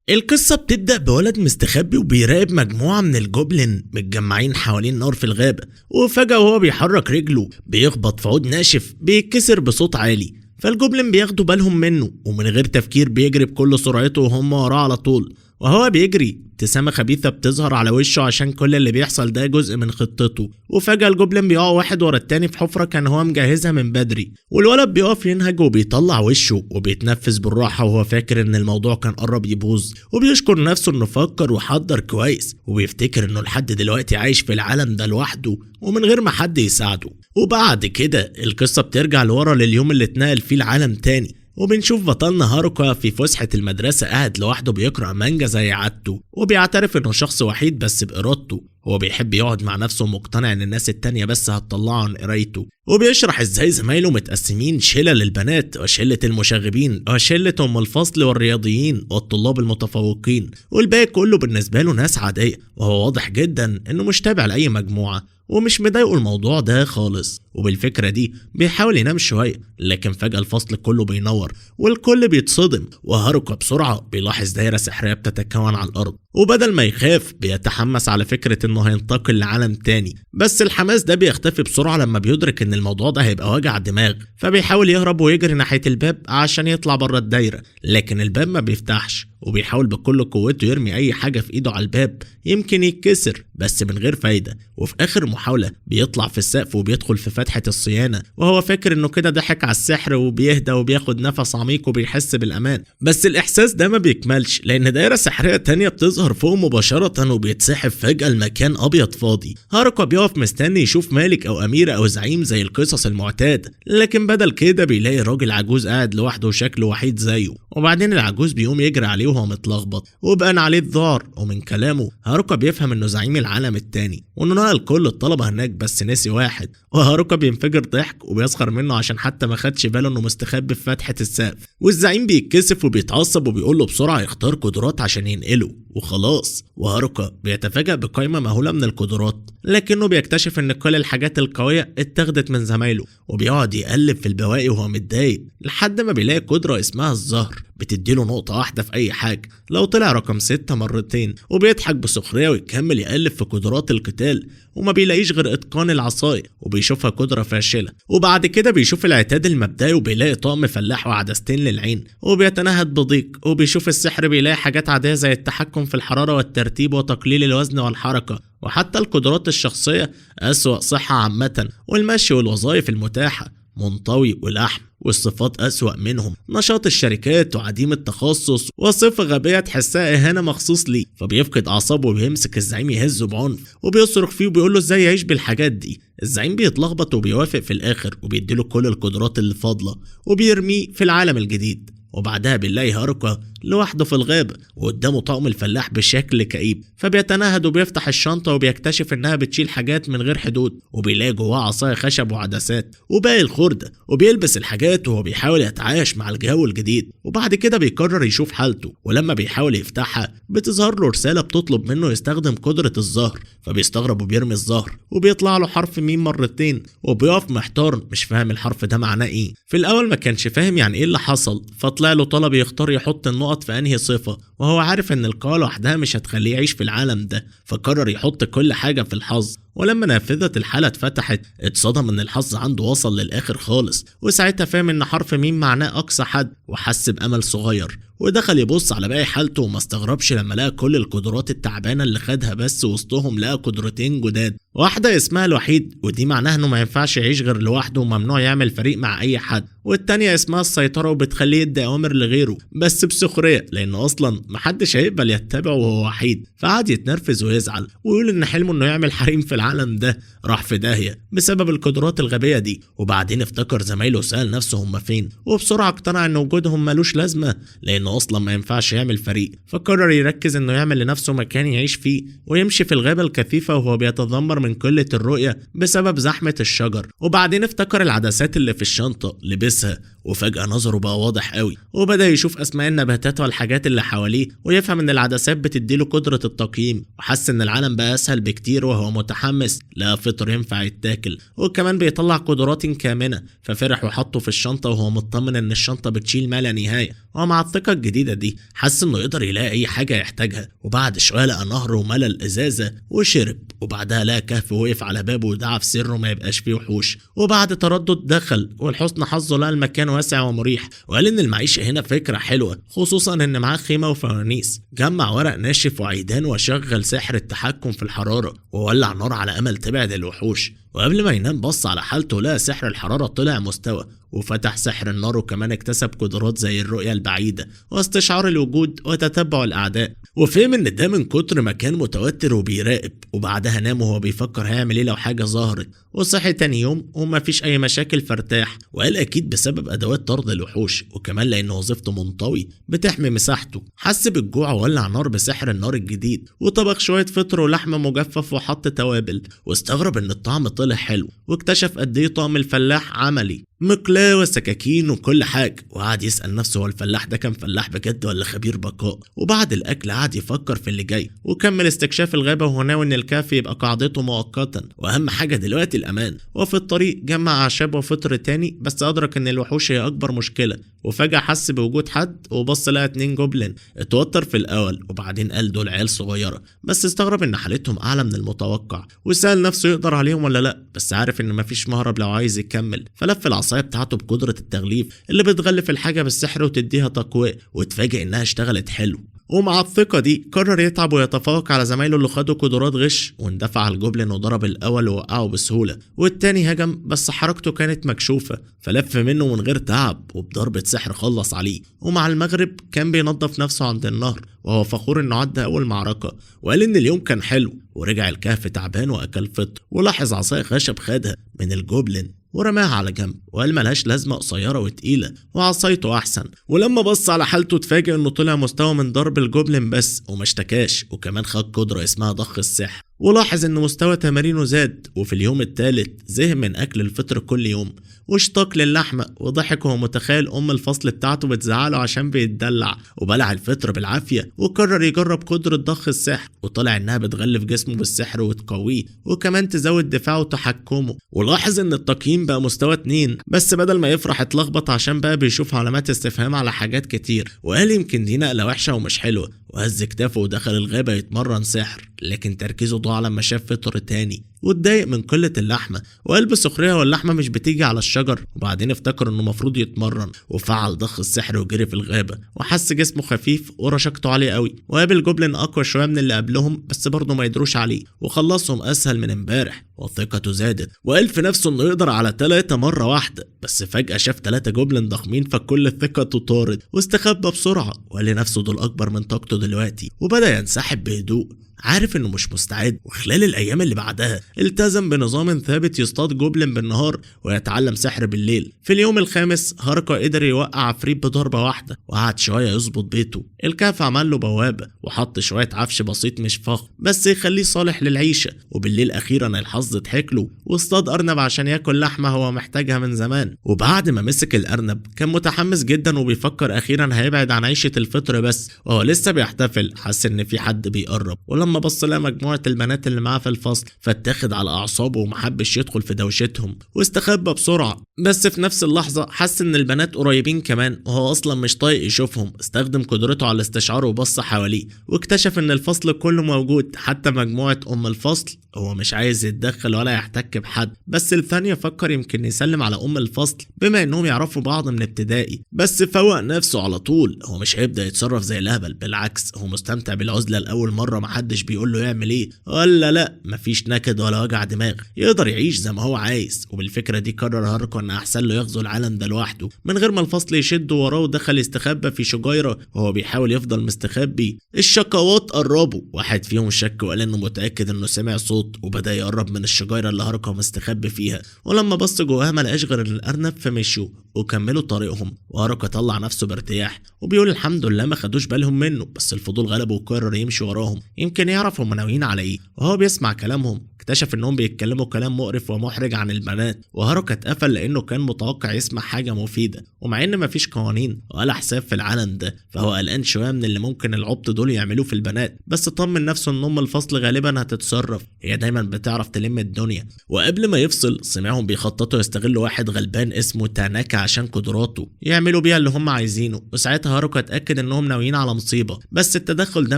القصة بتبدأ بولد مستخبي وبيراقب مجموعة من ال goblin متجمعين حوالين نار في الغابة، وفجأة وهو بيحرك رجله بيخبط في عود ناشف بيتكسر بصوت عالي، فال goblin بياخدوا بالهم منه ومن غير تفكير بيجري بكل سرعته وهم وراه على طول. وهو بيجري ابتسامة خبيثة بتظهر على وشه عشان كل اللي بيحصل ده جزء من خطته. وفجأة ال goblin بيقع واحد ورا التاني في حفرة كان هو مجهزها من بدري، والولد بيقف ينهج وبيطلع وشه وبيتنفس بالراحة وهو فاكر ان الموضوع كان قرب يبوظ، وبيشكر نفسه انه فكر وحضر كويس، وبيفتكر انه لحد دلوقتي عايش في العالم ده لوحده ومن غير ما حد يساعده. وبعد كده القصة بترجع لورا لليوم اللي اتنقل فيه العالم تاني، وبنشوف بطلنا هاروكا في فسحة المدرسة قاعد لوحده بيقرأ مانجا زي عادته، وبيعترف انه شخص وحيد بس بإرادته، هو بيحب يقعد مع نفسه ومقتنع ان الناس التانية بس هتطلعه عن قرايته. وبيشرح ازاي زمايله متقسمين شلة للبنات وشلة المشاغبين وشلة ام الفصل والرياضيين والطلاب المتفوقين، والباقي كله بالنسبة له ناس عادية، وهو واضح جدا انه مش تابع لأي مجموعة ومش مضايقه الموضوع ده خالص. وبالفكرة دي بيحاول ينام شوية، لكن فجأة الفصل كله بينور والكل بيتصدم، وهاروكا بسرعة بيلاحظ دايرة سحرية بتتكون على الأرض، وبدل ما يخاف بيتحمس على فكرة انه هينتقل لعالم تاني، بس الحماس ده بيختفي بسرعة لما بيدرك ان الموضوع ده هيبقى وجع دماغ، فبيحاول يهرب ويجري ناحية الباب عشان يطلع بره الدايرة، لكن الباب ما بيفتحش، وبيحاول بكل قوته يرمي اي حاجة في ايده على الباب يمكن يتكسر، بس من غير فايدة. وفي اخر محاولة بيطلع في السقف وبيدخل في فتحة الصيانة، وهو فاكر انه كده ضحك على السحر وبيهدى وبياخد نفس عميق وبيحس بالامان، بس الاحساس ده ما بيكملش لان دايرة سحرية تانية بتظهر فوق مباشرة وبيتسحب فجأة المكان ابيض فاضي. هاروكا بيقف مستني يشوف مالك او اميرة او زعيم زي القصص المعتادة، لكن بدل كده بيلاقي راجل عجوز قاعد لوحده وشكله وحيد زيه. وبعدين العجوز بيقوم يجري عليه وهو متلخبط وبقى عليه الذعر، ومن كلامه هاروكا بيفهم انه زعيم العالم التاني وانه نقل كل الطلبة هناك بس نسي واحد. وهاروكا بينفجر ضحك وبيسخر منه عشان حتى ما خدش باله انه مستخبي في فتحة السقف، والزعيم بيتكسف وبيتعصب وبيقول له بسرعة يختار قدرات عشان ينقله وخلاص. وهاروكا بيتفاجأ بقائمة مهولة من القدرات، لكنه بيكتشف ان كل الحاجات القوية اتاخدت من زمايله، وبيقعد يقلب في البواقي وهو متضايق لحد ما بيلاقي قدرة اسمها الزهر بتديله نقطة واحدة في أي حاجة لو طلع رقم 6 مرتين، وبيضحك بسخرية ويكمل يقلب في قدرات القتال وما بيلاقيش غير إتقان العصاية وبيشوفها قدرة فاشلة. وبعد كده بيشوف العتاد المبدئي وبيلاقي طقم فلاح وعدستين للعين وبيتنهد بضيق، وبيشوف السحر بيلاقي حاجات عادية زي التحكم في الحرارة والترتيب وتقليل الوزن والحركة، وحتى القدرات الشخصية أسوأ صحة عامة والمشي والوظائف المتاحة منطوي ولحم، والصفات أسوأ منهم نشاط الشركات وعديم التخصص وصفة غبية تحسها إهانة مخصوص ليه. فبيفقد أعصابه وبيمسك الزعيم يهزه بعنف وبيصرخ فيه وبيقول له إزاي يعيش بالحاجات دي. الزعيم بيتلخبط وبيوافق في الآخر وبيديله كل القدرات اللي فاضلة وبيرميه في العالم الجديد. وبعدها بنلاقي هاروكا لوحده في الغابة وقدامه طقم الفلاح بشكل كئيب، فبيتنهد وبيفتح الشنطة وبيكتشف انها بتشيل حاجات من غير حدود، وبيلاقي جواها عصاية خشب وعدسات وباقي الخردة، وبيلبس الحاجات وهو بيحاول يتعايش مع الجو الجديد. وبعد كده بيقرر يشوف حالته، ولما بيحاول يفتحها بتظهر له رسالة بتطلب منه يستخدم قدرة الزهر، فبيستغرب وبيرمي الزهر وبيطلع له حرف ميم مرتين، وبيقف محتار مش فاهم الحرف ده معناه ايه. في الاول ما كانش فاهم يعني ايه اللي حصل، فطلع له طلب يختار يحط النقط في انهي صفة، وهو عارف ان القوة لوحدها مش هتخليه يعيش في العالم ده، فقرر يحط كل حاجة في الحظ. ولما نافذة الحالة اتفتحت اتصدم ان الحظ عنده وصل للاخر خالص، وساعتها فهم ان حرف ميم معناه اقصى حد، وحس بامل صغير ودخل يبص على باقي حالته، وما استغربش لما لقى كل القدرات التعبانة اللي خدها، بس وسطهم لقى قدرتين جداد، واحدة اسمها الوحيد ودي معناها انه ما ينفعش يعيش غير لوحده وممنوع يعمل فريق مع اي حد، والتانية اسمها السيطرة وبتخليه يدي اوامر لغيره بس بسخرية لان اصلا محدش هيقبل يتبعه وهو وحيد. فقعد يتنرفز ويزعل ويقول ان حلمه انه يعمل حريم في العالم ده راح في داهية بسبب القدرات الغبية دي. وبعدين افتكر زمايله وسأل نفسه هم فين، وبسرعة اقتنع ان وجودهم ملوش لازمة لانه اصلا ما ينفعش يعمل فريق، فقرر يركز انه يعمل لنفسه مكان يعيش فيه ويمشي في الغابة الكثيفة وهو بيتذمر من قلة الرؤية بسبب زحمة الشجر. وبعدين افتكر العدسات اللي في الشنطة لبسها، وفجأة نظره بقى واضح قوي وبدأ يشوف أسماء النباتات والحاجات اللي حواليه ويفهم إن العدسات بتديله قدرة التقييم، وحس إن العالم بقى أسهل بكتير وهو متحمس متحمس لقى فطر ينفع يتاكل وكمان بيطلع قدرات كامنة، ففرح وحطه في الشنطة وهو مطمن ان الشنطة بتشيل ما لا نهاية. ومع الثقة الجديدة دي حس انه يقدر يلاقي اي حاجة يحتاجها. وبعد شوية لقى نهر وملى الازازة وشرب، وبعدها لقى كهف وقف على بابه ودعا في سره ما يبقاش فيه وحوش. وبعد تردد دخل، ولحسن حظه لقى المكان واسع ومريح، وقال ان المعيشة هنا فكرة حلوة خصوصا ان معاه خيمة وفوانيس. جمع ورق ناشف وعيدان وشغل سحر التحكم في الحرارة وولع نار على امل تبعد الوحوش. وقبل ما ينام بص على حالته لقى سحر الحرارة طلع مستوى، وفتح سحر النار، وكمان اكتسب قدرات زي الرؤية البعيدة واستشعار الوجود وتتبع الأعداء. وفهم ان ده من كتر ما كان متوتر وبيراقب. وبعدها نام وهو بيفكر هيعمل ايه لو حاجة ظهرت، وصحي تاني يوم وما فيش اي مشاكل فارتاح، وقال اكيد بسبب ادوات طرد الوحوش، وكمان لان وظيفته منطوي بتحمي مساحته. حس بالجوع وولع نار بسحر النار الجديد، وطبخ شوية فطر ولحم مجفف وحط توابل، واستغرب ان الطعم طلع حلو، واكتشف قد ايه طعم الفلاح عملي، مقلاة وسكاكين وكل حاجة. وقعد يسأل نفسه هو الفلاح ده كان فلاح بجد ولا خبير بقاء. وبعد الأكل قعد يفكر في اللي جاي، وكمل استكشاف الغابة وهو ناوي إن الكهف يبقى قاعدته مؤقتا، وأهم حاجة دلوقتي الأمان. وفي الطريق جمع أعشاب وفطر تاني، بس أدرك إن الوحوش هي أكبر مشكلة. وفجأة حس بوجود حد وبص لقى 2 goblin. اتوتر في الأول وبعدين قال دول عيال صغيرة، بس استغرب إن حالتهم أعلى من المتوقع، وسأل نفسه يقدر عليهم ولا لأ، بس عارف إن مفيش مهرب لو عايز يكمل. فلف العصاية بتاعته بقدرة التغليف اللي بتغلف الحاجة بالسحر وتديها تقوية، واتفاجئ إنها اشتغلت حلو. ومع الثقة دي قرر يتعب ويتفوق على زمايله اللي خدوا قدرات غش، واندفع على ال goblin وضرب الأول ووقعه بسهولة، والتاني هجم بس حركته كانت مكشوفة فلف منه من غير تعب، وبضربة سحر خلص عليه. ومع المغرب كان بينظف نفسه عند النهر وهو فخور انه عدى اول معركة، وقال ان اليوم كان حلو. ورجع الكهف تعبان واكل فطر، ولاحظ عصاية خشب خدها من ال goblin ورماها على جنب، وقال ملهاش لازمة قصيرة وتقيلة وعصايته أحسن. ولما بص على حالته اتفاجئ إنه طلع مستوى من ضرب ال goblin بس وما اشتكاش، وكمان خد قدرة اسمها ضخ السحر، ولاحظ إن مستوى تمارينه زاد. وفي اليوم الثالث زهق من أكل الفطر كل يوم واشتاق للحمة، وضحك وهو متخيل أم الفصل بتاعته بتزعله عشان بيتدلع، وبلع الفطر بالعافية، وقرر يجرب قدرة ضخ السحر، وطلع إنها بتغلف جسمه بالسحر وتقويه، وكمان تزود دفاعه وتحكمه. ولاحظ إن التقييم بقى مستوى 2، بس بدل ما يفرح اتلخبط عشان بقى بيشوف علامات استفهام على حاجات كتير، وقال يمكن دي نقلة وحشة ومش حلوة، وهز كتافه ودخل الغابة يتمرن سحر. لكن تركيزه ضاع لما شاف فطر تاني، واتضايق من قلة اللحمة، وقال بسخرية واللحمة مش بتيجي على الشجر. وبعدين افتكر انه مفروض يتمرن، وفعل ضخ السحر وجري في الغابة، وحس جسمه خفيف ورشاقته عالية قوي، وقابل goblin اقوى شوية من اللي قبلهم بس برضه ما يدروش عليه، وخلصهم اسهل من امبارح، وثقته زادت، وقال في نفسه انه يقدر على 3 مرة واحدة. بس فجأة شاف 3 goblin ضخمين فكل ثقته طارت، واستخبى بسرعة، وقال لنفسه دول اكبر من طاقته دلوقتي، وبدأ ينسحب بهدوء عارف انه مش مستعد. وخلال الايام اللي بعدها التزم بنظام ثابت يصطاد goblin بالنهار ويتعلم سحر بالليل. في اليوم الخامس هاركا قدر يوقع عفريت بضربة واحدة، وقعد شوية يظبط بيته. الكهف عمل له بوابة وحط شوية عفش بسيط مش فخم بس يخليه صالح للعيشة. وبالليل اخيرا الحظ ضحك له واصطاد ارنب عشان ياكل لحمة هو محتاجها من زمان. وبعد ما مسك الارنب كان متحمس جدا وبيفكر اخيرا هيبعد عن عيشة الفطر بس، وهو لسه بيحتفل حس ان في حد بيقرب، ولما بص لقى مجموعة البنات اللي معاه في الفصل فاتاخد على اعصابه ومحبش يدخل في دوشتهم واستخبى بسرعة. بس في نفس اللحظة حس ان البنات قريبين كمان وهو اصلا مش طايق يشوفهم. استخدم قدرته على الاستشعار وبص حواليه واكتشف ان الفصل كله موجود حتى مجموعة ام الفصل. هو مش عايز يتدخل ولا يحتك بحد، بس الثانية فكر يمكن يسلم على ام الفصل بما انهم يعرفوا بعض من ابتدائي. بس فوق نفسه على طول، هو مش هيبدأ يتصرف زي الهبل، بالعكس هو مستمتع بالعزلة لأول مرة محدش بيقول له يعمل ايه ولا لا، مفيش نكد ولا وجع دماغ، يقدر يعيش زي ما هو عايز. وبالفكرة دي قرر هاركو ان احسن له يغزو العالم ده لوحده من غير ما الفصل يشده وراه، ودخل يستخبى في شجيرة وهو بيحاول يفضل مستخبي. الشقوات قربوا، واحد فيهم شك وقال انه متأكد انه سمع صوت، وبدأ يقرب من الشجيرة اللي هاركو مستخبي فيها، ولما بص جواها ما لقاش غير الأرنب فمشوا وكملوا طريقهم. وهاركو طلع نفسه بارتياح وبيقول الحمد لله ما خدوش بالهم منه، بس الفضول غلبه وقرر يمشي وراهم يمكن عشان يعرف هم ناويين على ايه. وهو بيسمع كلامهم اكتشف انهم بيتكلموا كلام مقرف ومحرج عن البنات، وهاروكا اتقفل لانه كان متوقع يسمع حاجة مفيدة، ومع ان مفيش قوانين ولا حساب في العالم ده فهو قلقان شوية من اللي ممكن العبط دول يعملوه في البنات، بس طمن نفسه ان ام الفصل غالبا هتتصرف، هي دايما بتعرف تلم الدنيا. وقبل ما يفصل سمعهم بيخططوا يستغلوا واحد غلبان اسمه تاناكا عشان قدراته يعملوا بيها اللي هم عايزينه، وساعتها هاروكا اتاكد انهم ناويين على مصيبة، بس التدخل ده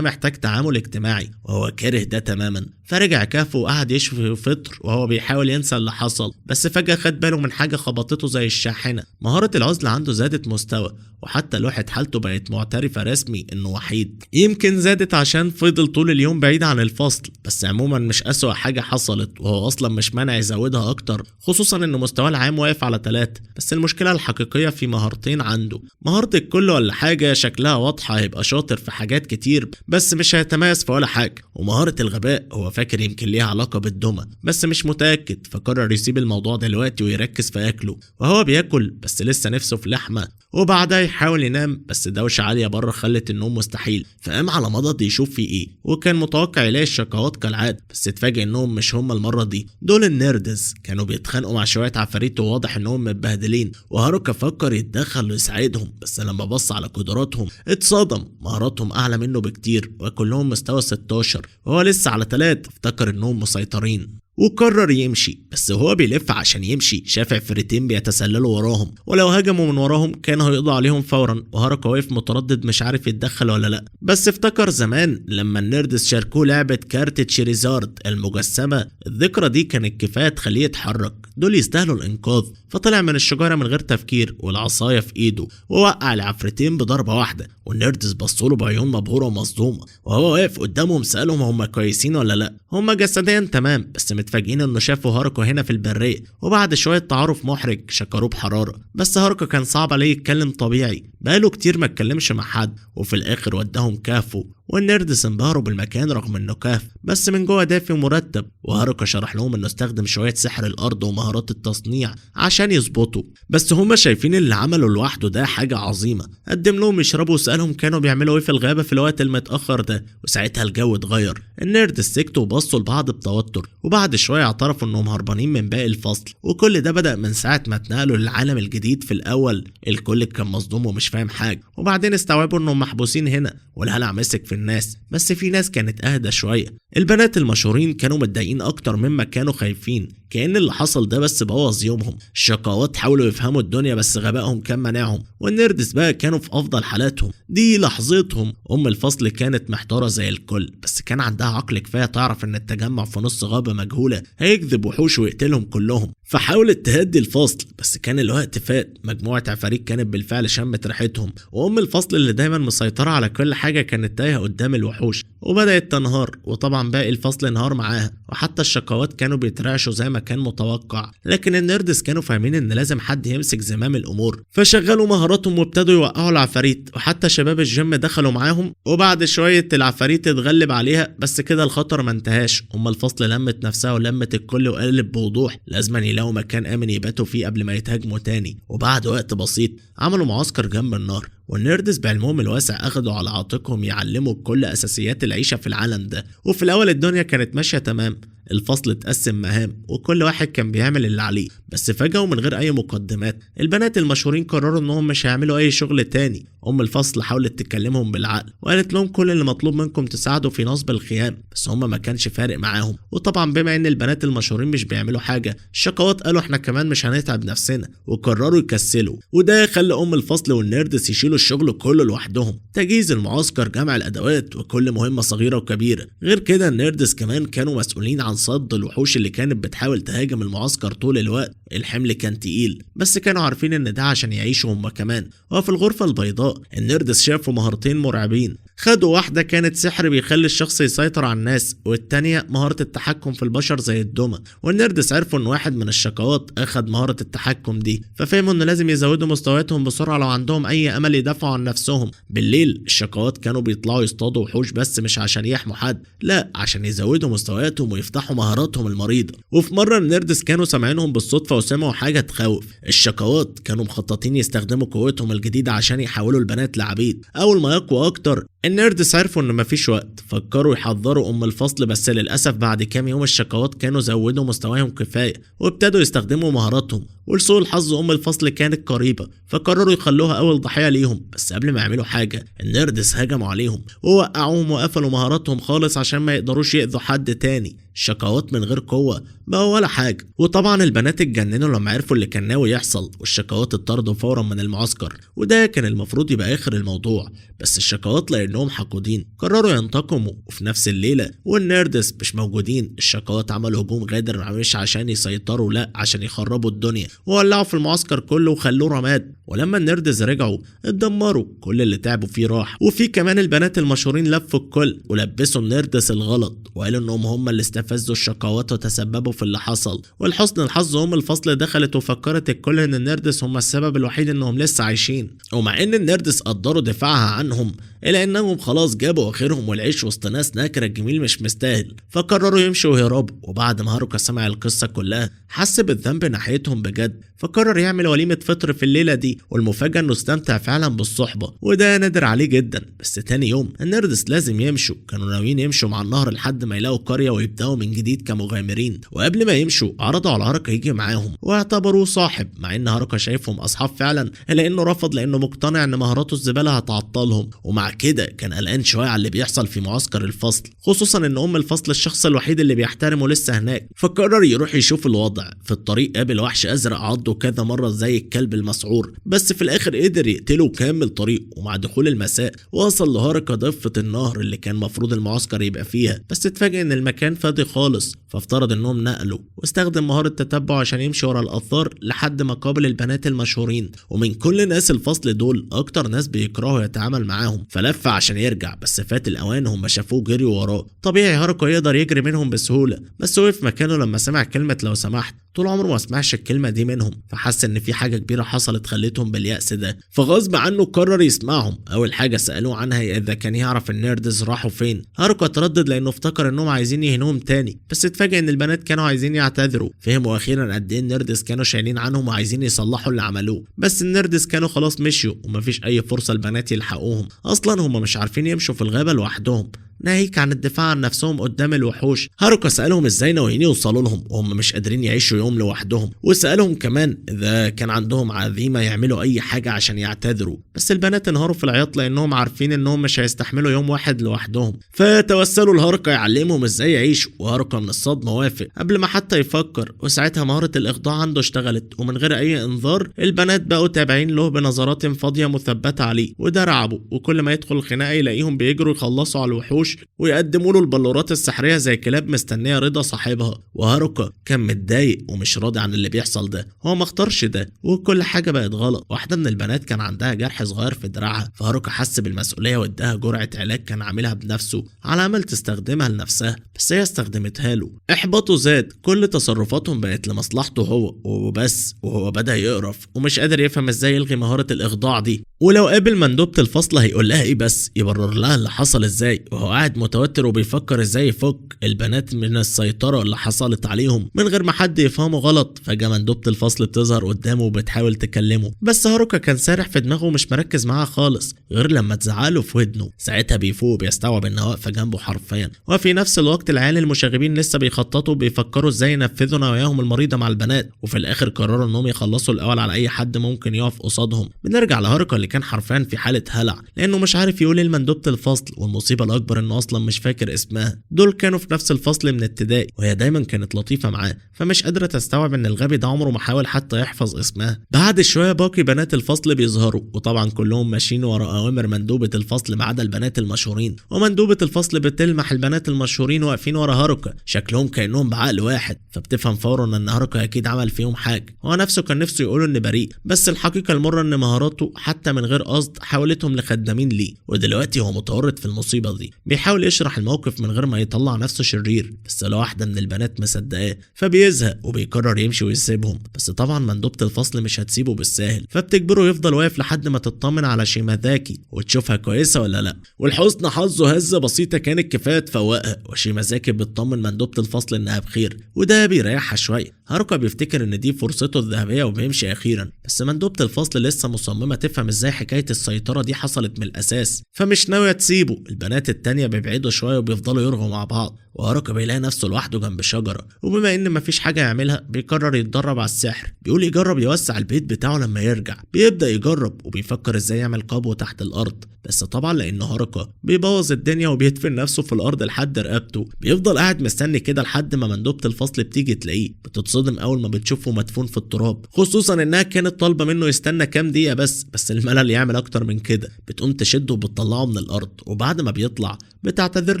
محتاج تعامل اجتماعي وهو كاره ده تماما. فرجع كهفه وقعد يشوي فطر وهو بيحاول ينسى اللي حصل، بس فجأة خد باله من حاجة خبطته زي الشاحنة. مهارة العزلة عنده زادت مستوى، وحتى لوحة حالته بقت معترفة رسمي انه وحيد. يمكن زادت عشان فضل طول اليوم بعيد عن الفصل، بس عموما مش أسوأ حاجة حصلت، وهو اصلا مش مانع يزودها اكتر، خصوصا انه مستواه العام واقف على 3. بس المشكلة الحقيقية في مهارتين عنده، مهارة الكل ولا حاجة شكلها واضحة هيبقى شاطر في حاجات كتير بس مش هيتميز في ولا حاجة، ومهارة الغباء هو فاكر يمكن ليها علاقة بالدمى بس مش متأكد، فقرر يسيب الموضوع دلوقتي ويركز في أكله. وهو بياكل بس لسه نفسه في لحمة، وبعدها يحاول ينام بس دوشة عالية بره خلت النوم مستحيل، فقام على مضض يشوف في ايه، وكان متوقع يلاقي الشقاوات كالعادة، بس اتفاجئ انهم مش هم المرة دي، دول ال nerds كانوا بيتخانقوا مع شوية عفاريت وواضح انهم متبهدلين. وهاروكا فكر يتدخل ويساعدهم، بس لما بص على قدراتهم اتصدم، مهاراتهم اعلى منه بكتير وكلهم مستوى 16 وهو لسه على 3، افتكر انهم مسيطرين وقرر يمشي. بس هو بيلف عشان يمشي شاف عفريتين بيتسللوا وراهم، ولو هجموا من وراهم كانوا هيقضوا عليهم فورا. وهاروكا واقف متردد مش عارف يتدخل ولا لا، بس افتكر زمان لما ال nerds شاركوه لعبة كارت تشيريزارد المجسمة، الذكرى دي كانت كفاية تخليه يتحرك، دول يستاهلوا الانقاذ. فطلع من الشجرة من غير تفكير والعصاية في ايده ووقع العفريتين بضربة واحدة، وال nerds بصوله بعيون مبهورة ومصدومة، وهو واقف قدامهم سألهم هم كويسين ولا لا. هم جسديا تمام، بس متفاجئين انه شافوا هاروكا هنا في البرية، وبعد شوية تعارف محرج شكروه بحرارة، بس هاروكا كان صعب عليه يتكلم طبيعي، بقاله كتير ما اتكلمش مع حد. وفي الاخر وداهم كهفه، وال nerds انبهروا بالمكان رغم انه كهف بس من جوه دافي ومرتب. وهاروكا شرح لهم انه استخدم شوية سحر الارض ومهارات التصنيع عشان يظبطوا، بس هما شايفين اللي عمله لوحده ده حاجة عظيمة. قدم لهم يشربوا وسألهم كانوا بيعملوا ايه في الغابة في الوقت المتأخر ده، وساعتها الجو اتغير. ال nerds سكتوا وبصوا لبعض بتوتر، وبعد شوية اعترفوا انهم هربانين من باقي الفصل، وكل ده بدأ من ساعة ما اتنقلوا للعالم الجديد. في الاول الكل كان مصدوم ومش فاهم حاجة، وبعدين استوعبوا انهم محبوسين هنا، والهلع مسك في الناس، بس في ناس كانت اهدى شوية. البنات المشهورين كانوا متضايقين اكتر مما كانوا خايفين، كأن اللي حصل ده بس بوظ يومهم. الشقاوات حاولوا يفهموا الدنيا بس غبائهم كان منعهم، وال nerds بقى كانوا في افضل حالاتهم، دي لحظتهم. ام الفصل كانت محتارة زي الكل، بس كان عندها عقل كفاية تعرف ان التجمع في نص غابه مجهولة هيجذب وحوش ويقتلهم كلهم، فحاولت تهدي الفصل بس كان الوقت فات. مجموعة عفاريت كانت بالفعل شمت ريحتهم، وام الفصل اللي دايما مسيطرة على كل حاجة كانت تايهه قدام الوحوش وبدات تنهار، وطبعا باقي الفصل انهار معاها، وحتى الشقاوات كانوا بيترعشوا زي ما كان متوقع. لكن ال nerds كانوا فاهمين ان لازم حد يمسك زمام الامور، فشغلوا مهاراتهم وابتدوا يوقعوا العفاريت، وحتى شباب الجيم دخلوا معاهم. وبعد شوية العفاريت اتغلب عليها، بس كده الخطر ما انتهاش. ام الفصل لمت نفسها ولمت الكل وقالت بوضوح لازم يلاقوا مكان امن يباتوا فيه قبل ما يتهاجموا تاني. وبعد وقت بسيط عملوا معسكر جنب النار، وال nerds بعلمهم الواسع اخدوا على عاتقهم يعلموا الكل اساسيات العيشة في العالم ده. وفي الاول الدنيا كانت ماشية تمام، الفصل اتقسم مهام وكل واحد كان بيعمل اللي عليه، بس فجأة ومن غير اي مقدمات البنات المشهورين قرروا انهم مش هيعملوا اي شغل تاني. ام الفصل حاولت تكلمهم بالعقل وقالت لهم كل اللي مطلوب منكم تساعدوا في نصب الخيام، بس هما ما كانش فارق معاهم. وطبعا بما ان البنات المشهورين مش بيعملوا حاجة، الشقوات قالوا احنا كمان مش هنتعب نفسنا، وقرروا يكسلوا. وده خلى ام الفصل وال nerds يشيلوا الشغل كله لوحدهم، تجهيز المعسكر، جمع الادوات، وكل مهمة صغيرة وكبيرة. غير كده ال nerds كمان كانوا مسؤولين عن صد الوحوش اللي كانت بتحاول تهاجم المعسكر طول الوقت. الحمل كان تقيل، بس كانوا عارفين ان ده عشان يعيشوا هما كمان. وفي الغرفة البيضاء ال nerds شافوا مهارتين مرعبين، خدوا واحدة كانت سحر بيخلي الشخص يسيطر على الناس، والتانية مهارة التحكم في البشر زي الدمى. وال nerds عرفوا ان واحد من الشقوات اخد مهارة التحكم دي، ففهموا ان لازم يزودوا مستوياتهم بسرعة لو عندهم اي امل يدافعوا عن نفسهم. بالليل الشقوات كانوا بيطلعوا يصطادوا وحوش، بس مش عشان يحموا حد، لا عشان يزودوا مستوياتهم ويفتحوا مهاراتهم المريضة. وفي مرة ال nerds كانوا سامعينهم بالصدفة وسمعوا حاجة تخوف. الشقوات كانوا مخططين يستخدموا قوتهم الجديدة عشان يحولوا البنات لعبيد. اول ما يقوى اكتر ال ال nerds عرفوا ان مفيش وقت، فكروا يحذروا ام الفصل، بس للاسف بعد كام يوم الشقوات كانوا زودوا مستواهم كفاية وابتدوا يستخدموا مهاراتهم، ولسوء الحظ ام الفصل كانت قريبه فقرروا يخلوها اول ضحية ليهم. بس قبل ما يعملوا حاجة ال nerds هجموا عليهم ووقعوهم وقفلوا مهاراتهم خالص عشان ما يقدروش يأذوا حد تاني. الشقوات من غير قوة بقوا ولا حاجة. وطبعا البنات اتجننوا لما عرفوا اللي كان ناوي يحصل، والشقوات اتطردوا فورا من المعسكر، وده كان المفروض يبقى اخر الموضوع. بس الشقوات لانهم حقودين قرروا ينتقموا، وفي نفس الليلة وال nerds مش موجودين الشقوات عملوا هجوم غادر، مش عشان يسيطروا، لا عشان يخربوا الدنيا، وولعوا في المعسكر كله وخلوه رماد. ولما ال nerds رجعوا اتدمروا، كل اللي تعبوا فيه راح. وفي كمان البنات المشهورين لفوا الكل ولبسوا ال nerds الغلط وقالوا انهم هم اللي استفزوا الشقوات وتسببوا في اللي حصل. ولحسن الحظ ام الفصل دخلت وفكرت الكل ان ال nerds هم السبب الوحيد انهم لسه عايشين. ومع ان ال nerds قدروا دفاعها عنهم الا انهم خلاص جابوا اخرهم، والعيش وسط ناس ناكره الجميل مش مستاهل، فقرروا يمشوا ويهربوا. وبعد ما هاروكا سمع القصة كلها حس بالذنب ناحيتهم بجد، فقرر يعمل وليمة فطر في الليلة دي. والمفاجاه انه استمتع فعلا بالصحبه، وده نادر عليه جدا. بس تاني يوم ال nerds لازم يمشوا، كانوا ناويين يمشوا مع النهر لحد ما يلاقوا قرية ويبداوا من جديد كمغامرين. وقبل ما يمشوا عرضوا على هاروكا يجي معاهم واعتبروه صاحب، مع ان هاروكا شايفهم اصحاب فعلا الا انه رفض لانه مقتنع ان مهاراته الزبالة هتعطلهم. ومع كده كان قلقان شوية على اللي بيحصل في معسكر الفصل، خصوصا ان ام الفصل الشخص الوحيد اللي بيحترمه لسه هناك، فقرر يروح يشوف الوضع. في الطريق قابل وحش ازرق عضه كذا مرة زي الكلب المسعور، بس في الاخر قدر يقتله وكمل طريقه. ومع دخول المساء وصل لهاروكا ضفه النهر اللي كان مفروض المعسكر يبقى فيها، بس اتفاجئ ان المكان فاضي خالص، فافترض انهم نقلوا، واستخدم مهارة تتبع عشان يمشي ورا الاثار لحد ما قابل البنات المشهورين. ومن كل ناس الفصل دول اكتر ناس بيكرهوا يتعامل معاهم، فلف عشان يرجع بس فات الاوان، هم شافوه جريوا وراه. طبيعي هاروكا يقدر يجري منهم بسهولة، بس وقف مكانه لما سمع كلمة لو سمحت. طول عمره ما سمعش الكلمة دي منهم، فحس ان في حاجة كبيرة حصلت خلتهم باليأس ده، فغصب عنه قرر يسمعهم. اول حاجة سألوه عنها اذا كان يعرف ال nerds راحوا فين. هاروكا تردد لانه افتكر انهم عايزين يهنوهم تاني، بس اتفاجئ ان البنات كانوا عايزين يعتذروا. فهموا اخيرا قد ايه ال nerds كانوا شايلين عنهم وعايزين يصلحوا اللي عملوه، بس ال nerds كانوا خلاص مشيوا ومفيش اي فرصة البنات يلحقوهم، اصلا هم مش عارفين يمشوا في الغابة لوحدهم، ناهيك عن الدفاع عن نفسهم قدام الوحوش. هاروكا سألهم ازاي ناويين يوصلوا لهم وهم مش قادرين يعيشوا يوم لوحدهم، وسألهم كمان اذا كان عندهم عزيمة يعملوا اي حاجة عشان يعتذروا، بس البنات انهاروا في العياط لانهم عارفين انهم مش هيستحملوا يوم واحد لوحدهم، فتوسلوا لهاروكا يعلمهم ازاي يعيشوا. وهاروكا من الصدمة وافق قبل ما حتى يفكر، وساعتها مهارة الاخضاع عنده اشتغلت، ومن غير اي انذار البنات بقوا تابعين له بنظرات فاضية مثبتة عليه، وده رعبه. وكل ما يدخل الخناقة يلاقيهم بيجروا يخلصوا على الوحوش ويقدموا له البلورات السحريه زي كلاب مستنيه رضا صاحبها. وهاروكا كان متضايق ومش راضي عن اللي بيحصل ده، هو ما اختارش ده وكل حاجة بقت غلط. واحدة من البنات كان عندها جرح صغير في دراعها، فهاروكا حس بالمسؤولية واداها جرعة علاج كان عاملها بنفسه على امل تستخدمها لنفسها، بس هي استخدمتها له. احباطه زاد، كل تصرفاتهم بقت لمصلحته هو وبس، وهو بدا يقرف ومش قادر يفهم ازاي يلغي مهارة الاخضاع دي. ولو قابل مندوبة الفصل هيقول لها ايه بس يبرر لها اللي حصل ازاي، وهو قاعد متوتر وبيفكر ازاي يفك البنات من السيطرة اللي حصلت عليهم من غير ما حد يفهمه غلط. فجأة مندوبة الفصل بتظهر قدامه وبتحاول تكلمه، بس هاروكا كان سارح في دماغه ومش مركز معاها خالص غير لما تزعله في ودنه. ساعتها بيفوق وبيستوعب انها واقفة جنبه حرفيا. وفي نفس الوقت العيال المشاغبين لسه بيخططوا وبيفكروا ازاي ينفذوا نواياهم المريضة مع البنات، وفي الاخر قرروا انهم يخلصوا الاول على اي حد ممكن يقف قصادهم. بنرجع لهاروكا اللي كان حرفيا في حالة هلع لانه مش عارف يقول ايه لمندوبة الفصل، والمصيبة الاكبر انه اصلا مش فاكر اسمها. دول كانوا في نفس الفصل من ابتدائي وهي دايما كانت لطيفة معاه، فمش قادرة تستوعب ان الغبي ده عمره ما حاول حتى يحفظ اسمها. بعد شوية باقي بنات الفصل بيظهروا، وطبعا كلهم ماشيين ورا اوامر مندوبة الفصل ما عدا البنات المشهورين. ومندوبة الفصل بتلمح البنات المشهورين واقفين ورا هاروكا، شكلهم كانهم بعقل واحد، فبتفهم فورا ان هاروكا اكيد عمل فيهم حاجة. هو نفسه كان نفسه يقول ان بريء، بس الحقيقة المرة ان مهاراته حتى من غير قصد حولتهم لخدامين ليه، ودلوقتي هو متورط في المصيبة دي. بيحاول يشرح الموقف من غير ما يطلع نفسه شرير، بس لو واحدة من البنات مصدقاه فبيزهق وبيقرر يمشي ويسيبهم. بس طبعا مندوبة الفصل مش هتسيبه بالساهل، فبتجبره يفضل واقف لحد ما تتخلص تطمن على شيمازاكي وتشوفها كويسة ولا لا. والحسن حظه هزه بسيطة كانت كفاية تفوقها، وشيمازاكي بتطمن مندوبه الفصل انها بخير وده بيريحها شوية. هاروكا بيفتكر ان دي فرصته الذهبية وبيمشي اخيرا، بس مندوبه الفصل لسه مصممه تفهم ازاي حكاية السيطرة دي حصلت من الاساس، فمش ناوية تسيبه. البنات التانية بيبعدوا شوية وبيفضلوا يرغوا مع بعض، وهاروكا بيلاقي نفسه لوحده جنب شجرة، وبما ان مفيش حاجة يعملها بيقرر يتدرب على السحر. بيقول يجرب يوسع البيت بتاعه لما يرجع. بيبدا يجرب وبيفكر ازاي يعمل قبو تحت الارض، بس طبعا لانه هاروكا بيبوظ الدنيا وبيدفن نفسه في الارض لحد رقبته. بيفضل قاعد مستني كده لحد ما مندوبه الفصل بتيجي تلاقيه. بتتصدم اول ما بتشوفه مدفون في التراب، خصوصا انها كانت طالبه منه يستنى كام دقيقة بس الملل يعمل اكتر من كده. بتقوم تشده وبتطلعه من الارض، وبعد ما بيطلع بتعتذر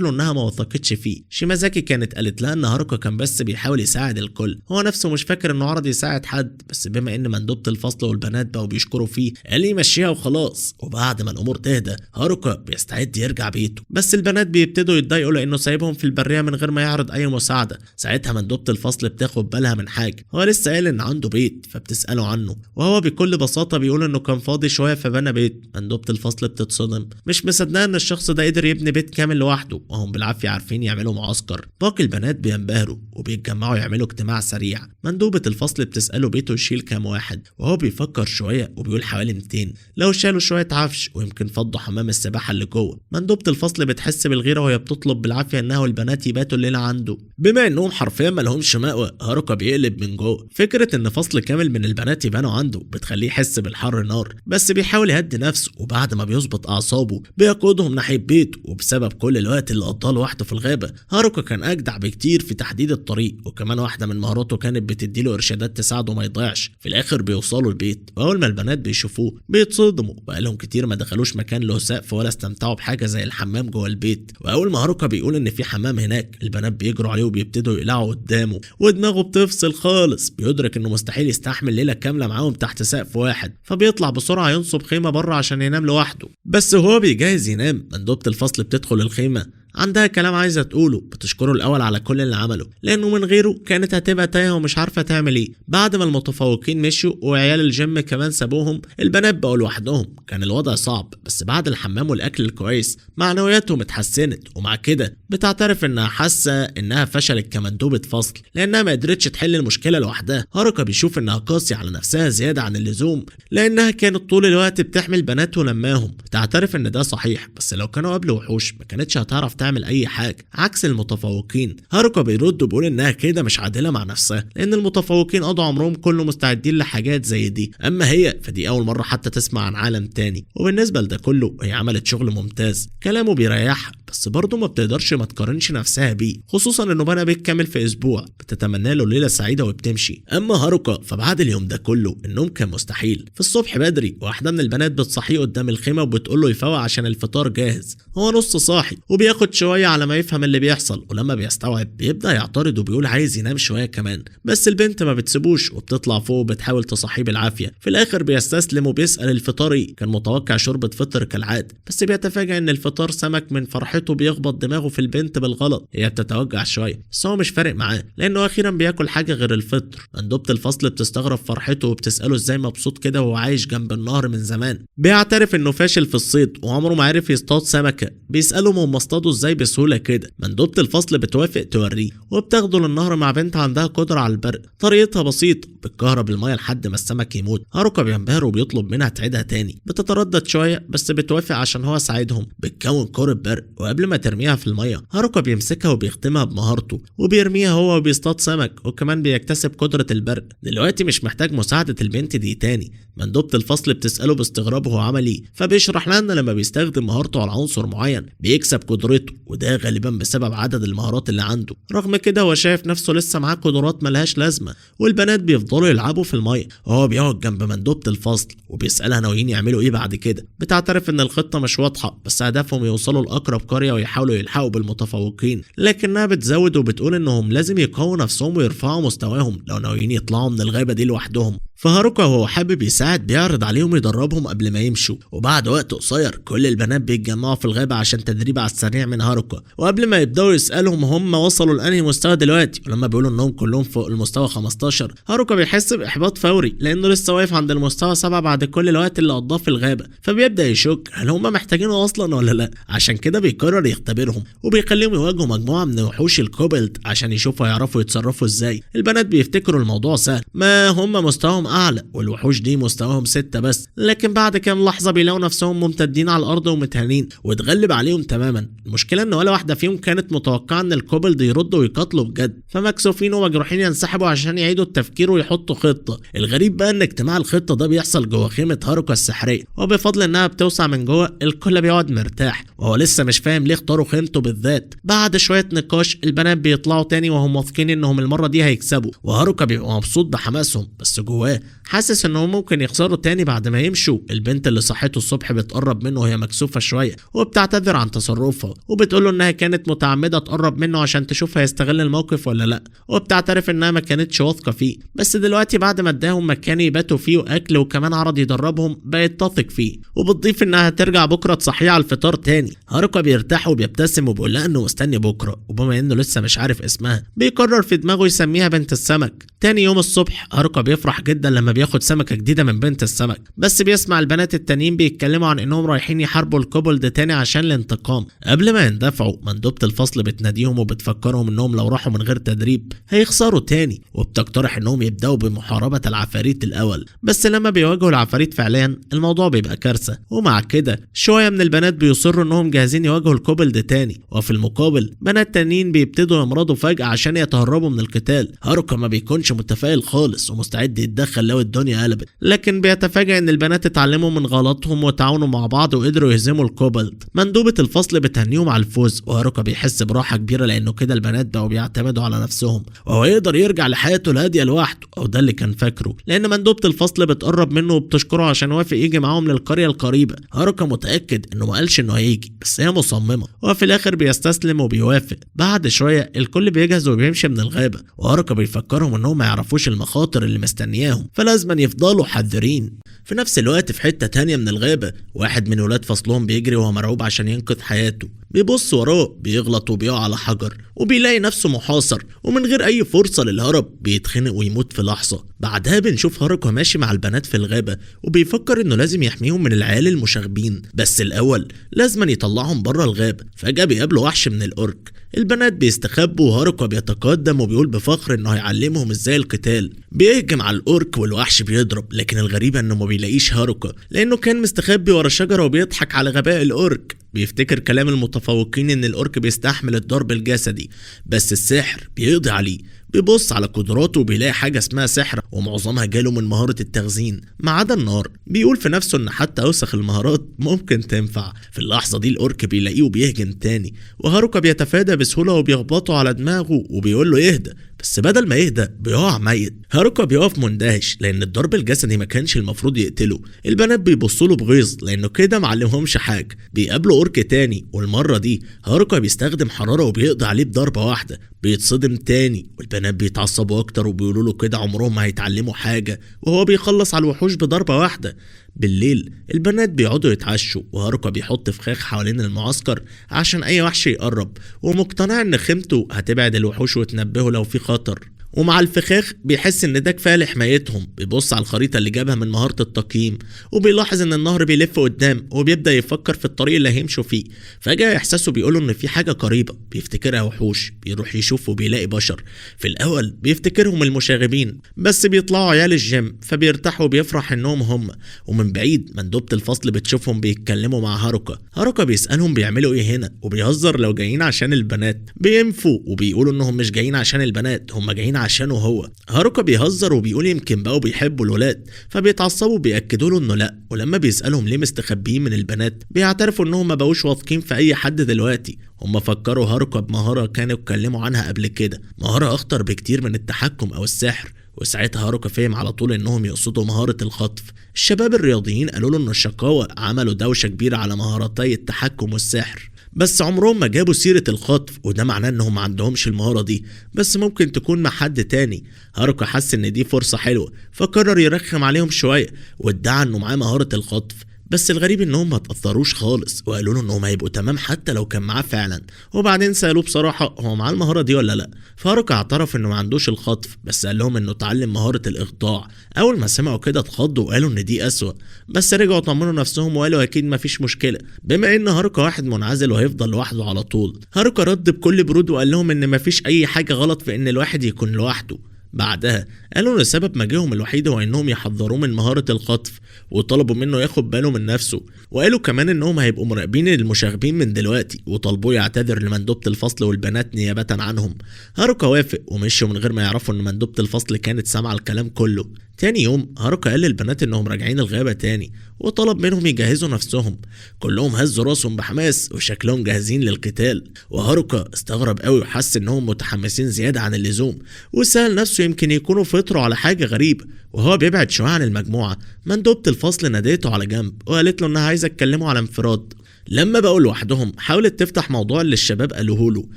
له انها ما وثقتش فيه. شيمازاكي كانت قالت لها ان هاروكا كان بس بيحاول يساعد الكل، هو نفسه مش فاكر انه عرض يساعد حد، بس بما ان مندوبه الفصل والبنات بقوا بيشكروا فيه قال يمشيها وخلاص. وبعد ما الامور تهدى هاروكا بيستعد يرجع بيته، بس البنات بيبتدوا يتضايقوا لانه سايبهم في البرية من غير ما يعرض اي مساعدة. ساعتها مندوبه الفصل بتاخد بالها من حاجة، هو لسه قال ان عنده بيت فبتساله عنه، وهو بكل بساطة بيقول انه كان فاضي شوية فبنى بيت. مندوبه الفصل بتتصدم، مش مصدقه ان الشخص ده قدر يبني بيت كامل لوحده، وهم بالعافية عارفين يعملوا معسكر. باقي البنات بينبهروا وبيتجمعوا يعملوا اجتماع سريع. مندوبه الفصل بتساله بيته يشيل كام واحد، وهو بيفكر شوية وبيقول حوالي 200 لو شالوا شوية عفش ويمكن فضوا حمام السباحة اللي جوه. مندوبه الفصل بتحس بالغيره وهي بتطلب بالعافية انها والبنات يباتوا الليلة عنده، بما انهم حرفيا ما لهمش مأوى. هاروكا بيقلب من جوه، فكرة ان فصل كامل من البنات يبانوا عنده بتخليه يحس بالحر نار، بس بيحاول يهدي نفسه، وبعد ما بيظبط اعصابه بيقودهم ناحية بيته. وبسبب كل الوقت اللي قضاه لوحده في الغابة هاروكا كان اجدع بكتير في تحديد الطريق، وكمان واحدة من مهاراته كانت بتديله ارشادات تساعده ما يضيعش. في الاخر بيوصلوا البيت، واول ما البنات بيشوفوه بيتصدموا، بقالهم كتير ما دخلوش مكان له سقف ولا استمتعوا بحاجة زي الحمام جوه البيت. واول ما هاروكا بيقول ان في حمام هناك البنات بيجروا عليه وبيبتدوا يقلعوا قدامه، ودماغه بتفصل خالص. بيدرك انه مستحيل يستحمل ليلة كاملة معاهم تحت سقف واحد، فبيطلع بسرعة ينصب خيمة بره عشان ينام لوحده. بس وهو بيجهز ينام مندوبه الفصل بتدخل الخيمة، عندها كلام عايزه تقوله. بتشكره الاول على كل اللي عمله، لانه من غيره كانت هتبقى تايهه ومش عارفه تعمل ايه. بعد ما المتفوقين مشوا وعيال الجيم كمان سابوهم، البنات بقوا لوحدهم. كان الوضع صعب، بس بعد الحمام والاكل الكويس معنوياتهم اتحسنت. ومع كده بتعترف انها حاسه انها فشلت كمندوبه فصل لانها ما قدرتش تحل المشكلة لوحدها. هاروكا بيشوف انها قاسية على نفسها زيادة عن اللزوم، لانها كانت طول الوقت بتحمل بنات ولماهم. بتعترف ان ده صحيح، بس لو كانوا قبل وحوش ما كانتش هتعرف تعمل اي حاجة، عكس المتفوقين. هاروكا بيرد وبيقول انها كده مش عادلة مع نفسها، لان المتفوقين قضوا عمرهم كله مستعدين لحاجات زي دي، اما هي فدي اول مرة حتى تسمع عن عالم تاني. وبالنسبة لده كله هي عملت شغل ممتاز، كلامه بيريحها، بس برضه ما بتقدرش ما تقارنش نفسها بيه، خصوصا انه بنى بيت كامل في اسبوع. بتتمنى له ليلة سعيدة وبتمشي. اما هاروكا فبعد اليوم ده كله النوم كان مستحيل. في الصبح بدري واحدة من البنات بتصحيه قدام الخيمة وبتقول له يفوق عشان الفطار جاهز. هو نص صاحي وبياخد شوية على ما يفهم اللي بيحصل، ولما بيستوعب بيبدا يعترض وبيقول عايز ينام شوية كمان، بس البنت ما بتسيبوش وبتطلع فوق وبتحاول تصحيه بالعافية. في الاخر بيستسلم وبيسال الفطار ايه. كان متوقع شوربة فطر كالعادة، بس بيتفاجئ ان الفطار سمك. من فرحته بيخبط دماغه في البنت بالغلط، هي بتتوجع شوية بس هو مش فارق معاه لانه اخيرا بياكل حاجة غير الفطر. مندوبه الفصل بتستغرب فرحته وبتساله ازاي مبسوط كده وهو عايش جنب النهر من زمان. بيعترف انه فاشل في الصيد وعمره ما عرف يصطاد سمكة. بيسالهم هم اصطادوا ازاي بسهولة كده. مندوبه الفصل بتوافق توريه وبتاخده للنهر مع بنت عندها قدره على البرق، طريقتها بسيطة، بتكهرب المية لحد ما السمك يموت. هاروكا بينبهر وبيطلب منها تعيدها تاني. بتتردد شوية بس بتوافق عشان هو ساعدهم. بتكون كرة برق، وقبل ما ترميها في المية هاروكا بيمسكها وبيختمها بمهارته وبيرميها هو وبيصطاد سمك، وكمان بيكتسب قدرة البرق. دلوقتي مش محتاج مساعدة البنت دي تاني. مندوبة الفصل بتسأله باستغراب هو عمل ايه، فبيشرح لها ان لما بيستخدم مهارته على عنصر معين بيكسب قدرته، وده غالبا بسبب عدد المهارات اللي عنده. رغم كده هو شايف نفسه لسه معاه قدرات ملهاش لازمة. والبنات بيفضلوا يلعبوا في المية وهو بيقعد جنب مندوبة الفصل وبيسألها ناويين يعملوا ايه بعد كده. بتعترف ان الخطة مش واضحة، بس هدفهم يوصلوا لأقرب قرية ويحاولوا يلحقوا بالمتفوقين، لكنها بتزود وبتقول انهم لازم يقووا نفسهم ويرفعوا مستواهم لو ناويين يطلعوا من الغابة دي لوحدهم. فهاروكا وهو حابب يساعد بيعرض عليهم يدربهم قبل ما يمشوا. وبعد وقت قصير كل البنات بيتجمعوا في الغابة عشان تدريب على السريع من هاروكا، وقبل ما يبداوا يسالهم هم وصلوا لانهي مستوى دلوقتي، ولما بيقولوا انهم كلهم فوق المستوى 15 هاروكا بيحس باحباط فوري لانه لسه واقف عند المستوى 7 بعد كل الوقت اللي قضاه في الغابة، فبيبدا يشك هل هم محتاجينه اصلا ولا لا. عشان كده بيقرر يختبرهم وبيخليهم يواجهوا مجموعة من وحوش الكوبلد عشان يشوفوا يعرفوا يتصرفوا ازاي. البنات بيفتكروا الموضوع سهل، ما هم مستواهم اعلى والوحوش دي مستواهم 6 بس، لكن بعد كام لحظة بيلاقوا نفسهم ممتدين على الارض ومتهانين واتغلب عليهم تماما. المشكلة ان ولا واحدة فيهم كانت متوقعه ان الكوبلد يردوا ويقاتلوا بجد، فمكسوفين ومجروحين ينسحبوا عشان يعيدوا التفكير ويحطوا خطه. الغريب بقى ان اجتماع الخطة ده بيحصل جوه خيمة هاروكا السحريه، وبفضل انها بتوسع من جوه الكل بيقعد مرتاح، وهو لسه مش فاهم ليه اختاروا خيمته بالذات. بعد شوية نقاش البنات بيطلعوا تاني وهم واثقين انهم المرة دي هيكسبوا، وهاروكا بيبقى مبسوط بحماسهم، بس جواه حاسس انهم ممكن يخسروا تاني بعد ما يمشوا. البنت اللي صحته الصبح بتقرب منه وهي مكسوفه شوية وبتعتذر عن تصرفها، وبتقوله انها كانت متعمدة تقرب منه عشان تشوف هيستغل الموقف ولا لا، وبتعترف انها ما كانتش واثقة فيه، بس دلوقتي بعد ما اداهم مكان يباتوا فيه واكل وكمان عرض يدربهم بقت تثق فيه، وبتضيف انها ترجع بكره تصحيه على الفطار تاني. هاروكا بيرتاح وبيبتسم وبيقول لها انه مستني بكره، وبما انه لسه مش عارف اسمها بيقرر في دماغه يسميها بنت السمك. تاني يوم الصبح هاروكا بيفرح جدا لما بياخد سمكة جديدة من بنت السمك، بس بيسمع البنات التانيين بيتكلموا عن انهم رايحين يحاربوا الكوبولد تاني عشان الانتقام. قبل ما يندفعوا مندوبة الفصل بتناديهم وبتفكرهم انهم لو راحوا من غير تدريب هيخسروا تاني، وبتقترح انهم يبداوا بمحاربة العفاريت الاول، بس لما بيواجهوا العفاريت فعليا الموضوع بيبقى كارثة. ومع كده شوية من البنات بيصروا انهم جاهزين يواجهوا الكوبولد تاني، وفي المقابل بنات تانيين بيبتدوا يمرضوا فجأة عشان يتهربوا من القتال. هاروكا ما بيكونش متفائل خالص ومستعد يتدخل لو الدنيا قلبت، لكن بيتفاجئ ان البنات اتعلموا من غلطهم وتعاونوا مع بعض وقدروا يهزموا الكوبالت. مندوبة الفصل بتهنيهم على الفوز، وهاروكا بيحس براحة كبيرة لانه كده البنات بقوا بيعتمدوا على نفسهم وهو يقدر يرجع لحياته الهادية لوحده، او ده اللي كان فاكره، لان مندوبة الفصل بتقرب منه وبتشكره عشان وافق يجي معاهم للقرية القريبة. هاروكا متأكد انه ما قالش انه هيجي، بس هي مصممة، وفي الاخر بيستسلم وبيوافق. بعد شوية الكل بيجهز وبيمشي من الغابة، وهاروكا بيفكرهم انهم ما يعرفوش المخاطر اللي مستنياهم فلازم يفضلوا حذرين. في نفس الوقت في حتة تانية من الغابة واحد من ولاد فصلهم بيجري وهو مرعوب عشان ينقذ حياته، بيبص وراه بيغلط وبيقع على حجر وبيلاقي نفسه محاصر، ومن غير اي فرصة للهرب بيتخنق ويموت في لحظة. بعدها بنشوف هاروكا ماشي مع البنات في الغابة وبيفكر انه لازم يحميهم من العيال المشاغبين، بس الاول لازم يطلعهم بره الغابة. فجأة بيقابلوا وحش من الأورك، البنات بيستخبوا وهاروكا بيتقدم وبيقول بفخر انه هيعلمهم ازاي القتال. بيهجم على الأورك والوحش بيضرب، لكن الغريبة انه ما بيلاقيش هاروكا لانه كان مستخبي ورا شجرة وبيضحك على غباء الأورك. بيفتكر كلام المتفوقين ان الأورك بيستحمل الضرب الجسدي، بس السحر بيقضي عليه. بيبص على قدراته وبيلاقي حاجة اسمها سحر ومعظمها جاله من مهارة التخزين ما عدا النار. بيقول في نفسه ان حتى اوسخ المهارات ممكن تنفع. في اللحظة دي الأورك بيلاقيه وبيهجم تاني، وهاروكا بيتفادى بسهولة وبيخبطه على دماغه وبيقول له يهدى، بس بدل ما يهدى بيقع ميت. هاروكا بيقف مندهش لان الضرب الجسدي ما كانش المفروض يقتله. البنات بيبصوا له بغيظ لانه كده معلمهمش حاجة. بيقابلوا أورك تاني، والمرة دي هاروكا بيستخدم حرارة وبيقضي عليه بضربة واحدة. بيتصدم تاني والبنات بيتعصبوا اكتر وبيقولوا له كده عمرهم ما هيتعلموا حاجة، وهو بيخلص على الوحوش بضربة واحدة. بالليل البنات بيقعدوا يتعشوا، وهاروكا بيحط فخاخ حوالين المعسكر عشان اي وحش يقرب، ومقتنع ان خيمته هتبعد الوحوش وتنبهه لو في خطر. ومع الفخاخ بيحس ان ده كفاية لحمايتهم. بيبص على الخريطة اللي جابها من مهارة التقييم وبيلاحظ ان النهر بيلف قدام، وبيبدا يفكر في الطريق اللي هيمشوا فيه. فجاة احساسه بيقوله ان في حاجة قريبه بيفتكرها وحوش. بيروح يشوف وبيلاقي بشر. في الاول بيفتكرهم المشاغبين، بس بيطلعوا عيال الجيم، فبيرتاحوا وبيفرح انهم هم. ومن بعيد مندوبه الفصل بتشوفهم بيتكلموا مع هاروكا. هاروكا بيسالهم بيعملوا ايه هنا، وبيهزر لو جايين عشان البنات. بينفوا وبيقولوا انهم مش جايين عشان البنات، هم جايين عشانه هو. هاروكا بيهزر وبيقول يمكن بقوا بيحبوا الولاد، فبيتعصبوا وبيأكدوا له انه لا. ولما بيسألهم ليه مستخبيين من البنات بيعترفوا انهم ما بقوش واثقين في اي حد دلوقتي. هم فكروا هاروكا بمهارة كانوا اتكلموا عنها قبل كده، مهارة اخطر بكتير من التحكم او السحر. وساعتها هاروكا فهم على طول انهم يقصدوا مهارة الخطف. الشباب الرياضيين قالوا له ان الشقاوة عملوا دوشة كبيرة على مهارتي التحكم والسحر، بس عمرهم ما جابوا سيرة الخطف، وده معناه انهم ما عندهمش المهارة دي، بس ممكن تكون مع حد تاني. هاروكا حس ان دي فرصة حلوة، فقرر يرخم عليهم شوية وادعى انه معاه مهارة الخطف. بس الغريب انهم ما تأثروش خالص وقالوا له انهم هيبقوا تمام حتى لو كان معاه فعلا. وبعدين سألوه بصراحة هو معاه المهارة دي ولا لا، فهاروكا اعترف انه ما عندوش الخطف، بس قال لهم انه اتعلم مهارة الاخضاع. اول ما سمعوا كده اتخضوا وقالوا ان دي اسوأ، بس رجعوا طمنوا نفسهم وقالوا اكيد ما فيش مشكلة بما ان هاروكا واحد منعزل وهيفضل لوحده على طول. هاروكا رد بكل برود وقال لهم ان ما فيش اي حاجة غلط في ان الواحد يكون لوحده. بعدها قالوا ان سبب مجيهم الوحيد هو انهم يحذروه من مهارة الخطف، وطلبوا منه ياخد باله من نفسه، وقالوا كمان انهم هيبقوا مراقبين المشاغبين من دلوقتي، وطلبوه يعتذر لمندوبة الفصل والبنات نيابة عنهم. هاروكا وافق ومشوا من غير ما يعرفوا ان مندوبة الفصل كانت سامعة الكلام كله. تاني يوم هاروكا قال للبنات انهم راجعين الغابة تاني، وطلب منهم يجهزوا نفسهم. كلهم هزوا راسهم بحماس وشكلهم جاهزين للقتال، وهاروكا استغرب قوي وحس انهم متحمسين زيادة عن اللزوم، وسأل نفسه يمكن يكونوا فطروا على حاجة غريبة. وهو بيبعد شوية عن المجموعة، مندوبة الفصل ناديته على جنب وقالت له انها عايزة تكلمه على انفراد. لما بقوا لوحدهم حاولت تفتح موضوع اللي الشباب قالوه له،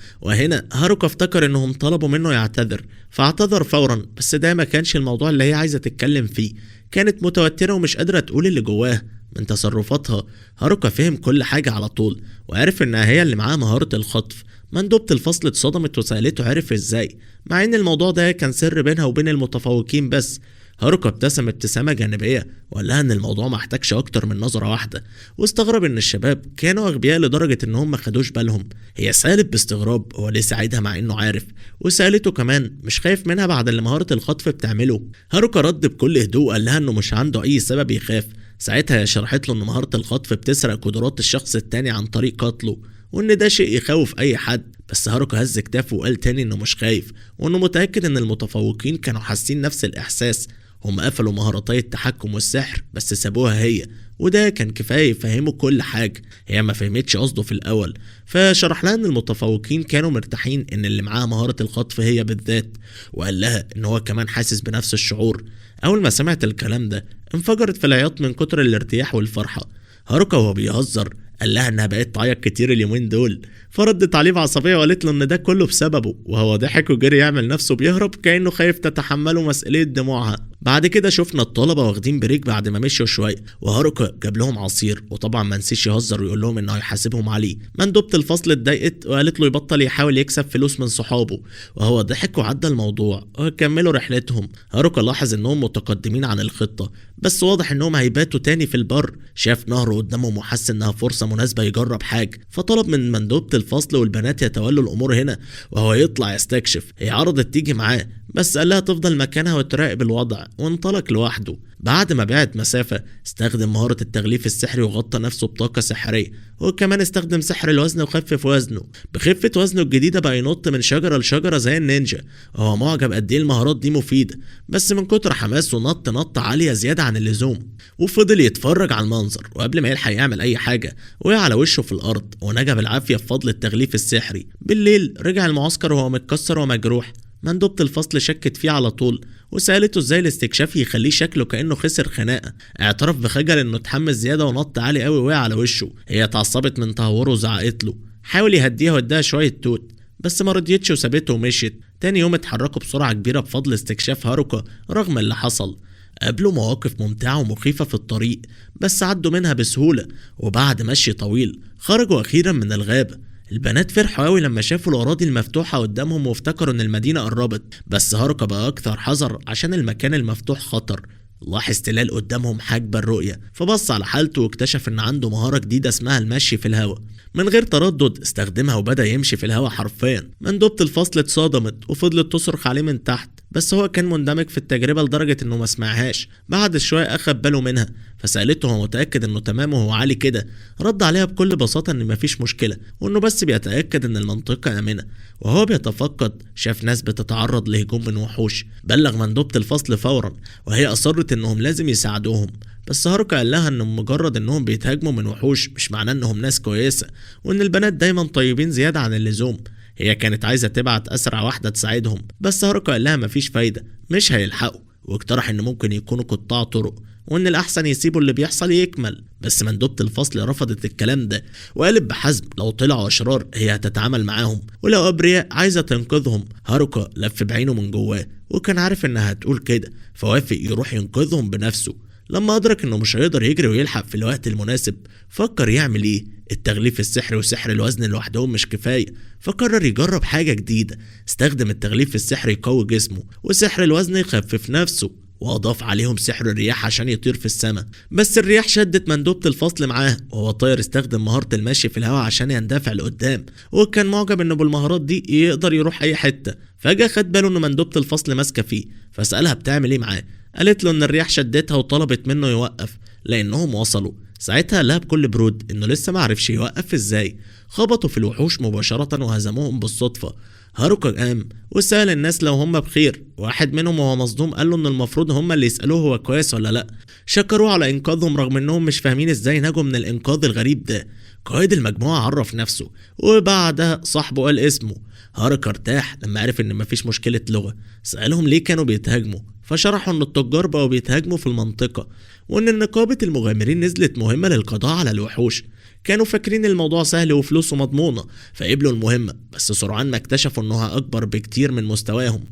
وهنا هاروكا افتكر انهم طلبوا منه يعتذر، فاعتذر فورا، بس ده ما كانش الموضوع اللي هي عايزة تتكلم فيه. كانت متوترة ومش قادرة تقول اللي جواها. من تصرفاتها هاروكا فهم كل حاجة على طول، وعرف انها هي اللي معاها مهارة الخطف. مندوبة الفصل اتصدمت وسألته عرف ازاي، مع ان الموضوع ده كان سر بينها وبين المتفوقين بس. هاروكا ابتسم ابتسامة جانبية وقال لها ان الموضوع ما احتاجش اكتر من نظرة واحدة، واستغرب ان الشباب كانوا اغبياء لدرجة انهم ما خدوش بالهم. هي سألت باستغراب هو ليه ساعدها مع انه عارف، وسألته كمان مش خايف منها بعد اللي مهارة الخطف بتعمله. هاروكا رد بكل هدوء وقال لها انه مش عنده اي سبب يخاف. ساعتها هي شرحت له ان مهارة الخطف بتسرق قدرات الشخص التاني عن طريق قتله، وان ده شيء يخوف اي حد. بس هاروكا هز كتافه وقال تاني انه مش خايف، وانه متأكد ان المتفوقين كانوا حاسين نفس الاحساس. هم قفلوا مهارتي التحكم والسحر بس سابوها هي، وده كان كفاية يفهموا كل حاجة. هي ما فهمتش قصده في الأول، فشرح لها إن المتفوقين كانوا مرتاحين إن اللي معاها مهارة الخطف هي بالذات، وقال لها إن هو كمان حاسس بنفس الشعور. أول ما سمعت الكلام ده انفجرت في العياط من كتر الارتياح والفرحة. هاروكا وهو بيهزر قال لها انها بقت تعيط كتير اليومين دول، فردت عليه بعصبيه وقالت له ان ده كله بسببه، وهو ضحك وجري يعمل نفسه بيهرب كانه خايف تتحمله مسؤولية دموعها. بعد كده شفنا الطلبة واخدين break بعد ما مشوا شوية، وهاروكا جاب لهم عصير، وطبعا ما نسيش يهزر ويقول لهم انه هيحاسبهم عليه. مندوبه الفصل اتضايقت وقالت له يبطل يحاول يكسب فلوس من صحابه، وهو ضحك وعدى الموضوع وكملوا رحلتهم. هاروكا لاحظ انهم متقدمين عن الخطة، بس واضح انهم هيباتوا تاني في البر. شاف نهر قدامهم وحس انها فرصة مناسبة يجرب حاجة، فطلب من مندوبه الفصل والبنات يتولوا الامور هنا وهو يطلع يستكشف. هي عرضت تيجي معاه، بس قال لها تفضل مكانها وتراقب الوضع، وانطلق لوحده. بعد ما بعد مسافة استخدم مهارة التغليف السحري وغطى نفسه بطاقة سحرية، وكمان استخدم سحر الوزن وخفف وزنه. بخفة وزنه الجديدة بقى ينط من شجرة لشجرة زي النينجا. هو معجب قد ايه المهارات دي مفيدة، بس من كتر حماسه نط نطة عالية زيادة عن اللزوم، وفضل يتفرج على المنظر. وقبل ما يلحق يعمل أي حاجة وقع على وشه في الأرض ونجا بالعافية بفضل التغليف السحري. بالليل رجع المعسكر وهو متكسر ومجروح. مندوبة الفصل شكت فيه على طول وسألته ازاي الاستكشاف يخليه شكله كأنه خسر خناقة. اعترف بخجل انه اتحمس زيادة ونط عالي قوي وقع على وشه. هي اتعصبت من تهوره وزعقت له، حاول يهديها واداها شوية توت، بس ما رضيتش وسابته ومشيت. تاني يوم اتحركوا بسرعة كبيرة بفضل استكشاف هاروكا رغم اللي حصل. قابلوا مواقف ممتعة ومخيفة في الطريق بس عدوا منها بسهولة، وبعد مشي طويل خرجوا أخيرا من الغابة. البنات فرحوا قوي لما شافوا الأراضي المفتوحة قدامهم وافتكروا إن المدينة قربت، بس هاروكا بقى أكثر حذر عشان المكان المفتوح خطر. لاحظ تلال قدامهم حاجب الرؤية، فبص على حالته واكتشف إن عنده مهارة جديدة اسمها المشي في الهواء. من غير تردد استخدمها وبدأ يمشي في الهواء حرفيا. مندوبة الفصل اتصدمت وفضلت تصرخ عليه من تحت، بس هو كان مندمج في التجربة لدرجة انه ما سمعهاش. بعد شوية اخد باله منها فسألته هو متأكد انه تمام وهو عالي كده. رد عليها بكل بساطة ان مفيش مشكلة وانه بس بيتأكد ان المنطقة آمنة. وهو بيتفقد شاف ناس بتتعرض لهجوم من وحوش. بلغ مندوبة الفصل فورا وهي اصرت انهم لازم يساعدوهم، بس هاروكا قال لها ان مجرد انهم بيتهاجموا من وحوش مش معناه انهم ناس كويسة، وان البنات دايما طيبين زيادة عن اللزوم. هي كانت عايزة تبعت أسرع واحدة تساعدهم، بس هاروكا قال لها مفيش فايدة، مش هيلحقوا، واقترح إن ممكن يكونوا قطاع طرق. وإن الأحسن يسيبوا اللي بيحصل يكمل. بس مندوبة الفصل رفضت الكلام ده وقالت بحزم لو طلعوا أشرار هي هتتعامل معاهم، ولو أبرياء عايزة تنقذهم. هاروكا لف بعينه من جواه وكان عارف إنها هتقول كده، فوافق يروح ينقذهم بنفسه. لما أدرك إنه مش هيقدر يجري ويلحق في الوقت المناسب فكر يعمل إيه. التغليف السحري وسحر الوزن لوحدهم مش كفاية، فقرر يجرب حاجة جديدة. استخدم التغليف السحري يقوي جسمه وسحر الوزن يخفف نفسه، وأضاف عليهم سحر الرياح عشان يطير في السماء. بس الرياح شدت مندوبة الفصل معاه وهو طاير. استخدم مهارة المشي في الهواء عشان يندفع لقدام، وكان معجب انه بالمهارات دي يقدر يروح اي حتة. فجأة خد باله ان مندوبة الفصل ماسكة فيه، فسألها بتعمل ايه معاه. قالت له ان الرياح شدتها وطلبت منه يوقف لانهم وصلوا. ساعتها قالها بكل برود انه لسه معرفش يوقف ازاي. خبطوا في الوحوش مباشرة وهزموهم بالصدفة. هاروكا قام وسأل الناس لو هم بخير. واحد منهم وهو مصدوم قال له ان المفروض هم اللي يسألوه هو كويس ولا لا. شكروه على انقاذهم رغم انهم مش فاهمين ازاي نجوا من الانقاذ الغريب ده. قائد المجموعة عرف نفسه وبعدها صاحبه قال اسمه. هاروكا ارتاح لما عرف ان مفيش مشكلة لغة. سألهم ليه كانوا بيتهاجموا، فشرحوا ان التجار بقوا بيتهاجموا في المنطقة، وان نقابة المغامرين نزلت مهمة للقضاء على الوحوش. كانوا فاكرين الموضوع سهل وفلوسه مضمونة فقبلوا المهمة، بس سرعان ما اكتشفوا انها اكبر بكتير من مستواهم.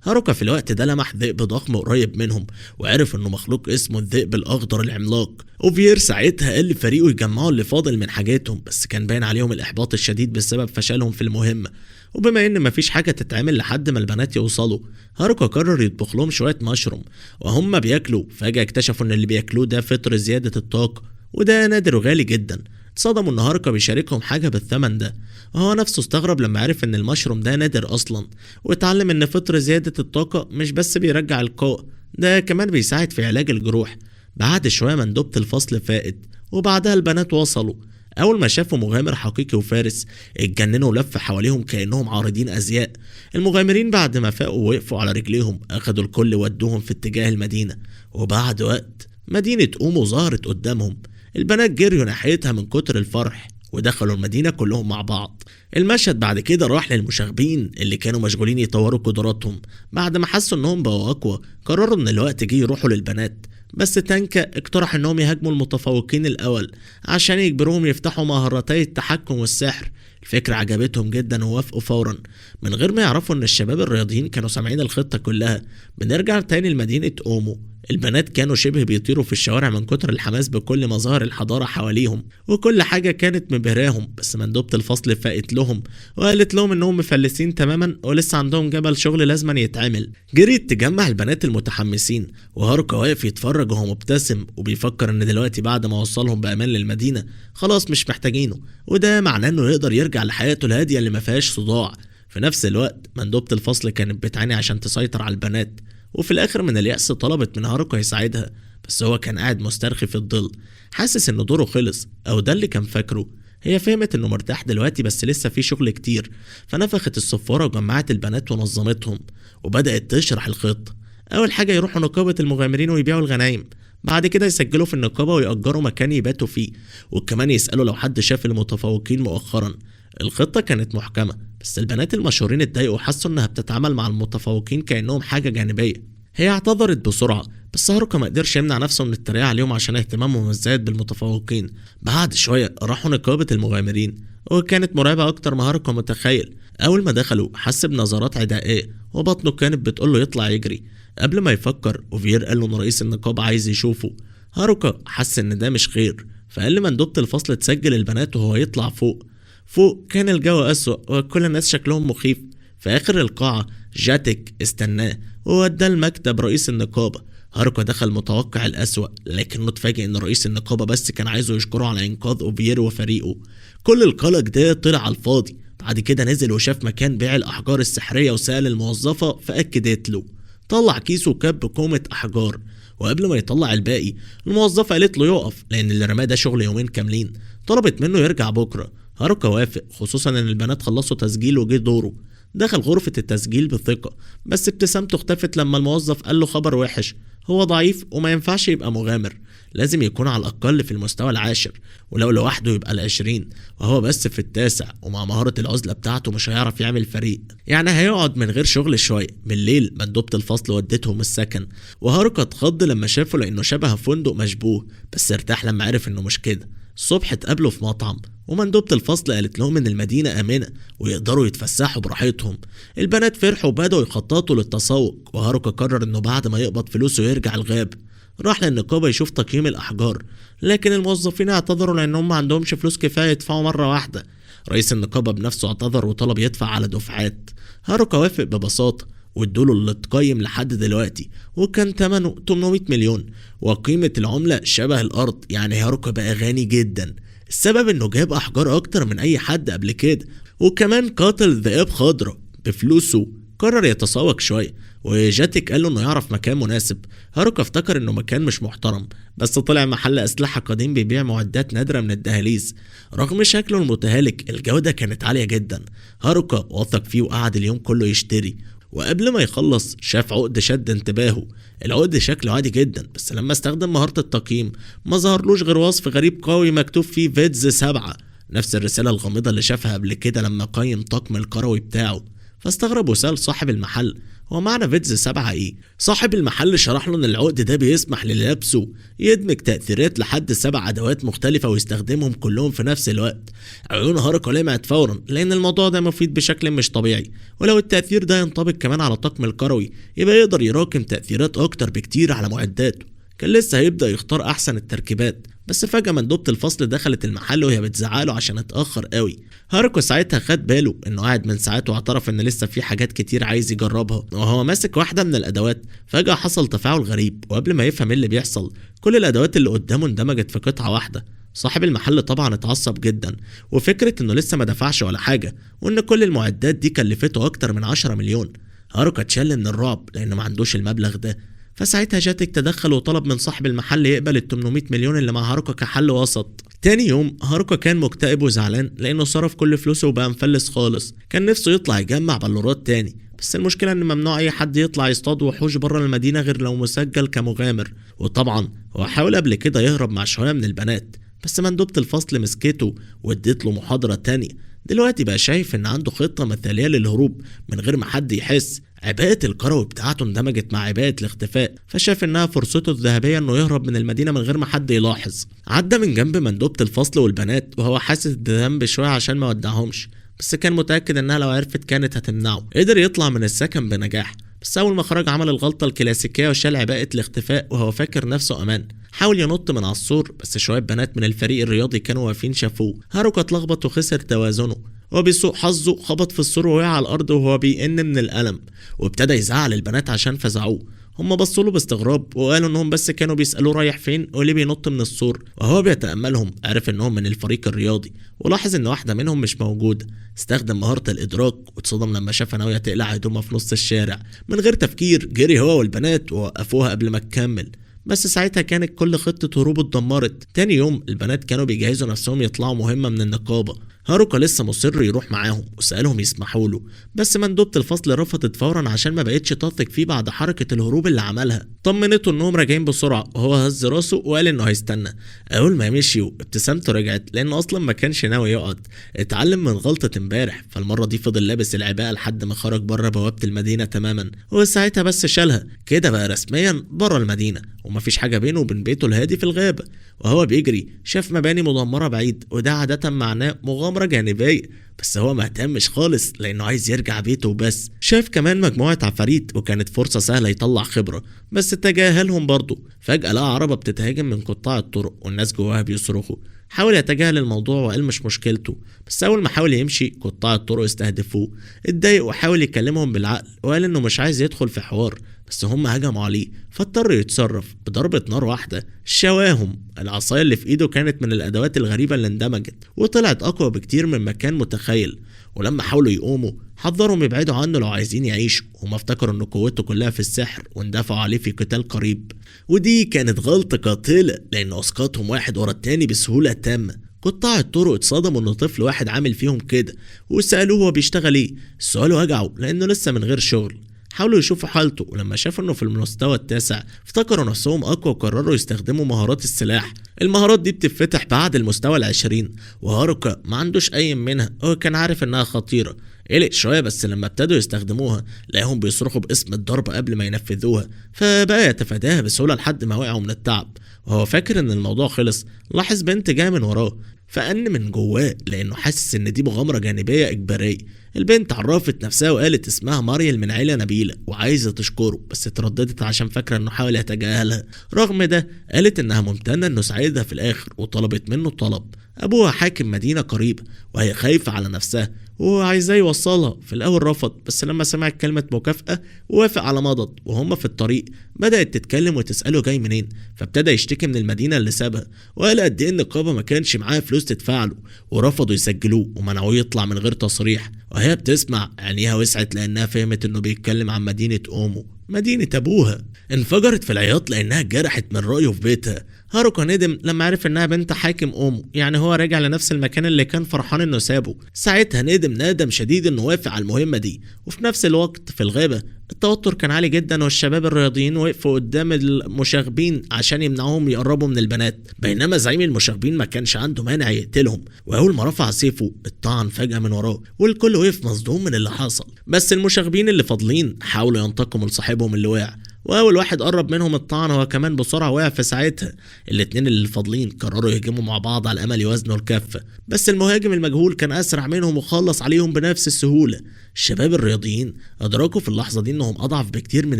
هاروكا في الوقت ده لمح ذئب ضخم قريب منهم وعرف انه مخلوق اسمه الذئب الاخضر العملاق. اوفير ساعتها قال لفريقه يجمعوا اللي فاضل من حاجاتهم، بس كان باين عليهم الاحباط الشديد بسبب فشلهم في المهمة. وبما ان مفيش حاجة تتعمل لحد ما البنات يوصلوا، هاروكا قرر يطبخ لهم شوية مشروم. وهم بياكلوا فجأة اكتشفوا ان اللي بياكلوه ده فطر زيادة الطاقة، وده نادر وغالي جدا. اتصدموا ان هاروكا بيشاركهم حاجة بالثمن ده، وهو نفسه استغرب لما عرف ان المشروم ده نادر اصلا، واتعلم ان فطر زيادة الطاقة مش بس بيرجع القوة، ده كمان بيساعد في علاج الجروح. بعد شوية مندوبة الفصل فاقت وبعدها البنات وصلوا. اول ما شافوا مغامر حقيقي وفارس اتجننوا ولف حواليهم كأنهم عارضين ازياء. المغامرين بعد ما فاقوا وقفوا على رجليهم، اخدوا الكل ودوهم في اتجاه المدينة. وبعد وقت مدينة اومو ظهرت قدامهم. البنات جريوا ناحيتها من كتر الفرح ودخلوا المدينة كلهم مع بعض. المشهد بعد كده راح للمشاغبين اللي كانوا مشغولين يطوروا قدراتهم. بعد ما حسوا انهم بقوا اقوى قرروا ان الوقت جه يروحوا للبنات، بس تانكا اقترح انهم يهاجموا المتفوقين الاول عشان يجبروهم يفتحوا مهارتي التحكم والسحر. الفكرة عجبتهم جدا ووافقوا فورا من غير ما يعرفوا ان الشباب الرياضيين كانوا سامعين الخطة كلها. بنرجع تاني لمدينة اومو. البنات كانوا شبه بيطيروا في الشوارع من كتر الحماس بكل مظاهر الحضارة حواليهم، وكل حاجة كانت مبهراهم. بس مندوبة الفصل فاقت لهم وقالت لهم انهم مفلسين تماما ولسه عندهم جبل شغل لازم يتعمل. جريت تجمع البنات المتحمسين، وهاروكا واقف يتفرج وهو مبتسم وبيفكر ان دلوقتي بعد ما وصلهم بأمان للمدينة خلاص مش محتاجينه، وده معناه انه يقدر يرجع لحياته الهادية اللي ما فيهاش صداع. في نفس الوقت مندوبة الفصل كانت بتعاني عشان تسيطر على البنات، وفي الاخر من اليأس طلبت من هاروكا يساعدها، بس هو كان قاعد مسترخي في الظل حاسس ان دوره خلص، او ده اللي كان فاكره. هي فهمت انه مرتاح دلوقتي بس لسه في شغل كتير، فنفخت الصفارة وجمعت البنات ونظمتهم وبدأت تشرح الخطة. اول حاجة يروحوا نقابة المغامرين ويبيعوا الغنايم، بعد كده يسجلوا في النقابة ويأجروا مكان يباتوا فيه، وكمان يسألوا لو حد شاف المتفوقين مؤخرا. الخطة كانت محكمة، بس البنات المشهورين اتضايقوا وحسوا انها بتتعامل مع المتفوقين كأنهم حاجة جانبية. هي اعتذرت بسرعة، بس هاروكا ما قدرش يمنع نفسه من التريقة عليهم عشان اهتمامهم الزايد بالمتفوقين. بعد شوية راحوا نقابة المغامرين، وكانت مرعبة أكتر ما هاروكا متخيل. أول ما دخلوا حس بنظرات عدائية وبطنه كانت بتقوله يطلع يجري. قبل ما يفكر أوفير قال له إن رئيس النقابة عايز يشوفه. هاروكا حس إن ده مش خير، فقال لمندوبة الفصل تسجل البنات وهو يطلع فوق. فوق كان الجو أسوأ وكل الناس شكلهم مخيف. في آخر القاعة جاتك استناه ووداه المكتب رئيس النقابة. هاروكا دخل متوقع الأسوأ، لكنه اتفاجئ إن رئيس النقابة بس كان عايزه يشكره على إنقاذ أوفير وفريقه. كل القلق ده طلع على الفاضي. بعد كده نزل وشاف مكان بيع الأحجار السحرية وسأل الموظفة فأكدت له. طلع كيسه وكب كومة أحجار، وقبل ما يطلع الباقي الموظفة قالت له يقف لأن اللي رماه ده شغل يومين كاملين. طلبت منه يرجع بكرة. هاروكا وافق، خصوصا ان البنات خلصوا تسجيل وجه دوره. دخل غرفة التسجيل بثقة، بس ابتسامته اختفت لما الموظف قال له خبر وحش، هو ضعيف وما ينفعش يبقى مغامر. لازم يكون على الأقل في المستوى العاشر، ولو لوحده يبقى 20، وهو بس في التاسع، ومع مهارة العزلة بتاعته مش هيعرف يعمل فريق، يعني هيقعد من غير شغل شوية. بالليل مندوبة الفصل ودتهم السكن، وهاروكا اتخض لما شافه لأنه شبه فندق مشبوه، بس ارتاح لما عرف إنه مش كده. الصبح اتقابلوا في مطعم، ومندوبة الفصل قالت لهم إن المدينة آمنة ويقدروا يتفسحوا براحتهم. البنات فرحوا وبدأوا يخططوا للتسوق، وهاروكا قرر إنه بعد ما يقبض فلوسه يرجع الغاب. راح للنقابة يشوف تقييم الأحجار، لكن الموظفين اعتذروا لأنهم ما عندهمش فلوس كفاية يدفعوا مرة واحدة. رئيس النقابة بنفسه اعتذر وطلب يدفع على دفعات. هاروكا وافق ببساطة وادوله اللي اتقيم لحد دلوقتي، وكان ثمنه 800 مليون، وقيمة العملة شبه الأرض، يعني هاروكا بقى غني جدا. السبب انه جاب أحجار أكتر من أي حد قبل كده، وكمان قاتل ذئاب خضرة بفلوسه. قرر يتسوق شوية، وجاتك قال له انه يعرف مكان مناسب. هاروكا افتكر انه مكان مش محترم، بس طلع محل اسلحة قديم بيبيع معدات نادرة من الدهاليز. رغم شكله المتهالك الجودة كانت عالية جدا. هاروكا وثق فيه وقعد اليوم كله يشتري، وقبل ما يخلص شاف عقد شد انتباهه. العقد شكله عادي جدا، بس لما استخدم مهارة التقييم ما ظهرلوش غير وصف غريب قوي مكتوب فيه فيتز 7، نفس الرسالة الغامضة اللي شافها قبل كده لما قيم طقم الكروي بتاعه. فاستغرب وسأل صاحب المحل هو معنى فيتز 7 ايه؟ صاحب المحل شرح له ان العقد ده بيسمح للي لابسه يدمج تأثيرات لحد 7 ادوات مختلفة ويستخدمهم كلهم في نفس الوقت. عيون هاروكا لمعت فورا لان الموضوع ده مفيد بشكل مش طبيعي، ولو التأثير ده ينطبق كمان على طقم الكروي يبقى يقدر يراكم تأثيرات اكتر بكتير على معداته. كان لسه هيبدأ يختار احسن التركيبات، بس فجأة مندوبة الفصل دخلت المحل وهي بتزعله عشان اتأخر قوي. هاروكا ساعتها خد باله انه قاعد من ساعات واعترف ان لسه في حاجات كتير عايز يجربها. وهو ماسك واحدة من الادوات فجأة حصل تفاعل غريب، وقبل ما يفهم ايه اللي بيحصل كل الادوات اللي قدامه اندمجت في قطعة واحدة. صاحب المحل طبعا اتعصب جدا، وفكرة انه لسه ما دفعش ولا حاجة وان كل المعدات دي كلفته اكتر من 10 مليون. هاروكا اتشل من الرعب لانه ما عندوش المبلغ ده. فساعتها جاتك تدخل وطلب من صاحب المحل يقبل ال 800 مليون اللي مع هاروكا كحل وسط. تاني يوم هاروكا كان مكتئب وزعلان لانه صرف كل فلوسه وبقى مفلس خالص. كان نفسه يطلع يجمع بلورات تاني، بس المشكلة ان ممنوع اي حد يطلع يصطاد وحوش بره المدينة غير لو مسجل كمغامر. وطبعا هو حاول قبل كده يهرب مع شوية من البنات، بس مندوبة الفصل مسكته واديت له محاضرة تانية. دلوقتي بقى شايف ان عنده خطة مثالية للهروب من غير ما حد يحس. عباءة الكروي بتاعته اندمجت مع عباءة الاختفاء، فشاف انها فرصته الذهبية انه يهرب من المدينة من غير ما حد يلاحظ. عدى من جنب مندوبة الفصل والبنات وهو حاسس بذنب شوية عشان ما ودعهمش، بس كان متأكد انها لو عرفت كانت هتمنعه. قدر يطلع من السكن بنجاح، بس اول ما خرج عمل الغلطة الكلاسيكية وشال عباءة الاختفاء وهو فاكر نفسه امان. حاول ينط من على السور، بس شوية بنات من الفريق الرياضي كانوا واقفين شافوه. هاروكا اتلخبط وخسر توازنه، وبسوء حظه خبط في السور ووقع على الارض وهو بيئن من الالم، وابتدى يزعل البنات عشان فزعوه. هم بصوا له باستغراب وقالوا انهم بس كانوا بيسالوه رايح فين وليه بينط من السور. وهو بيتاملهم عرف انهم من الفريق الرياضي، ولاحظ ان واحدة منهم مش موجودة. استخدم مهارة الادراك واتصدم لما شافها ناوية تقلع هدومها في نص الشارع. من غير تفكير جري هو والبنات ووقفوها قبل ما تكمل، بس ساعتها كانت كل خطة هروبه اتدمرت. تاني يوم البنات كانوا بيجهزوا نفسهم يطلعوا مهمة من النقابة. هاروكا لسه مصر يروح معاهم وسألهم يسمحوا له، بس مندوبة الفصل رفضت فورا عشان ما بقتش تثق فيه بعد حركة الهروب اللي عملها. طمنته انهم راجعين بسرعة، وهو هز راسه وقال انه هيستنى. اول ما مشيوا ابتسامته رجعت لانه اصلا ما كانش ناوي يقعد. اتعلم من غلطة امبارح، فالمرة دي فضل لابس العباءة لحد ما خرج بره بوابة المدينة تماما، وساعتها بس شالها. كده بقى رسميا بره المدينة ومفيش حاجة بينه وبين بيته الهادي في الغابة. وهو بيجري شاف مباني مدمرة بعيد، وده عادة معناه مغامرة جانبية، بس هو ما اهتمش خالص لانه عايز يرجع بيته وبس. شاف كمان مجموعة عفاريت وكانت فرصة سهلة يطلع خبرة، بس تجاهلهم برضه. فجأة لقى عربة بتتهاجم من قطاع الطرق والناس جواها بيصرخوا. حاول يتجاهل الموضوع وقال مش مشكلته، بس اول ما حاول يمشي قطاع الطرق استهدفوه. اتضايق وحاول يكلمهم بالعقل وقال انه مش عايز يدخل في حوار، بس هم هجموا عليه فاضطر يتصرف بضربة نار واحدة شواهم. العصاية اللي في ايده كانت من الادوات الغريبة اللي اندمجت وطلعت اقوى بكتير مما كان متخيل. ولما حاولوا يقوموا حذرهم يبعدوا عنه لو عايزين يعيشوا. هما افتكروا ان قوته كلها في السحر واندفعوا عليه في قتال قريب، ودي كانت غلطة قاتلة لان اسقطهم واحد ورا التاني بسهولة تامة. قطاع الطرق اتصدموا ان طفل واحد عامل فيهم كده وسألوه هو بيشتغل ايه. السؤال وجعه لانه لسه من غير شغل. حاولوا يشوفوا حالته، ولما شافوا انه في المستوى التاسع افتكروا نفسهم اقوى وقرروا يستخدموا مهارات السلاح. المهارات دي بتتفتح بعد المستوى 20، وهاروكا ما عندوش اي منها، هو كان عارف انها خطيرة. قلق شوية، بس لما ابتدوا يستخدموها لقاهم بيصرخوا باسم الضربة قبل ما ينفذوها، فبقى يتفاداها بسهولة لحد ما وقعوا من التعب. وهو فاكر ان الموضوع خلص، لاحظ بنت جاية من وراه فأن من جواه لأنه حاسس إن دي مغامرة جانبية إجبارية. البنت عرفت نفسها وقالت اسمها ماريل من عيلة نبيلة وعايزة تشكره، بس اترددت عشان فاكرة إنه حاول يتجاهلها. رغم ده قالت إنها ممتنة إنه ساعدها في الآخر، وطلبت منه طلب. أبوها حاكم مدينة قريبة وهي خايفة على نفسها وعايزاه يوصلها. في الأول رفض، بس لما سمعت كلمة مكافأة وافق على مضض. وهم في الطريق بدأت تتكلم وتسأله جاي منين، فابتدى يشتكي من المدينة اللي سابها، وقال قد إيه النقابة ما كانش معاه فلوس تدفع له، ورفضوا يسجلوه ومنعوه يطلع من غير تصريح. وهي بتسمع عينيها وسعت لأنها فهمت إنه بيتكلم عن مدينة أومو، مدينة أبوها. انفجرت في العياط لأنها اتجرحت من رأيه في بيتها. هاروكا ندم لما عرف إنها بنت حاكم أومو، يعني هو راجع لنفس المكان اللي كان فرحان إنه سابه. ساعتها ندم ندم شديد إنه وافق على المهمة دي. وفي نفس الوقت في الغابة التوتر كان عالي جدا، والشباب الرياضيين وقفوا قدام المشاغبين عشان يمنعوهم يقربوا من البنات، بينما زعيم المشاغبين ما كانش عنده مانع يقتلهم. واول ما رفع سيفه اتطعن فجأة من وراه، والكل وقف مصدوم من اللي حصل. بس المشاغبين اللي فاضلين حاولوا ينتقموا لصاحبهم اللي وقع، واول واحد قرب منهم الطعن هو كمان بسرعة وقع في ساعتها. الاتنين اللي فاضلين قرروا يهجموا مع بعض على امل يوازنوا الكفة، بس المهاجم المجهول كان اسرع منهم وخلص عليهم بنفس السهولة. الشباب الرياضيين ادركوا في اللحظة دي انهم اضعف بكتير من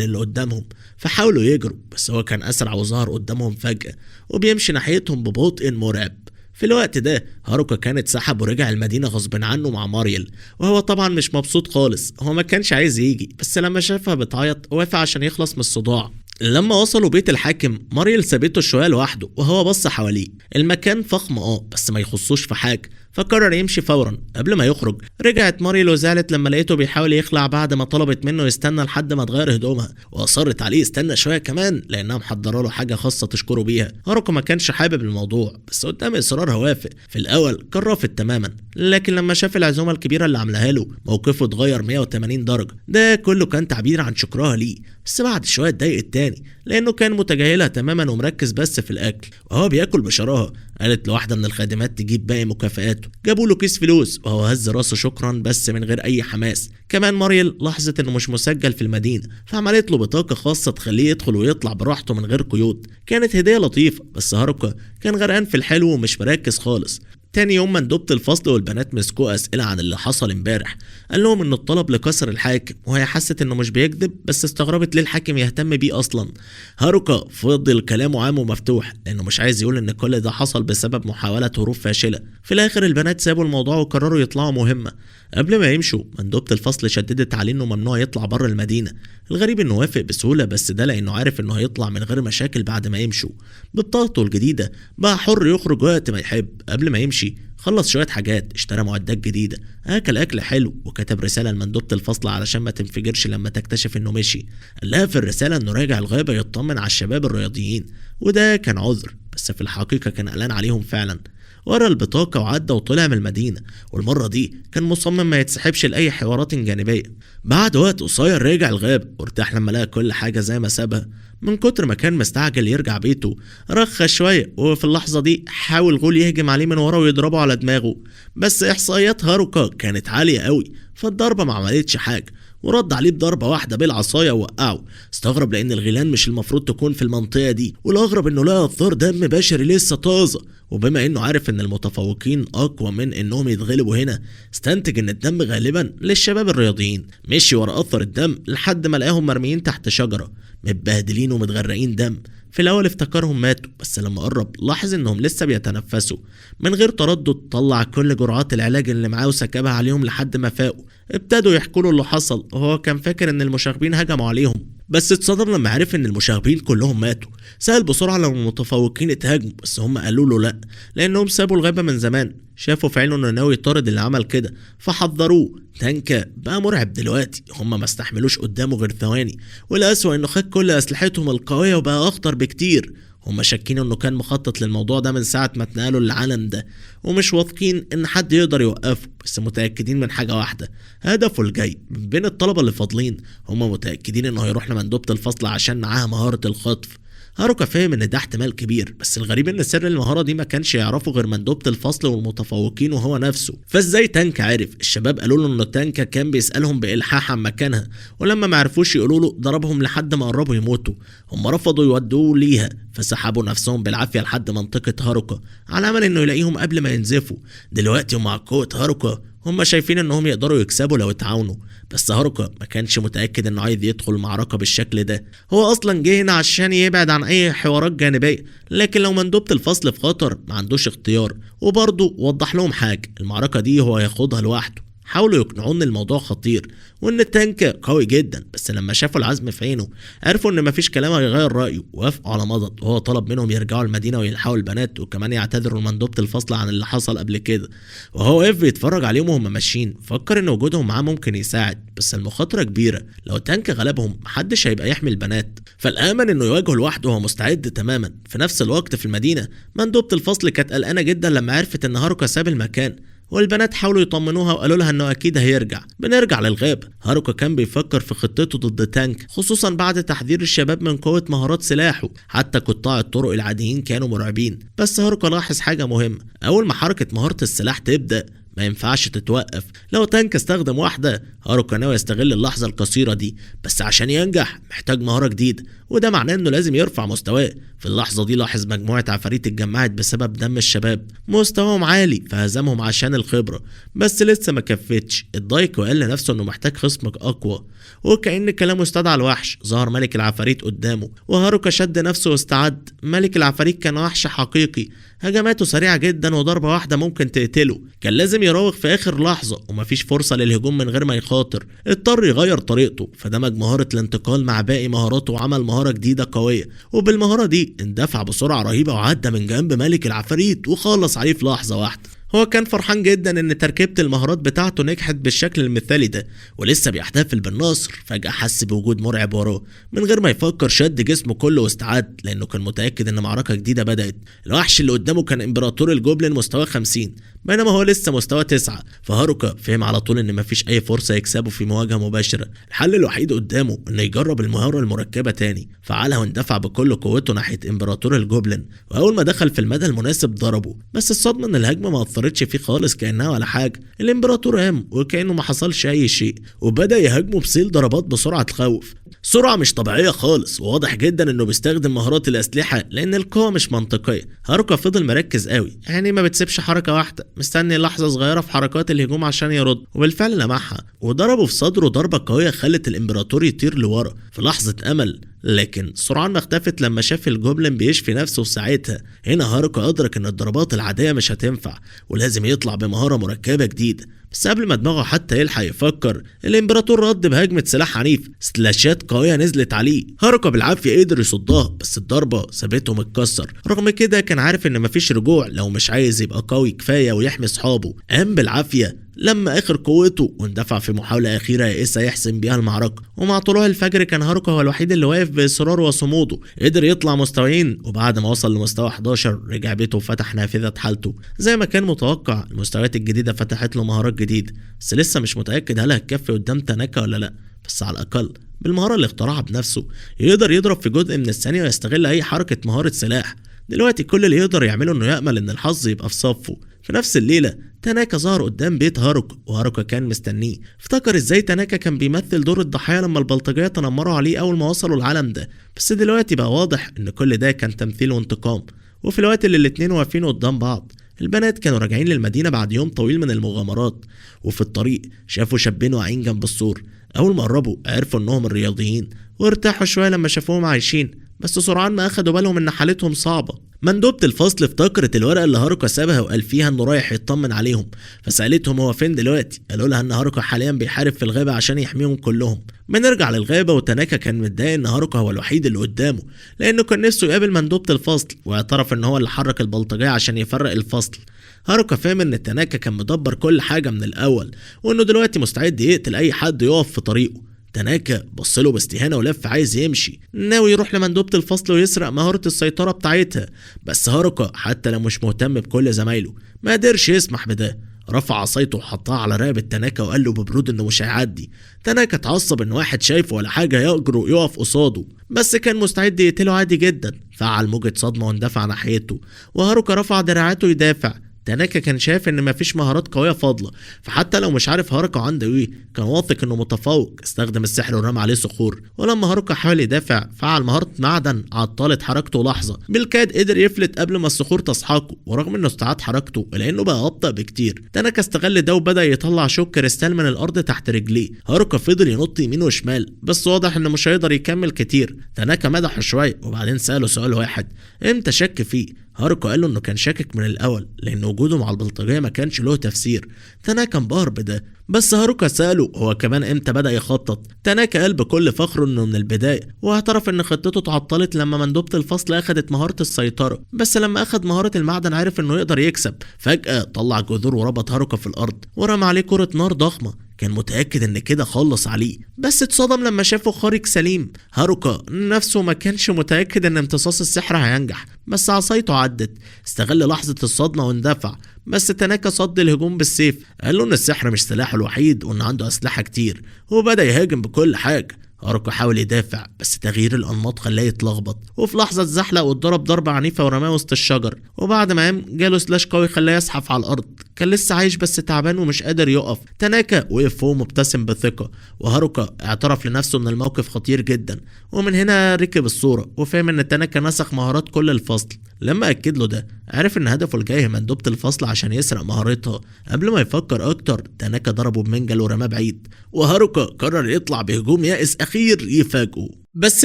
اللي قدامهم، فحاولوا يجروا، بس هو كان اسرع وظهر قدامهم فجاة وبيمشي ناحيتهم ببطء مرعب. في الوقت ده هاروكا كانت سحب ورجع المدينة غصب عنه مع ماريل، وهو طبعا مش مبسوط خالص، هو ما كانش عايز يجي، بس لما شافها بتعيط وافق عشان يخلص من الصداع. لما وصلوا بيت الحاكم ماريل سابته شوية لوحده، وهو بص حواليه. المكان فخم بس ما يخصوش في حاجة، فقرر يمشي فورا. قبل ما يخرج رجعت ماريل وزعلت لما لقيته بيحاول يخلع بعد ما طلبت منه يستنى لحد ما تغير هدومها، واصرت عليه يستنى شوية كمان لانها محضرة له حاجة خاصة تشكره بيها. هاروكا ما كانش حابب الموضوع، بس قدام اصرارها وافق. في الاول كان رافض تماما، لكن لما شاف العزومة الكبيرة اللي عاملاها له موقفه اتغير 180 درجه. ده كله كان تعبير عن شكرها ليه، بس بعد شوية اتضايقت تاني لانه كان متجاهلها تماما ومركز بس في الاكل وهو بياكل بشراهه. قالت لواحدة من الخادمات تجيب باقي مكافآته، جابوا له كيس فلوس وهو هز راسه شكرا بس من غير اي حماس. كمان ماريل لاحظت انه مش مسجل في المدينة، فعملت له بطاقة خاصة تخليه يدخل ويطلع براحته من غير قيود. كانت هديه لطيفة، بس هاروكا كان غرقان في الحلو ومش مركز خالص. تاني يوم مندوبة الفصل والبنات مسكوه اسئلة عن اللي حصل امبارح. قال لهم انه الطلب لكسر الحاكم، وهي حست انه مش بيكذب، بس استغربت ليه الحاكم يهتم بيه اصلا. هاروكا فضل كلامه عام ومفتوح لانه مش عايز يقول ان كل ده حصل بسبب محاولة هروب فاشلة. في الاخر البنات سابوا الموضوع وقرروا يطلعوا مهمة. قبل ما يمشوا مندوبة الفصل شددت عليه انه ممنوع يطلع بره المدينة. الغريب انه وافق بسهولة، بس ده لانه عارف انه هيطلع من غير مشاكل بعد ما يمشوا. ببطاقته الجديدة بقى حر يخرج وقت ما يحب. قبل ما يمشي خلص شوية حاجات، اشترى معدات جديدة، اكل اكل حلو، وكتب رسالة لمندوبة الفصل علشان ما تنفجرش لما تكتشف انه مشي. قال لها في الرسالة انه راجع الغابة يطمن على الشباب الرياضيين، وده كان عذر، بس في الحقيقة كان قلقان عليهم فعلا. ورا البطاقة وعدى وطلع من المدينة، والمرة دي كان مصمم ما يتسحبش لأي حوارات جانبية. بعد وقت قصير رجع الغابة وارتاح لما لقى كل حاجة زي ما سابها. من كتر ما كان مستعجل يرجع بيته رخى شوية، وفي اللحظة دي حاول غول يهجم عليه من ورا ويضربه على دماغه، بس إحصائيات هاروكا كانت عالية قوي، فالضربة ما عملتش حاجة، ورد عليه بضربة واحدة بالعصاية ووقعه. استغرب لأن الغيلان مش المفروض تكون في المنطقة دي، والأغرب إنه لقى آثار دم بشري لسه طازة، وبما إنه عارف إن المتفوقين أقوى من إنهم يتغلبوا هنا، استنتج إن الدم غالبا للشباب الرياضيين. مشي ورا أثر الدم لحد ما لقاهم مرميين تحت شجرة متبهدلين ومتغرقين دم. في الأول افتكرهم ماتوا، بس لما قرب لاحظ إنهم لسه بيتنفسوا. من غير تردد طلع كل جرعات العلاج اللي معاه وسكبها عليهم لحد ما فاقوا. ابتدوا يحكوا له اللي حصل، وهو كان فاكر إن المشاغبين هجموا عليهم، بس اتصدم لما عرف إن المشاغبين كلهم ماتوا. سأل بسرعة لو المتفوقين اتهاجموا، بس هم قالوا له لأ، لأنهم سابوا الغابة من زمان. شافوا في عينه إنه ناوي يطارد اللي عمل كده فحذروه. تانكا بقى مرعب دلوقتي، هم ما استحملوش قدامه غير ثواني، والأسوأ إنه خد كل أسلحتهم القوية وبقى أخطر بكتير. هم شاكين انه كان مخطط للموضوع ده من ساعة ما اتنقلوا للعالم ده، ومش واثقين ان حد يقدر يوقفه، بس متأكدين من حاجة واحدة، هدفه الجاي. بين الطلبة اللي فاضلين هم متأكدين انه هيروح لمندوبة الفصل عشان معاها مهارة الخطف. هاروكا فهم ان ده احتمال كبير، بس الغريب ان سر المهارة دي ما كانش يعرفه غير مندوبة الفصل والمتفوقين وهو نفسه. فازاي تانكا عرف؟ الشباب قالوا له ان تانكا كان بيسألهم بإلحاح عن مكانها، ولما ما عرفوش يقولوا له ضربهم لحد ما قربوا يموتوا. هم رفضوا يودوه ليها، فسحبوا نفسهم بالعافية لحد منطقة هاروكا على امل انه يلاقيهم قبل ما ينزفوا. دلوقتي ومع قوة هاروكا هم شايفين انهم يقدروا يكسبوا لو اتعاونوا، بس هاروكا ما كانش متأكد انه عايز يدخل معركة بالشكل ده. هو اصلا جه هنا عشان يبعد عن اي حوارات جانبية، لكن لو مندوبة الفصل في خطر ما عندوش اختيار. وبرضه وضح لهم حاجة، المعركة دي هو هياخدها لوحده. حاولوا يقنعوه ان الموضوع خطير وان التانك قوي جدا، بس لما شافوا العزم في عينه عرفوا ان مفيش كلام هيغير رايه، وافقوا على مضض. وهو طلب منهم يرجعوا المدينة ويلحقوا البنات، وكمان يعتذروا لمندوبه الفصل عن اللي حصل قبل كده. وهو واقف بيتفرج عليهم وهم ماشيين، فكر ان وجودهم معاه ممكن يساعد، بس المخاطرة كبيرة، لو التانك غلبهم محدش هيبقى يحمي البنات، فالامن انه يواجهه لوحده وهو مستعد تماما. في نفس الوقت في المدينة مندوبه الفصل كانت قلقانة جدا لما عرفت ان هاروكا ساب المكان، والبنات حاولوا يطمنوها وقالوا لها انه اكيد هيرجع. بنرجع للغابة، هاروكا كان بيفكر في خطته ضد تانك، خصوصا بعد تحذير الشباب من قوة مهارات سلاحه، حتى قطاع الطرق العاديين كانوا مرعبين. بس هاروكا لاحظ حاجة مهمة، اول ما حركة مهارة السلاح تبدأ ما ينفعش تتوقف. لو تانك استخدم واحدة، هاروكا ناوي يستغل اللحظة القصيرة دي، بس عشان ينجح محتاج مهارة جديدة، وده معناه انه لازم يرفع مستواه. في اللحظة دي لاحظ مجموعة عفاريت اتجمعت بسبب دم الشباب، مستواهم عالي فهزمهم عشان الخبرة، بس لسه ما كفتش. اتضايق وقال لنفسه انه محتاج خصم اقوى، وكأن كلامه استدعى الوحش. ظهر ملك العفاريت قدامه، وهاروكا شد نفسه واستعد. ملك العفاريت كان وحش حقيقي، هجماته سريعة جدا وضربة واحدة ممكن تقتله. كان لازم يراوغ في اخر لحظة ومفيش فرصة للهجوم من غير ما يخاطر. اضطر يغير طريقته، فدمج مهارة الانتقال مع باقي مهاراته وعمل مهارة جديدة قوية، وبالمهارة دي اندفع بسرعة رهيبة وعدى من جنب ملك العفاريت وخلص عليه في لحظة واحدة. هو كان فرحان جدا ان تركيبة المهارات بتاعته نجحت بالشكل المثالي ده، ولسه بيحتفل بالنصر. فجأة حس بوجود مرعب وراه، من غير ما يفكر شد جسمه كله واستعد، لانه كان متأكد ان معركة جديدة بدأت. الوحش اللي قدامه كان امبراطور الجوبلين مستوى 50، بينما هو لسه مستوى 9. فهاروكا فهم على طول ان مفيش اي فرصة يكسبه في مواجهة مباشرة. الحل الوحيد قدامه انه يجرب المهارة المركبة تاني. فعلها واندفع بكل قوته ناحية امبراطور الجوبلين، واول ما دخل في المدى المناسب ضربه. بس الصدمة ان الهجمة ما اثرتش فيه خالص، كأنها ولا حاجة. الامبراطور قام وكأنه ما حصلش اي شيء، وبدأ يهاجمه بسيل ضربات بسرعة تخوف، سرعة مش طبيعية خالص، وواضح جدا انه بيستخدم مهارات الاسلحة لان القوة مش منطقية. هاروكا فضل مركز قوي، يعني ما بتسيبش حركة واحدة، مستني لحظة صغيرة في حركات الهجوم عشان يرد، وبالفعل لمحها وضربه في صدره ضربة قوية خلت الامبراطور يطير لورا في لحظة امل، لكن سرعان ما اختفت لما شاف الجوبلين بيشفي نفسه في ساعتها. هنا هاروكا ادرك ان الضربات العادية مش هتنفع ولازم يطلع بمهارة مركبة جديدة. بس قبل ما دماغه حتى يلحق يفكر، الامبراطور رد بهجمة سلاح عنيف، سلاشات قوية نزلت عليه. هاروكا بالعافية قدر يصدها، بس الضربة سابته متكسر. رغم كده كان عارف ان مفيش رجوع لو مش عايز يبقى قوي كفاية ويحمي اصحابه. قام بالعافية لما اخر قوته واندفع في محاولة اخيرة يائسة يحسم بيها المعركة. ومع طلوع الفجر كان هاروكا هو الوحيد اللي واقف باصراره وصموده، قدر يطلع مستويين، وبعد ما وصل لمستوى 11 رجع بيته وفتح نافذة حالته. زي ما كان متوقع المستويات الجديدة فتحت له مهارات جديدة، بس لسه مش متأكد هل هتكفي قدام تاناكا ولا لا. بس على الاقل بالمهارة اللي اخترعها بنفسه يقدر يضرب في جزء من الثانية ويستغل اي حركة مهارة سلاح. دلوقتي كل اللي يقدر يعمله انه يأمل ان الحظ يبقى في صفة. في نفس الليلة تاناكا ظهر قدام بيت هاروكا، وهاروكا كان مستنيه. افتكر ازاي تاناكا كان بيمثل دور الضحية لما البلطجية تنمروا عليه اول ما وصلوا العالم ده، بس دلوقتي بقى واضح ان كل ده كان تمثيل وانتقام. وفي الوقت اللي الاتنين واقفين قدام بعض، البنات كانوا راجعين للمدينة بعد يوم طويل من المغامرات، وفي الطريق شافوا شابين واقعين جنب السور. اول ما قربوا عرفوا انهم الرياضيين، وارتاحوا شوية لما شافوهم عايشين، بس سرعان ما اخدوا بالهم ان حالتهم صعبة. مندوبة الفصل افتكرت الورقة اللي هاروكا سابها وقال فيها انه رايح يطمن عليهم، فسألتهم هو فين دلوقتي. قالوا لها ان هاروكا حاليا بيحارب في الغابة عشان يحميهم كلهم. بنرجع للغابة، وتاناكا كان متضايق ان هاروكا هو الوحيد اللي قدامه، لانه كان نفسه يقابل مندوبة الفصل، واعترف ان هو اللي حرك البلطجية عشان يفرق الفصل. هاروكا فهم ان تاناكا كان مدبر كل حاجة من الاول، وانه دلوقتي مستعد يقتل اي حد يقف في طريقه. تاناكا بص له باستهانه ولف عايز يمشي، ناوي يروح لمندوبه الفصل ويسرق مهارة السيطرة بتاعتها. بس هاروكا حتى لو مش مهتم بكل زمايله ما قدرش يسمح بده. رفع عصايته وحطها على رقبة تاناكا وقال له ببرود انه مش هيعدي. تاناكا اتعصب ان واحد شايفه ولا حاجة يجرؤ يقف قصاده، بس كان مستعد يقتله عادي جدا. فعل موجة صدمة واندفع ناحيته، وهاروكا رفع دراعاته يدافع. تاناكا كان شايف ان مفيش مهارات قوية فاضلة، فحتى لو مش عارف هاروكا عنده ايه كان واثق انه متفوق. استخدم السحر ورمى عليه صخور، ولما هاروكا حاول يدافع فعل مهارة معدن عطلت حركته لحظة، بالكاد قدر يفلت قبل ما الصخور تسحقه. ورغم انه استعاد حركته الا انه بقى ابطا بكتير. تاناكا استغل ده وبدا يطلع شوك كريستال من الارض تحت رجليه. هاروكا فضل ينط يمين وشمال، بس واضح انه مش هيقدر يكمل كتير. تاناكا مدحه شوية وبعدين ساله سؤال واحد امتى شك فيه. هاروكا قال له انه كان شاكك من الاول لان وجوده مع البلطجيه ما كانش له تفسير. تاناكا انبهر بده، بس هاروكا ساله هو كمان امتى بدأ يخطط. تاناكا قال بكل فخر انه من البداية، واعترف ان خطته اتعطلت لما مندوبة الفصل اخدت مهارة السيطرة، بس لما اخد مهارة المعدن عرف انه يقدر يكسب. فجأة طلع جذور وربط هاروكا في الارض ورمى عليه كرة نار ضخمة. كان متأكد ان كده خلص عليه، بس اتصدم لما شافه خارج سليم. هاروكا نفسه ما كانش متأكد ان امتصاص السحر هينجح، بس عصايته عدت. استغل لحظة الصدمة واندفع، بس تاناكا صد الهجوم بالسيف. قال له ان السحر مش سلاحه الوحيد وان عنده اسلحة كتير، وبدأ يهاجم بكل حاجة. هاروكا حاول يدافع، بس تغيير الانماط خلاه يتلخبط، وفي لحظة اتزحلق واتضرب ضربه عنيفة ورماه وسط الشجر. وبعد ما قام جاله slash قوي خلاه يزحف على الارض. كان لسه عايش بس تعبان ومش قادر يقف. تاناكا وقف فوق مبتسم بثقة، وهاروكا اعترف لنفسه ان الموقف خطير جدا. ومن هنا ركب الصورة وفهم ان تاناكا نسخ مهارات كل الفصل. لما اكد له ده عرف ان هدفه الجاي مندوبة الفصل عشان يسرق مهارتها. قبل ما يفكر اكتر تاناكا ضربه بمنجل ورماه بعيد، وهاروكا قرر يطلع بهجوم يائس اخير يفاجئه. بس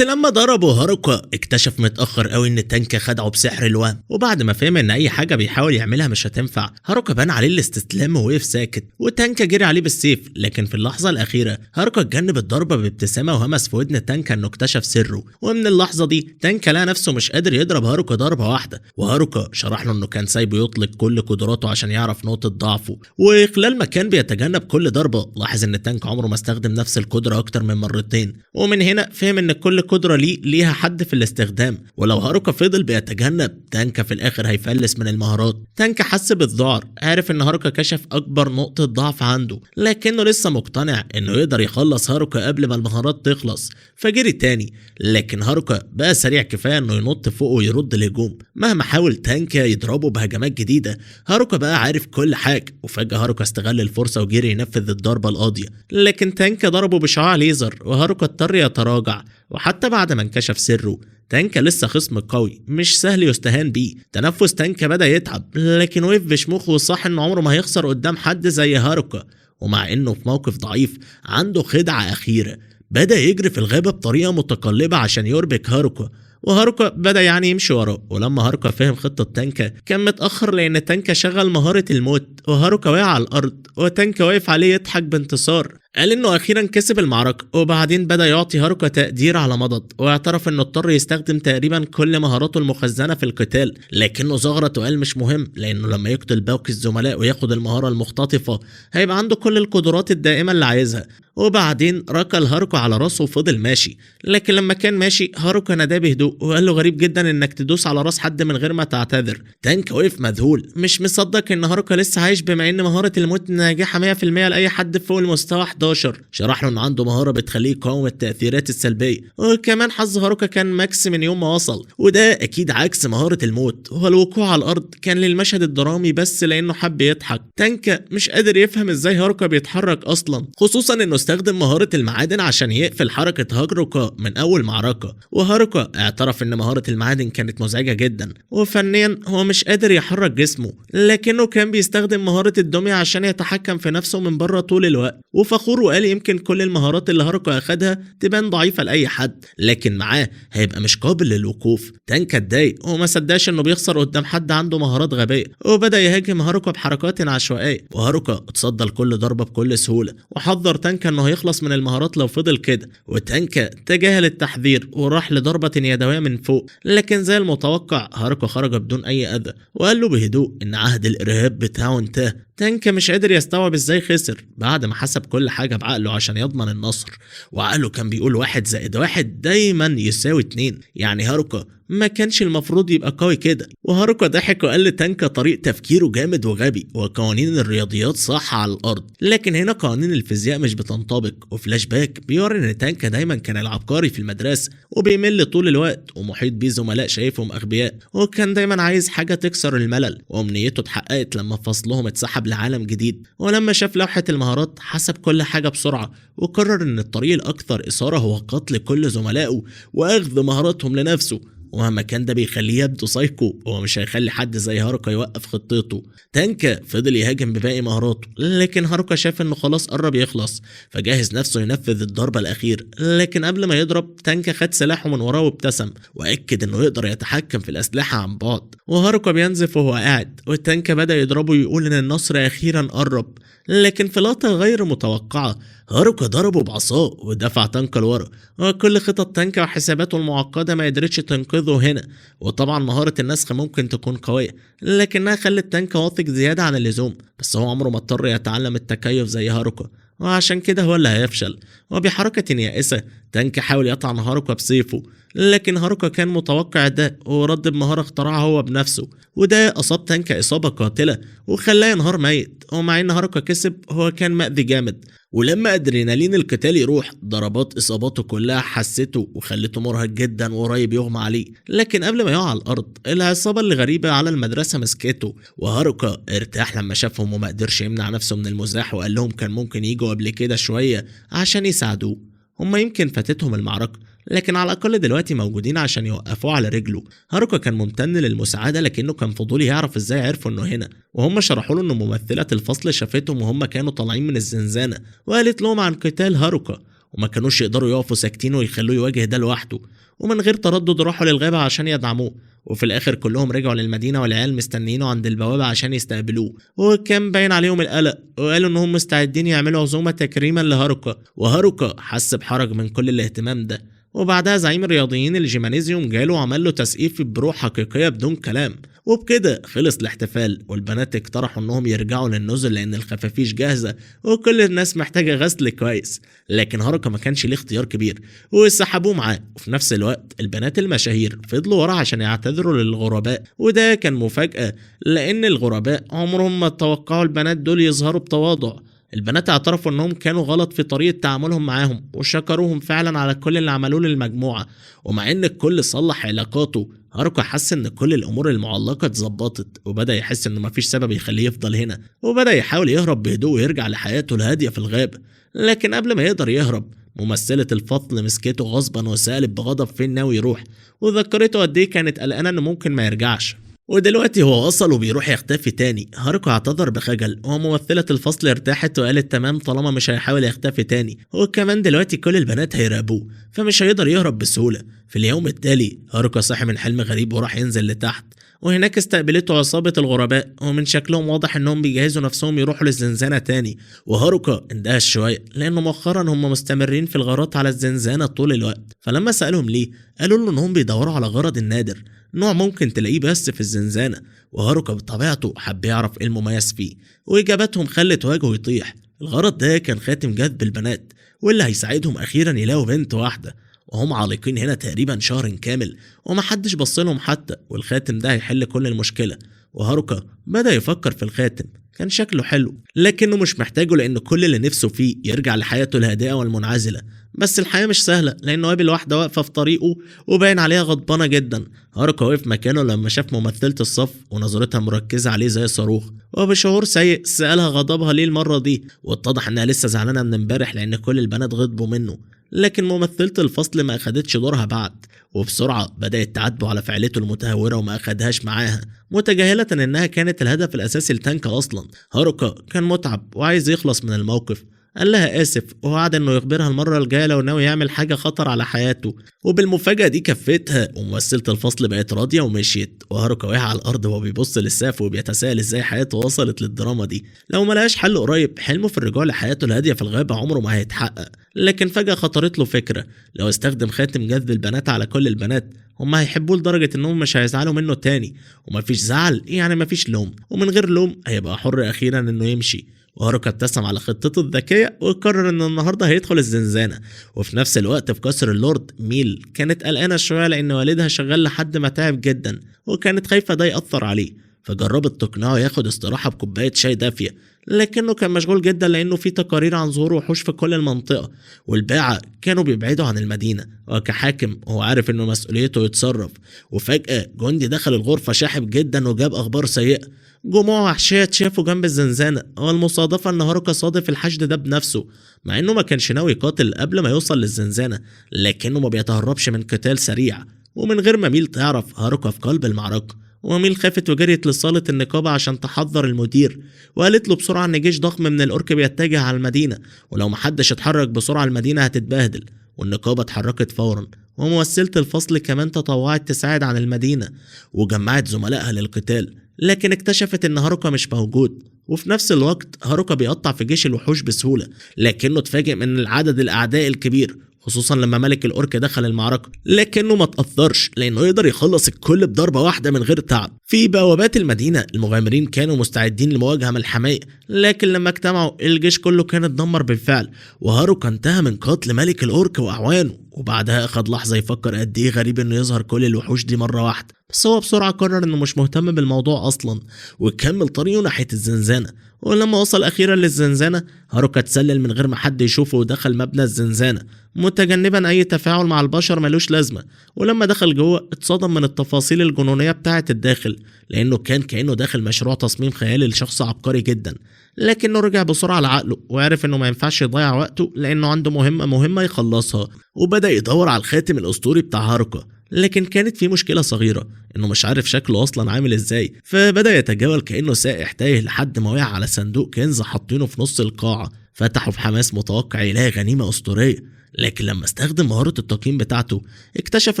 لما ضربه هاروكا اكتشف متأخر قوي ان تانكا خدعه بسحر الوهم. وبعد ما فهم ان اي حاجة بيحاول يعملها مش هتنفع، هاروكا بان عليه الاستسلام ووقف ساكت، وتانكا جري عليه بالسيف. لكن في اللحظة الأخيرة هاروكا اتجنب الضربة بابتسامة وهمس في ودن تانكا انه اكتشف سره. ومن اللحظة دي تانكا لقى نفسه مش قادر يضرب هاروكا ضربة واحدة، وهاروكا شرح له انه كان سايبه يطلق كل قدراته عشان يعرف نقطة ضعفه. وخلال ما كان بيتجنب كل ضربة لاحظ ان تانكا عمره ما استخدم نفس القدرة اكتر من مرتين، ومن هنا فهم ان كل قدرة ليها حد في الاستخدام، ولو هاروكا فضل بيتجنب تانكا في الاخر هيفلس من المهارات. تانكا حس بالذعر، عارف ان هاروكا كشف اكبر نقطة ضعف عنده، لكنه لسه مقتنع انه يقدر يخلص هاروكا قبل ما المهارات تخلص، فجري تاني. لكن هاروكا بقى سريع كفاية انه ينط فوقه ويرد الهجوم. مهما حاول تانكا يضربه بهجمات جديدة هاروكا بقى عارف كل حاجة. وفجأة هاروكا استغل الفرصة وجري ينفذ الضربة القاضية، لكن تانكا ضربه بشعاع ليزر وهاروكا اضطر يتراجع. وحتى بعد ما انكشف سره تانكا لسه خصم قوي مش سهل يستهان بيه. تنفس تانكا بدأ يتعب، لكن وقف بشموخ وصح انه عمره ما هيخسر قدام حد زي هاروكا. ومع انه في موقف ضعيف عنده خدعة أخيرة، بدأ يجري في الغابة بطريقة متقلبة عشان يربك هاروكا، وهاروكا بدأ يعني يمشي وراه. ولما هاروكا فهم خطة تانكا كان متأخر، لأن تانكا شغل مهارة الموت وهاروكا وقع على الأرض وتانكا واقف عليه يضحك بانتصار. قال انه اخيرا كسب المعركة. وبعدين بدأ يعطي هاروكا تقدير على مضض، واعترف انه اضطر يستخدم تقريبا كل مهاراته المخزنة في القتال، لكنه زغرت وقال مش مهم، لانه لما يقتل باقي الزملاء وياخد المهارة المختطفة هيبقى عنده كل القدرات الدائمة اللي عايزها. وبعدين ركل هاروكا على راسه وفضل ماشي، لكن لما كان ماشي هاروكا ناداه بهدوء وقال له غريب جدا انك تدوس على راس حد من غير ما تعتذر. تانكا وقف مذهول مش مصدق ان هاروكا لسه عايش، بما ان مهارة الموت ناجحة 100% لاي حد فوق المستوى 11. شرح له ان عنده مهارة بتخليه يقاوم التأثيرات السلبية، وكمان حظ هاروكا كان max من يوم ما وصل، وده اكيد عكس مهارة الموت. والوقوع على الارض كان للمشهد الدرامي بس لانه حب يضحك. تانكا مش قادر يفهم ازاي هاروكا بيتحرك اصلا، خصوصا انه استخدم مهارة المعادن عشان يقفل حركة هاروكا من اول معركة. وهاروكا اعترف ان مهارة المعادن كانت مزعجة جدا، وفنيا هو مش قادر يحرك جسمه، لكنه كان بيستخدم مهارة الدمية عشان يتحكم في نفسه من بره طول الوقت. وفخور وقال يمكن كل المهارات اللي هاروكا اخدها تبان ضعيفة لأي حد، لكن معاه هيبقى مش قابل للوقوف. تانكا اتضايق وما صدقش انه بيخسر قدام حد عنده مهارات غبية، وبدأ يهاجم هاروكا بحركات عشوائية، وهاروكا اتصدى لكل ضربة بكل سهولة، وحذر تانكا انه هيخلص من المهارات لو فضل كده. وتانكا تجاهل التحذير وراح لضربة يدوية من فوق، لكن زي المتوقع هاروكا خرج بدون اي اذى، وقال له بهدوء ان عهد الارهاب بتاعه انتهى. تانكا مش قادر يستوعب ازاي خسر بعد ما حسب كل حاجة بعقله عشان يضمن النصر، وعقله كان بيقول 1 + 1 دايما يساوي 2، يعني هاروكا ما كانش المفروض يبقى قوي كده. وهاروكا ضحك وقال لتانكا طريق تفكيره جامد وغبي، وقوانين الرياضيات صح على الارض، لكن هنا قوانين الفيزياء مش بتنطبق. وفلاش باك بيوري ان تانكا دايما كان العبقري في المدرسة وبيمل طول الوقت، ومحيط بيه زملاء شايفهم اغبياء، وكان دايما عايز حاجة تكسر الملل. وامنيته اتحققت لما فصلهم اتسحب لعالم جديد، ولما شاف لوحة المهارات حسب كل حاجة بسرعة، وقرر ان الطريق الاكثر اثاره هو قتل كل زملائه واخذ مهاراتهم لنفسه، ومهما كان ده بيخليه يبدو سايكو، هو مش هيخلي حد زي هاروكا يوقف خطته. تانكا فضل يهاجم بباقي مهاراته، لكن هاروكا شاف انه خلاص قرب يخلص، فجهز نفسه ينفذ الضربة الأخيرة. لكن قبل ما يضرب تانكا خد سلاحه من وراه وابتسم، وأكد انه يقدر يتحكم في الأسلحة عن بعد. وهاروكا بينزف وهو قاعد، والتانكا بدأ يضربه يقول ان النصر أخيرا قرب. لكن في لقطة غير متوقعة هاروكا ضربه بعصاه ودفع تانكا لورا، وكل خطط تانكا وحساباته المعقدة ما قدرتش تنقذه هنا. وطبعا مهارة النسخ ممكن تكون قوية، لكنها خلت تانكا واثق زيادة عن اللزوم، بس هو عمره ما اضطر يتعلم التكيف زي هاروكا، وعشان كده هو اللي هيفشل. وبحركة يائسة تانكا حاول يطعن هاروكا بسيفه، لكن هاروكا كان متوقع ده ورد بمهارة اخترعها هو بنفسه، وده أصاب تانكا إصابة قاتلة وخلاه ينهار ميت. ومع إن هاروكا كسب هو كان مأذي جامد، ولما أدرينالين القتال يروح ضربات إصاباته كلها حسته وخلته مرهق جدا وقريب يغمى عليه. لكن قبل ما يقع على الأرض العصابة الغريبة على المدرسة مسكته، وهاروكا ارتاح لما شافهم وما قدرش يمنع نفسه من المزاح، وقال لهم كان ممكن يجوا قبل كده شوية عشان يساعدوه، هما يمكن فاتتهم المعركة لكن على الأقل دلوقتي موجودين عشان يوقفوه على رجله. هاروكا كان ممتن للمساعدة، لكنه كان فضولي يعرف ازاي عرفوا انه هنا، وهم شرحوا له ان ممثلة الفصل شافتهم وهم كانوا طالعين من الزنزانة وقالت لهم عن قتال هاروكا، وما كانوش يقدروا يقفوا ساكتين ويخلوه يواجه ده لوحده، ومن غير تردد راحوا للغابة عشان يدعموه. وفي الآخر كلهم رجعوا للمدينة والعيال مستنيينه عند البوابة عشان يستقبلوه، وكان باين عليهم القلق، وقالوا إنهم مستعدين يعملوا عزومة تكريما لهاروكا. وهاروكا حس بحرج من كل الاهتمام ده. وبعدها زعيم الرياضيين الجيمانيزيوم جاله وعمل له تسقيف بروح حقيقية بدون كلام. وبكده خلص الاحتفال، والبنات اقترحوا انهم يرجعوا للنزل لان الخفافيش جاهزة وكل الناس محتاجة غسل كويس، لكن هاروكا ما كانش ليه اختيار كبير وسحبوه معاه. وفي نفس الوقت البنات المشاهير فضلوا وراه عشان يعتذروا للغرباء، وده كان مفاجأة لان الغرباء عمرهم ما توقعوا البنات دول يظهروا بتواضع. البنات اعترفوا انهم كانوا غلط في طريقة تعاملهم معاهم، وشكروهم فعلا على كل اللي عملوه للمجموعة. ومع ان الكل صلح علاقاته، هاروكا حس ان كل الامور المعلقة اتظبطت، وبدأ يحس انه مفيش سبب يخليه يفضل هنا، وبدأ يحاول يهرب بهدوء ويرجع لحياته الهادية في الغابة. لكن قبل ما يقدر يهرب ممثلة الفصل مسكته غصبا وسألت بغضب فين ناوي يروح، وذكرته قد ايه كانت قلقانة انه ممكن ما يرجعش، ودلوقتي هو وصل وبيروح يختفي تاني. هاروكا اعتذر بخجل، وممثلة الفصل ارتاحت وقالت تمام طالما مش هيحاول يختفي تاني، وكمان دلوقتي كل البنات هيراقبوه فمش هيقدر يهرب بسهولة. في اليوم التالي هاروكا صحي من حلم غريب وراح ينزل لتحت، وهناك استقبلته عصابة الغرباء، ومن شكلهم واضح انهم بيجهزوا نفسهم يروحوا للزنزانة تاني. وهاروكا اندهش شوية لانه مؤخرا هم مستمرين في الغارات على الزنزانة طول الوقت، فلما سألهم ليه قالوا له انهم بيدوروا على غرض النادر، نوع ممكن تلاقيه بس في الزنزانة. وهاروكا بطبيعته حب يعرف ايه المميز فيه، واجابتهم خلت وجهه يطيح. الغرض ده كان خاتم جذب البنات، واللي هيساعدهم اخيرا يلاقوا بنت واحدة، وهم عالقين هنا تقريبا شهر كامل ومحدش بصلهم حتى، والخاتم ده هيحل كل المشكلة. وهاروكا بدأ يفكر في الخاتم، كان شكله حلو لكنه مش محتاجه لأن كل اللي نفسه فيه يرجع لحياته الهادئة والمنعزلة. بس الحياة مش سهلة لأنه قابل واحدة واقفة في طريقه وباين عليها غضبانة جدا. هاروكا وقف مكانه لما شاف ممثلة الصف ونظرتها مركزة عليه زي الصاروخ، وبشعور سيء سألها غضبها ليه المرة دي، واتضح انها لسه زعلانة من امبارح لأن كل البنات غضبوا منه. لكن ممثلة الفصل ما أخدتش دورها بعد، وبسرعة بدأت تعاتبه على فعلته المتهورة وما أخدهاش معاها، متجاهلة إنها كانت الهدف الأساسي لتانكا أصلا. هاروكا كان متعب وعايز يخلص من الموقف. قال لها اسف، ووعد انه يخبرها المرة الجاية لو ناوي يعمل حاجة خطر على حياته. وبالمفاجاه دي كفتها، وممثله الفصل بقت راضية ومشيت. وهاروكا وقع على الارض وهو بيبص للسقف وبيتساءل ازاي حياته وصلت للدراما دي. لو ما لقاش حل قريب حلمه في الرجوع لحياته الهادية في الغابة عمره ما هيتحقق. لكن فجاة خطرت له فكرة، لو استخدم خاتم جذب البنات على كل البنات هم هيحبوه لدرجة انهم مش هيزعلوا منه تاني، ومفيش زعل يعني مفيش لوم، ومن غير لوم هيبقى حر اخيرا انه يمشي. وهاروكا ابتسم على خطته الذكية وقرر ان النهارده هيدخل الزنزانة. وفي نفس الوقت في قصر اللورد، ميل كانت قلقانة شوية لان والدها شغال لحد ما تعب جدا، وكانت خايفة ده يأثر عليه، فجربت تقنعه ياخد استراحة بكوباية شاي دافية، لكنه كان مشغول جدا لانه في تقارير عن ظهور وحوش في كل المنطقة، والباعة كانوا بيبعدوا عن المدينة، وكحاكم هو عارف انه مسؤوليته يتصرف. وفجأة جندي دخل الغرفة شاحب جدا وجاب اخبار سيئة، جموع وحشية اتشافوا جنب الزنزانة، والمصادفة ان هاروكا صادف الحشد ده بنفسه، مع انه ما كانش ناوي يقاتل قبل ما يوصل للزنزانة، لكنه ما بيتهربش من قتال سريع. ومن غير ما ميل تعرف، هاروكا في قلب المعركة. وميل خافت وجريت لصالة النقابة عشان تحذر المدير، وقالت له بسرعة ان جيش ضخم من الأورك بيتجه على المدينة، ولو محدش اتحرك بسرعة المدينة هتتبهدل. والنقابة اتحركت فورا، وممثلة الفصل كمان تطوعت تساعد عن المدينة وجمعت زملائها للقتال، لكن اكتشفت ان هاروكا مش موجود. وفي نفس الوقت هاروكا بيقطع في جيش الوحوش بسهولة، لكنه اتفاجئ من العدد الأعداء الكبير، خصوصا لما ملك الأورك دخل المعركة، لكنه ما تأثرش لأنه يقدر يخلص الكل بضربة واحدة من غير تعب. في بوابات المدينة المغامرين كانوا مستعدين لمواجهة ملحمية، لكن لما اجتمعوا الجيش كله كان اتدمر بالفعل، وهاروكا انتهى من قتل ملك الأورك وأعوانه. وبعدها أخد لحظة يفكر قد إيه غريب إنه يظهر كل الوحوش دي مرة واحدة، بس هو بسرعة قرر إنه مش مهتم بالموضوع أصلا، وكمل طريقه ناحية الزنزانة. ولما وصل أخيرا للزنزانة، هاروكا اتسلل من غير ما حد يشوفه ودخل مبنى الزنزانة، متجنبا أي تفاعل مع البشر ملوش لازمة. ولما دخل جوه اتصدم من التفاصيل الجنونية بتاعة الداخل، لأنه كان كأنه داخل مشروع تصميم خيالي لشخص عبقري جدا. لكنه رجع بسرعة لعقله وعرف إنه ما ينفعش يضيع وقته لأنه عنده مهمة يخلصها، وبدأ يدور على الخاتم الأسطوري بتاع هاروكا. لكن كانت في مشكلة صغيرة، إنه مش عارف شكله أصلا عامل إزاي، فبدأ يتجول كأنه سائح تايه لحد ما وقع على صندوق كنز حاطينه في نص القاعة. فتحه في حماس متوقع يلاقي غنيمة أسطورية، لكن لما استخدم مهارة التقييم بتاعته اكتشف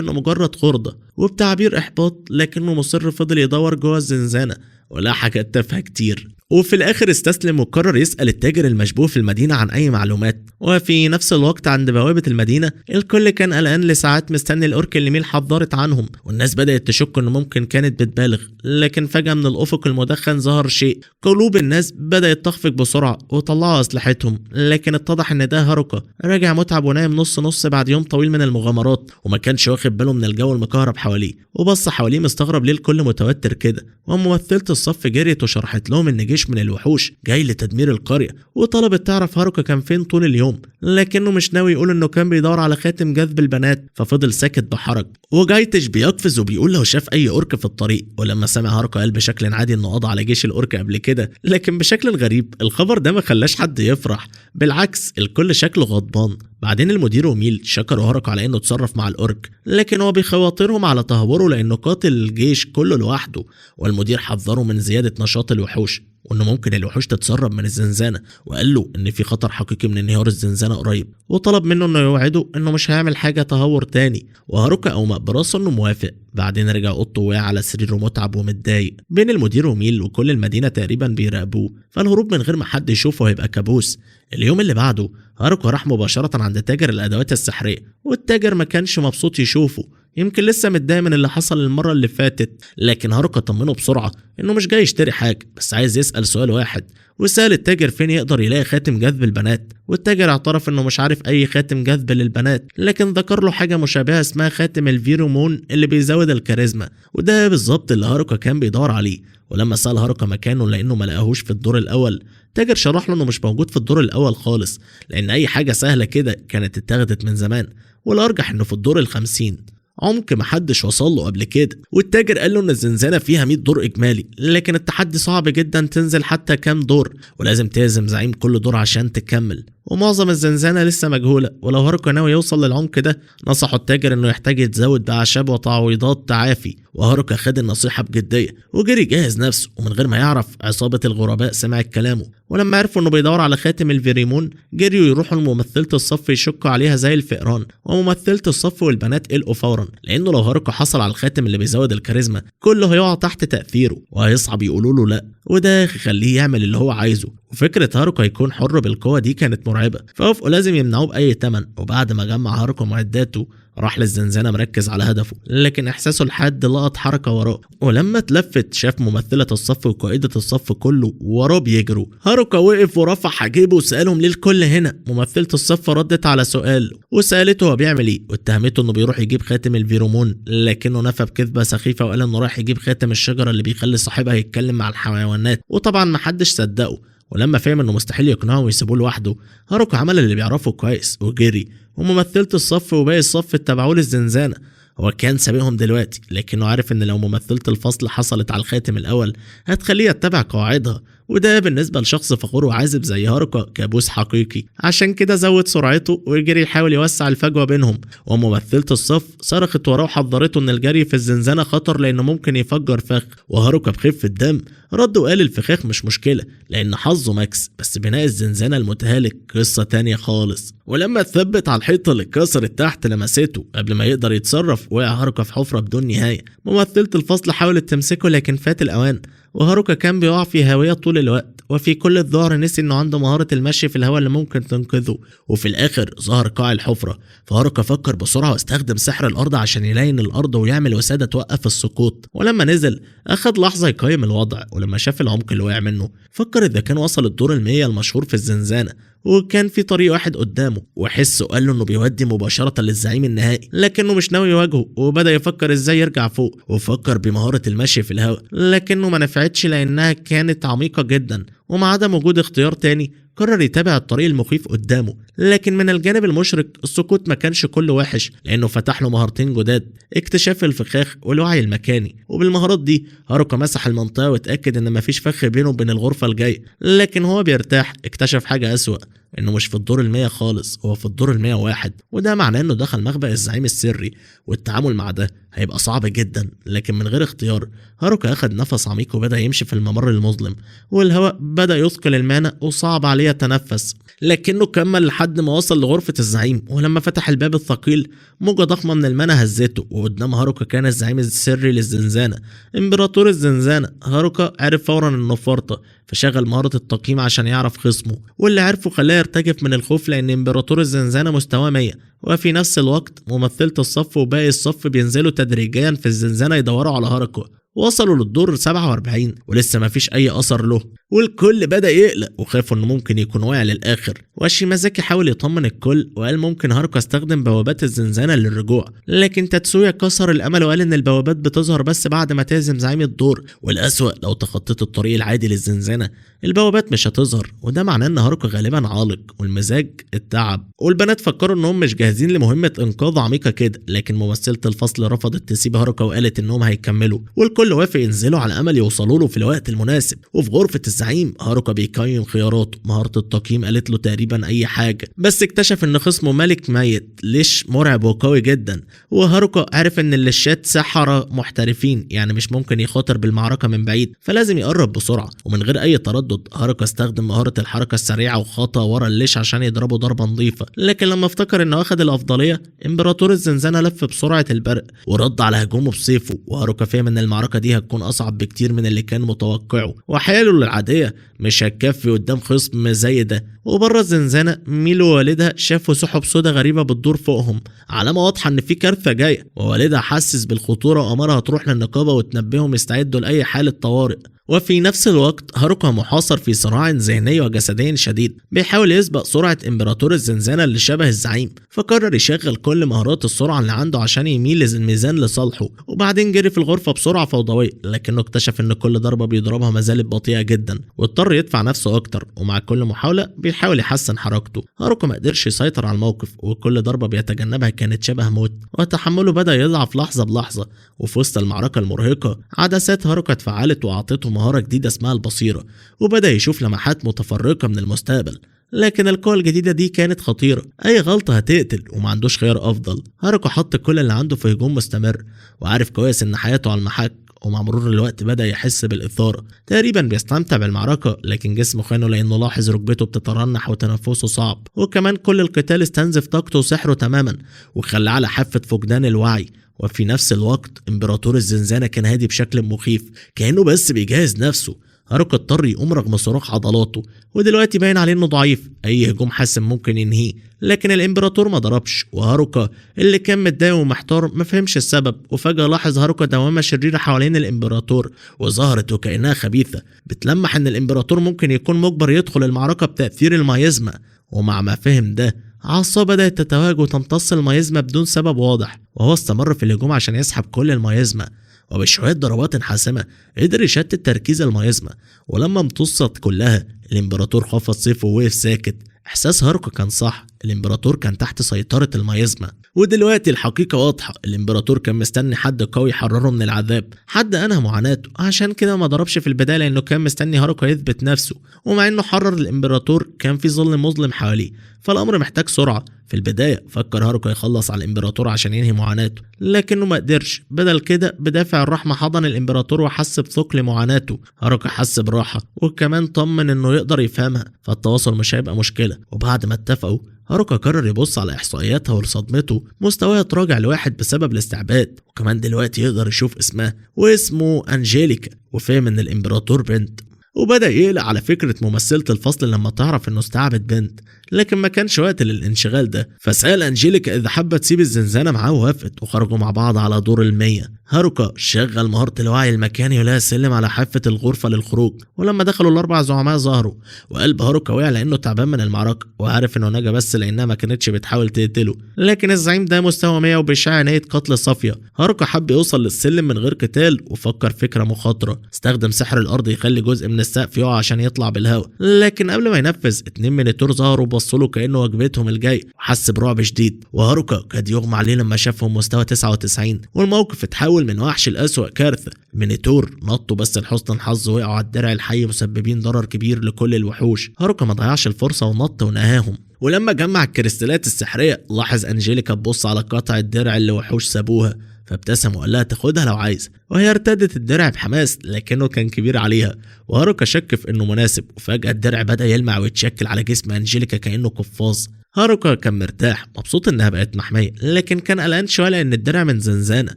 إنه مجرد خردة. وبتعبير إحباط لكنه مصر فضل يدور جوه الزنزانة ولا حاجة تافهة كتير. وفي الآخر استسلم وقرر يسأل التاجر المشبوه في المدينة عن أي معلومات. وفي نفس الوقت عند بوابة المدينة الكل كان قلقان لساعات مستني الأورك اللي ميل حذرت عنهم، والناس بدأت تشك إنه ممكن كانت بتبالغ. لكن فجأة من الأفق المدخن ظهر شيء، قلوب الناس بدأت تخفق بسرعة وطلعوا أسلحتهم، لكن اتضح إن ده هاروكا راجع متعب ونايم نص نص بعد يوم طويل من المغامرات، وما كانش واخد باله من الجو المكهرب حواليه، وبص حواليه مستغرب ليه الكل متوتر كده. وممثلة الصف جريت وشرحت لهم إن جيش من الوحوش جاي لتدمير القرية، وطلبت تعرف هاروكا كان فين طول اليوم، لكنه مش ناوي يقول انه كان بيدور على خاتم جذب البنات، ففضل ساكت بحرج. وجايتش بيقفز وبيقول لو شاف اي اورك في الطريق، ولما سمع هاروكا قال بشكل عادي انه قضى على جيش الاورك قبل كده، لكن بشكل غريب الخبر ده ما خلاش حد يفرح، بالعكس الكل شكله غضبان. بعدين المدير وميل شكروا هاروكا على انه اتصرف مع الاورك، لكن هو بيخاطرهم على تهوره لانه قاتل الجيش كله لوحده، والمدير حذره من زيادة نشاط الوحوش وانه ممكن الوحوش تتسرب من الزنزانة، وقال له ان في خطر حقيقي من انهيار الزنزانة قريب، وطلب منه انه يوعده انه مش هيعمل حاجة تهور تاني. وهاروكا اومأ براسه انه موافق. بعدين رجع اوضته وقع على سريره متعب ومتضايق. بين المدير وميل وكل المدينة تقريبا بيراقبوه، فالهروب من غير ما حد يشوفه هيبقى كابوس. اليوم اللي بعده هاروكا راح مباشرة عند تاجر الادوات السحريه، والتاجر ما كانش مبسوط يشوفه، يمكن لسه متضايق من اللي حصل المرة اللي فاتت، لكن هاروكا طمنه بسرعة انه مش جاي يشتري حاجة، بس عايز يسأل سؤال واحد. وسأل التاجر فين يقدر يلاقي خاتم جذب البنات، والتاجر اعترف انه مش عارف اي خاتم جذب للبنات، لكن ذكر له حاجة مشابهة اسمها خاتم الفيرومون اللي بيزود الكاريزما، وده بالظبط اللي هاروكا كان بيدور عليه. ولما سأل هاروكا مكانه لانه ما لقاهوش في الدور الاول، التاجر شرح له انه مش موجود في الدور الاول خالص، لان اي حاجة سهلة كده كانت اتاخدت من زمان، والارجح انه في الدور 50، عمق محدش وصل له قبل كده. والتاجر قال له ان الزنزانة فيها 100 دور اجمالي، لكن التحدي صعب جدا تنزل حتى كام دور، ولازم تهزم زعيم كل دور عشان تكمل. ومعظم الزنزانة لسه مجهولة، ولو هاروكا ناوي يوصل للعمق ده نصحه التاجر انه يحتاج يتزود بأعشاب وتعويضات تعافي. وهاروكا خد النصيحة بجدية وجري جهز نفسه، ومن غير ما يعرف عصابة الغرباء سمعت كلامه، ولما عرفوا انه بيدور على خاتم الفيريمون جريوا يروحوا لممثلة الصف يشكوا عليها زي الفئران. وممثلة الصف والبنات قلقوا فورا، لانه لو هاروكا حصل على الخاتم اللي بيزود الكاريزما كله هيقع تحت تأثيره وهيصعب يقولوا له لا، وده يخليه يعمل اللي هو عايزه. وفكرة هاروكا يكون حر بالقوة دي كانت مرعبة، فوافقوا لازم يمنعوه بأي تمن. وبعد ما جمع هاروكا معداته راح للزنزانة مركز على هدفه، لكن إحساسه الحاد لقط حركة وراه، ولما اتلفت شاف ممثلة الصف وقائدة الصف كله وراه بيجروا. هاروكا وقف ورفع حاجبه وسألهم ليه الكل هنا. ممثلة الصف ردت على سؤال وسألته هو بيعمل ايه، واتهمته انه بيروح يجيب خاتم الفيرومون، لكنه نفى بكذبة سخيفة وقال انه رايح يجيب خاتم الشجرة اللي بيخلي صاحبها يتكلم مع الحيوانات، وطبعا محدش صدقه. ولما فهم انه مستحيل يقنعه ويسيبوه لوحده، هاروكا عمل اللي بيعرفه كويس وجري، وممثلة الصف وباقي الصف اتبعوه للزنزانة. هو كان سابقهم دلوقتي، لكنه عارف ان لو ممثلة الفصل حصلت على الخاتم الاول هتخليه يتبع قواعدها، وده بالنسبة لشخص فخور وعازب زي هاروكا كابوس حقيقي. عشان كده زود سرعته ويجري يحاول يوسع الفجوة بينهم. وممثلة الصف صرخت وراه وحذرته ان الجري في الزنزانة خطر لانه ممكن يفجر فخ، وهاروكا بخفة دم رد وقال الفخاخ مش مشكلة لان حظه ماكس، بس بناء الزنزانة المتهالك قصة تانية خالص. ولما اتثبت على الحيطة اللي اتكسرت تحت لمسته قبل ما يقدر يتصرف، وقع هاروكا في حفرة بدون نهاية. ممثلة الفصل حاولت تمسكه لكن فات الأوان، وهاروكا كان بيقع في هاوية طول الوقت، وفي كل الظهر نسي انه عنده مهارة المشي في الهواء اللي ممكن تنقذه. وفي الاخر ظهر قاع الحفرة، فهاروكا فكر بسرعة واستخدم سحر الارض عشان يلين الارض ويعمل وسادة توقف السقوط. ولما نزل اخد لحظة يقيم الوضع، ولما شاف العمق اللي وقع منه فكر اذا كان وصل الدور 100 المشهور في الزنزانة، وكان في طريق واحد قدامه، وحسه قال له انه بيودي مباشرة للزعيم النهائي، لكنه مش ناوي يواجهه، وبدأ يفكر ازاي يرجع فوق. وفكر بمهارة المشي في الهواء لكنه ما نفعتش لانها كانت عميقة جدا، ومع عدم وجود اختيار تاني قرر يتابع الطريق المخيف قدامه. لكن من الجانب المشرق السقوط ما كانش كله وحش، لانه فتح له مهارتين جداد، اكتشاف الفخاخ والوعي المكاني. وبالمهارات دي هاروكا مسح المنطقة واتأكد ان مفيش فخ بينه وبين الغرفة الجاية. لكن هو بيرتاح اكتشف حاجة أسوأ، انه مش في الدور 100 خالص، هو في الدور 101، وده معناه انه دخل مخبأ الزعيم السري، والتعامل مع ده هيبقى صعب جدا. لكن من غير اختيار هاروكا اخد نفس عميق وبدأ يمشي في الممر المظلم، والهواء بدأ يثقل المانا وصعب عليه يتنفس، لكنه كمل لحد ما وصل لغرفة الزعيم. ولما فتح الباب الثقيل موجة ضخمة من المانا هزته، وقدام هاروكا كان الزعيم السري للزنزانة، امبراطور الزنزانة. هاروكا عرف فورا انه فرطة، فشغل مهارة التقييم عشان يعرف خصمه، واللي عرفه خلاه يرتجف من الخوف لان امبراطور الزنزانة مستواه 100. وفي نفس الوقت ممثلة الصف وباقي الصف بينزلوا تدريجيا في الزنزانة يدوروا على هاروكا. وصلوا للدور 47 ولسه ما فيش اي اثر له، والكل بدأ يقلق وخافوا انه ممكن يكون واقع للاخر. وشيمازاكي حاول يطمن الكل وقال ممكن هاروكا استخدم بوابات الزنزانة للرجوع، لكن تاتسويا كسر الامل وقال ان البوابات بتظهر بس بعد ما تهزم زعيم الدور، والاسوأ لو تخطيت الطريق العادي للزنزانة البوابات مش هتظهر، وده معناه ان هاروكا غالبا عالق والمزاج التعب. والبنات فكروا انهم مش جاهزين لمهمة انقاذ عميقة كده، لكن ممثلة الفصل رفضت تسيب هاروكا وقالت انهم هيكملوا، والكل وافق ينزلوا على امل يوصلوا له في الوقت المناسب. وفي غرفة الزعيم هاروكا بيقيم خياراته، مهارة التقييم قالت له تقريبا اي حاجة، بس اكتشف ان خصمه ملك ميت ليش مرعب وقوي جدا. وهاروكا عرف ان اللشات سحرة محترفين، يعني مش ممكن يخاطر بالمعركة من بعيد، فلازم يقرب بسرعة. ومن غير اي تردد هاروكا استخدم مهارة الحركة السريعة وخطى ورا الليش عشان يضربه ضربة نظيفة. لكن لما افتكر انه اخذ الافضلية امبراطور الزنزانة لف بسرعة البرق ورد على هجومه بسيفه، وهاروكا فهم ان المعركة دي هتكون اصعب بكتير من اللي كان متوقعه، وحياله العادية مش هتكفي قدام خصم زي ده. وبره الزنزانة ميلو ووالدها شافوا سحب سودا غريبة بتدور فوقهم، علامة واضحة ان في كارثة جاية. ووالدها حسس بالخطورة وامرها تروح للنقابة وتنبههم يستعدوا لأي حالة طوارئ. وفي نفس الوقت هاروكا محاصر في صراع ذهني وجسدي شديد، بيحاول يسبق سرعة امبراطور الزنزانة اللي شبه الزعيم، فقرر يشغل كل مهارات السرعة اللي عنده عشان يميل الميزان لصالحه. وبعدين جري في الغرفة بسرعة فوضوية، لكنه اكتشف ان كل ضربة بيضربها ما زالت بطيئة جدا، واضطر يدفع نفسه اكتر، ومع كل محاولة بيحاول يحسن حركته. هاروكا ما قدرش يسيطر على الموقف، وكل ضربة بيتجنبها كانت شبه موت، وتحمله بدأ يضعف لحظة بلحظة. وفي وسط المعركة المرهقة عدسات هاروكا اتفعلت وأعطته مهارة جديدة اسمها البصيرة، وبدأ يشوف لمحات متفرقة من المستقبل. لكن القوة الجديدة دي كانت خطيرة، أي غلطة هتقتل وما عندوش خيار أفضل. هاروكا حط كل اللي عنده في هجوم مستمر، وعارف كويس إن حياته على المحك. ومع مرور الوقت بدأ يحس بالإثارة، تقريبا بيستمتع بالمعركة، لكن جسمه خانه لأنه لاحظ ركبته بتترنح وتنفسه صعب، وكمان كل القتال استنزف طاقته وسحره تماما وخلاه على حافة فقدان الوعي. وفي نفس الوقت امبراطور الزنزانة كان هادي بشكل مخيف، كأنه بس بيجهز نفسه. هاروكا اضطر يقوم رغم صراخ عضلاته، ودلوقتي باين عليه انه ضعيف، اي هجوم حاسم ممكن ينهيه. لكن الامبراطور ما ضربش، وهاروكا اللي كان متضايق ومحتار ما فهمش السبب. وفجأة لاحظ هاروكا دوامة شريرة حوالين الامبراطور، وظهرت وكأنها خبيثة بتلمح ان الامبراطور ممكن يكون مجبر يدخل المعركة بتأثير الميازما. ومع ما فهم ده، عصاه بدأت تتوهج وتمتص الميازما بدون سبب واضح، وهو استمر في الهجوم عشان يسحب كل الميازما. وبشوية ضربات حاسمة قدر يشتت تركيز الميازما، ولما امتصت كلها الامبراطور خفض سيفه ووقف ساكت. احساس هاروكا كان صح، الامبراطور كان تحت سيطرة الميازما. ودلوقتي الحقيقة واضحة، الامبراطور كان مستني حد قوي يحرره من العذاب، حد انهى معاناته، عشان كده ما ضربش في البداية لانه كان مستني هاروكا يثبت نفسه. ومع انه حرر الامبراطور كان في ظل مظلم حواليه، فالامر محتاج سرعة. في البداية فكر هاروكا يخلص على الامبراطور عشان ينهي معاناته، لكنه ما قدرش. بدل كده بدافع الرحمة حضن الامبراطور وحس بثقل معاناته. هاروكا حس براحة، وكمان طمن انه يقدر يفهمها، فالتواصل مش هيبقى مشكلة. وبعد ما اتفقوا، هاروكا قرر يبص على احصائياتها، ولصدمته مستواها تراجع لواحد بسبب الاستعباد، وكمان دلوقتي يقدر يشوف اسمها، واسمه أنجيليكا، وفهم ان الامبراطور بنت. وبدأ يقلق على فكرة ممثلة الفصل لما تعرف انه استعبد بنت، لكن ما كانش وقت للانشغال ده. فسأل أنجيليكا إذا حابة تسيب الزنزانة معاه، ووافقت، وخرجوا مع بعض على دور 100. هاروكا شغل مهارة الوعي المكاني ولقى سلم على حافة الغرفة للخروج، ولما دخلوا الأربع زعماء ظهروا، وقلب هاروكا وقع لأنه تعبان من المعركة، وعارف إنه نجا بس لأنها ما كانتش بتحاول تقتله. لكن الزعيم ده مستوى 100 وبيشع نية قتل صافية. هاروكا حب يوصل للسلم من غير قتال، وفكر فكرة مخاطرة، استخدم سحر الأرض يخلي جزء من السقف يقع عشان يطلع بالهواء. لكن قبل ما ينفذ، 2 مينيتور ظهروا وبصوا له كأنه وجبتهم الجاي، وحس برعب شديد. وهاروكا كاد يغمى عليه لما شافهم مستوى 99، والموقف اتحول من وحش لأسوأ كارثة. مينيتور نطوا بس لحسن الحظ وقعوا على الدرع الحي، مسببين ضرر كبير لكل الوحوش. هاروكا ما ضيعش الفرصة ونط ونهاهم. ولما جمع الكريستالات السحرية، لاحظ أنجيليكا تبص على قطع الدرع اللي وحوش سابوها، فابتسم وقال لها تاخدها لو عايز، وهي ارتدت الدرع بحماس لكنه كان كبير عليها، وهاروكا شك في انه مناسب. وفجأة الدرع بدأ يلمع ويتشكل على جسم أنجيليكا كأنه قفاز. هاروكا كان مرتاح، مبسوط انها بقت محمية، لكن كان قلقان شوية لان الدرع من زنزانة،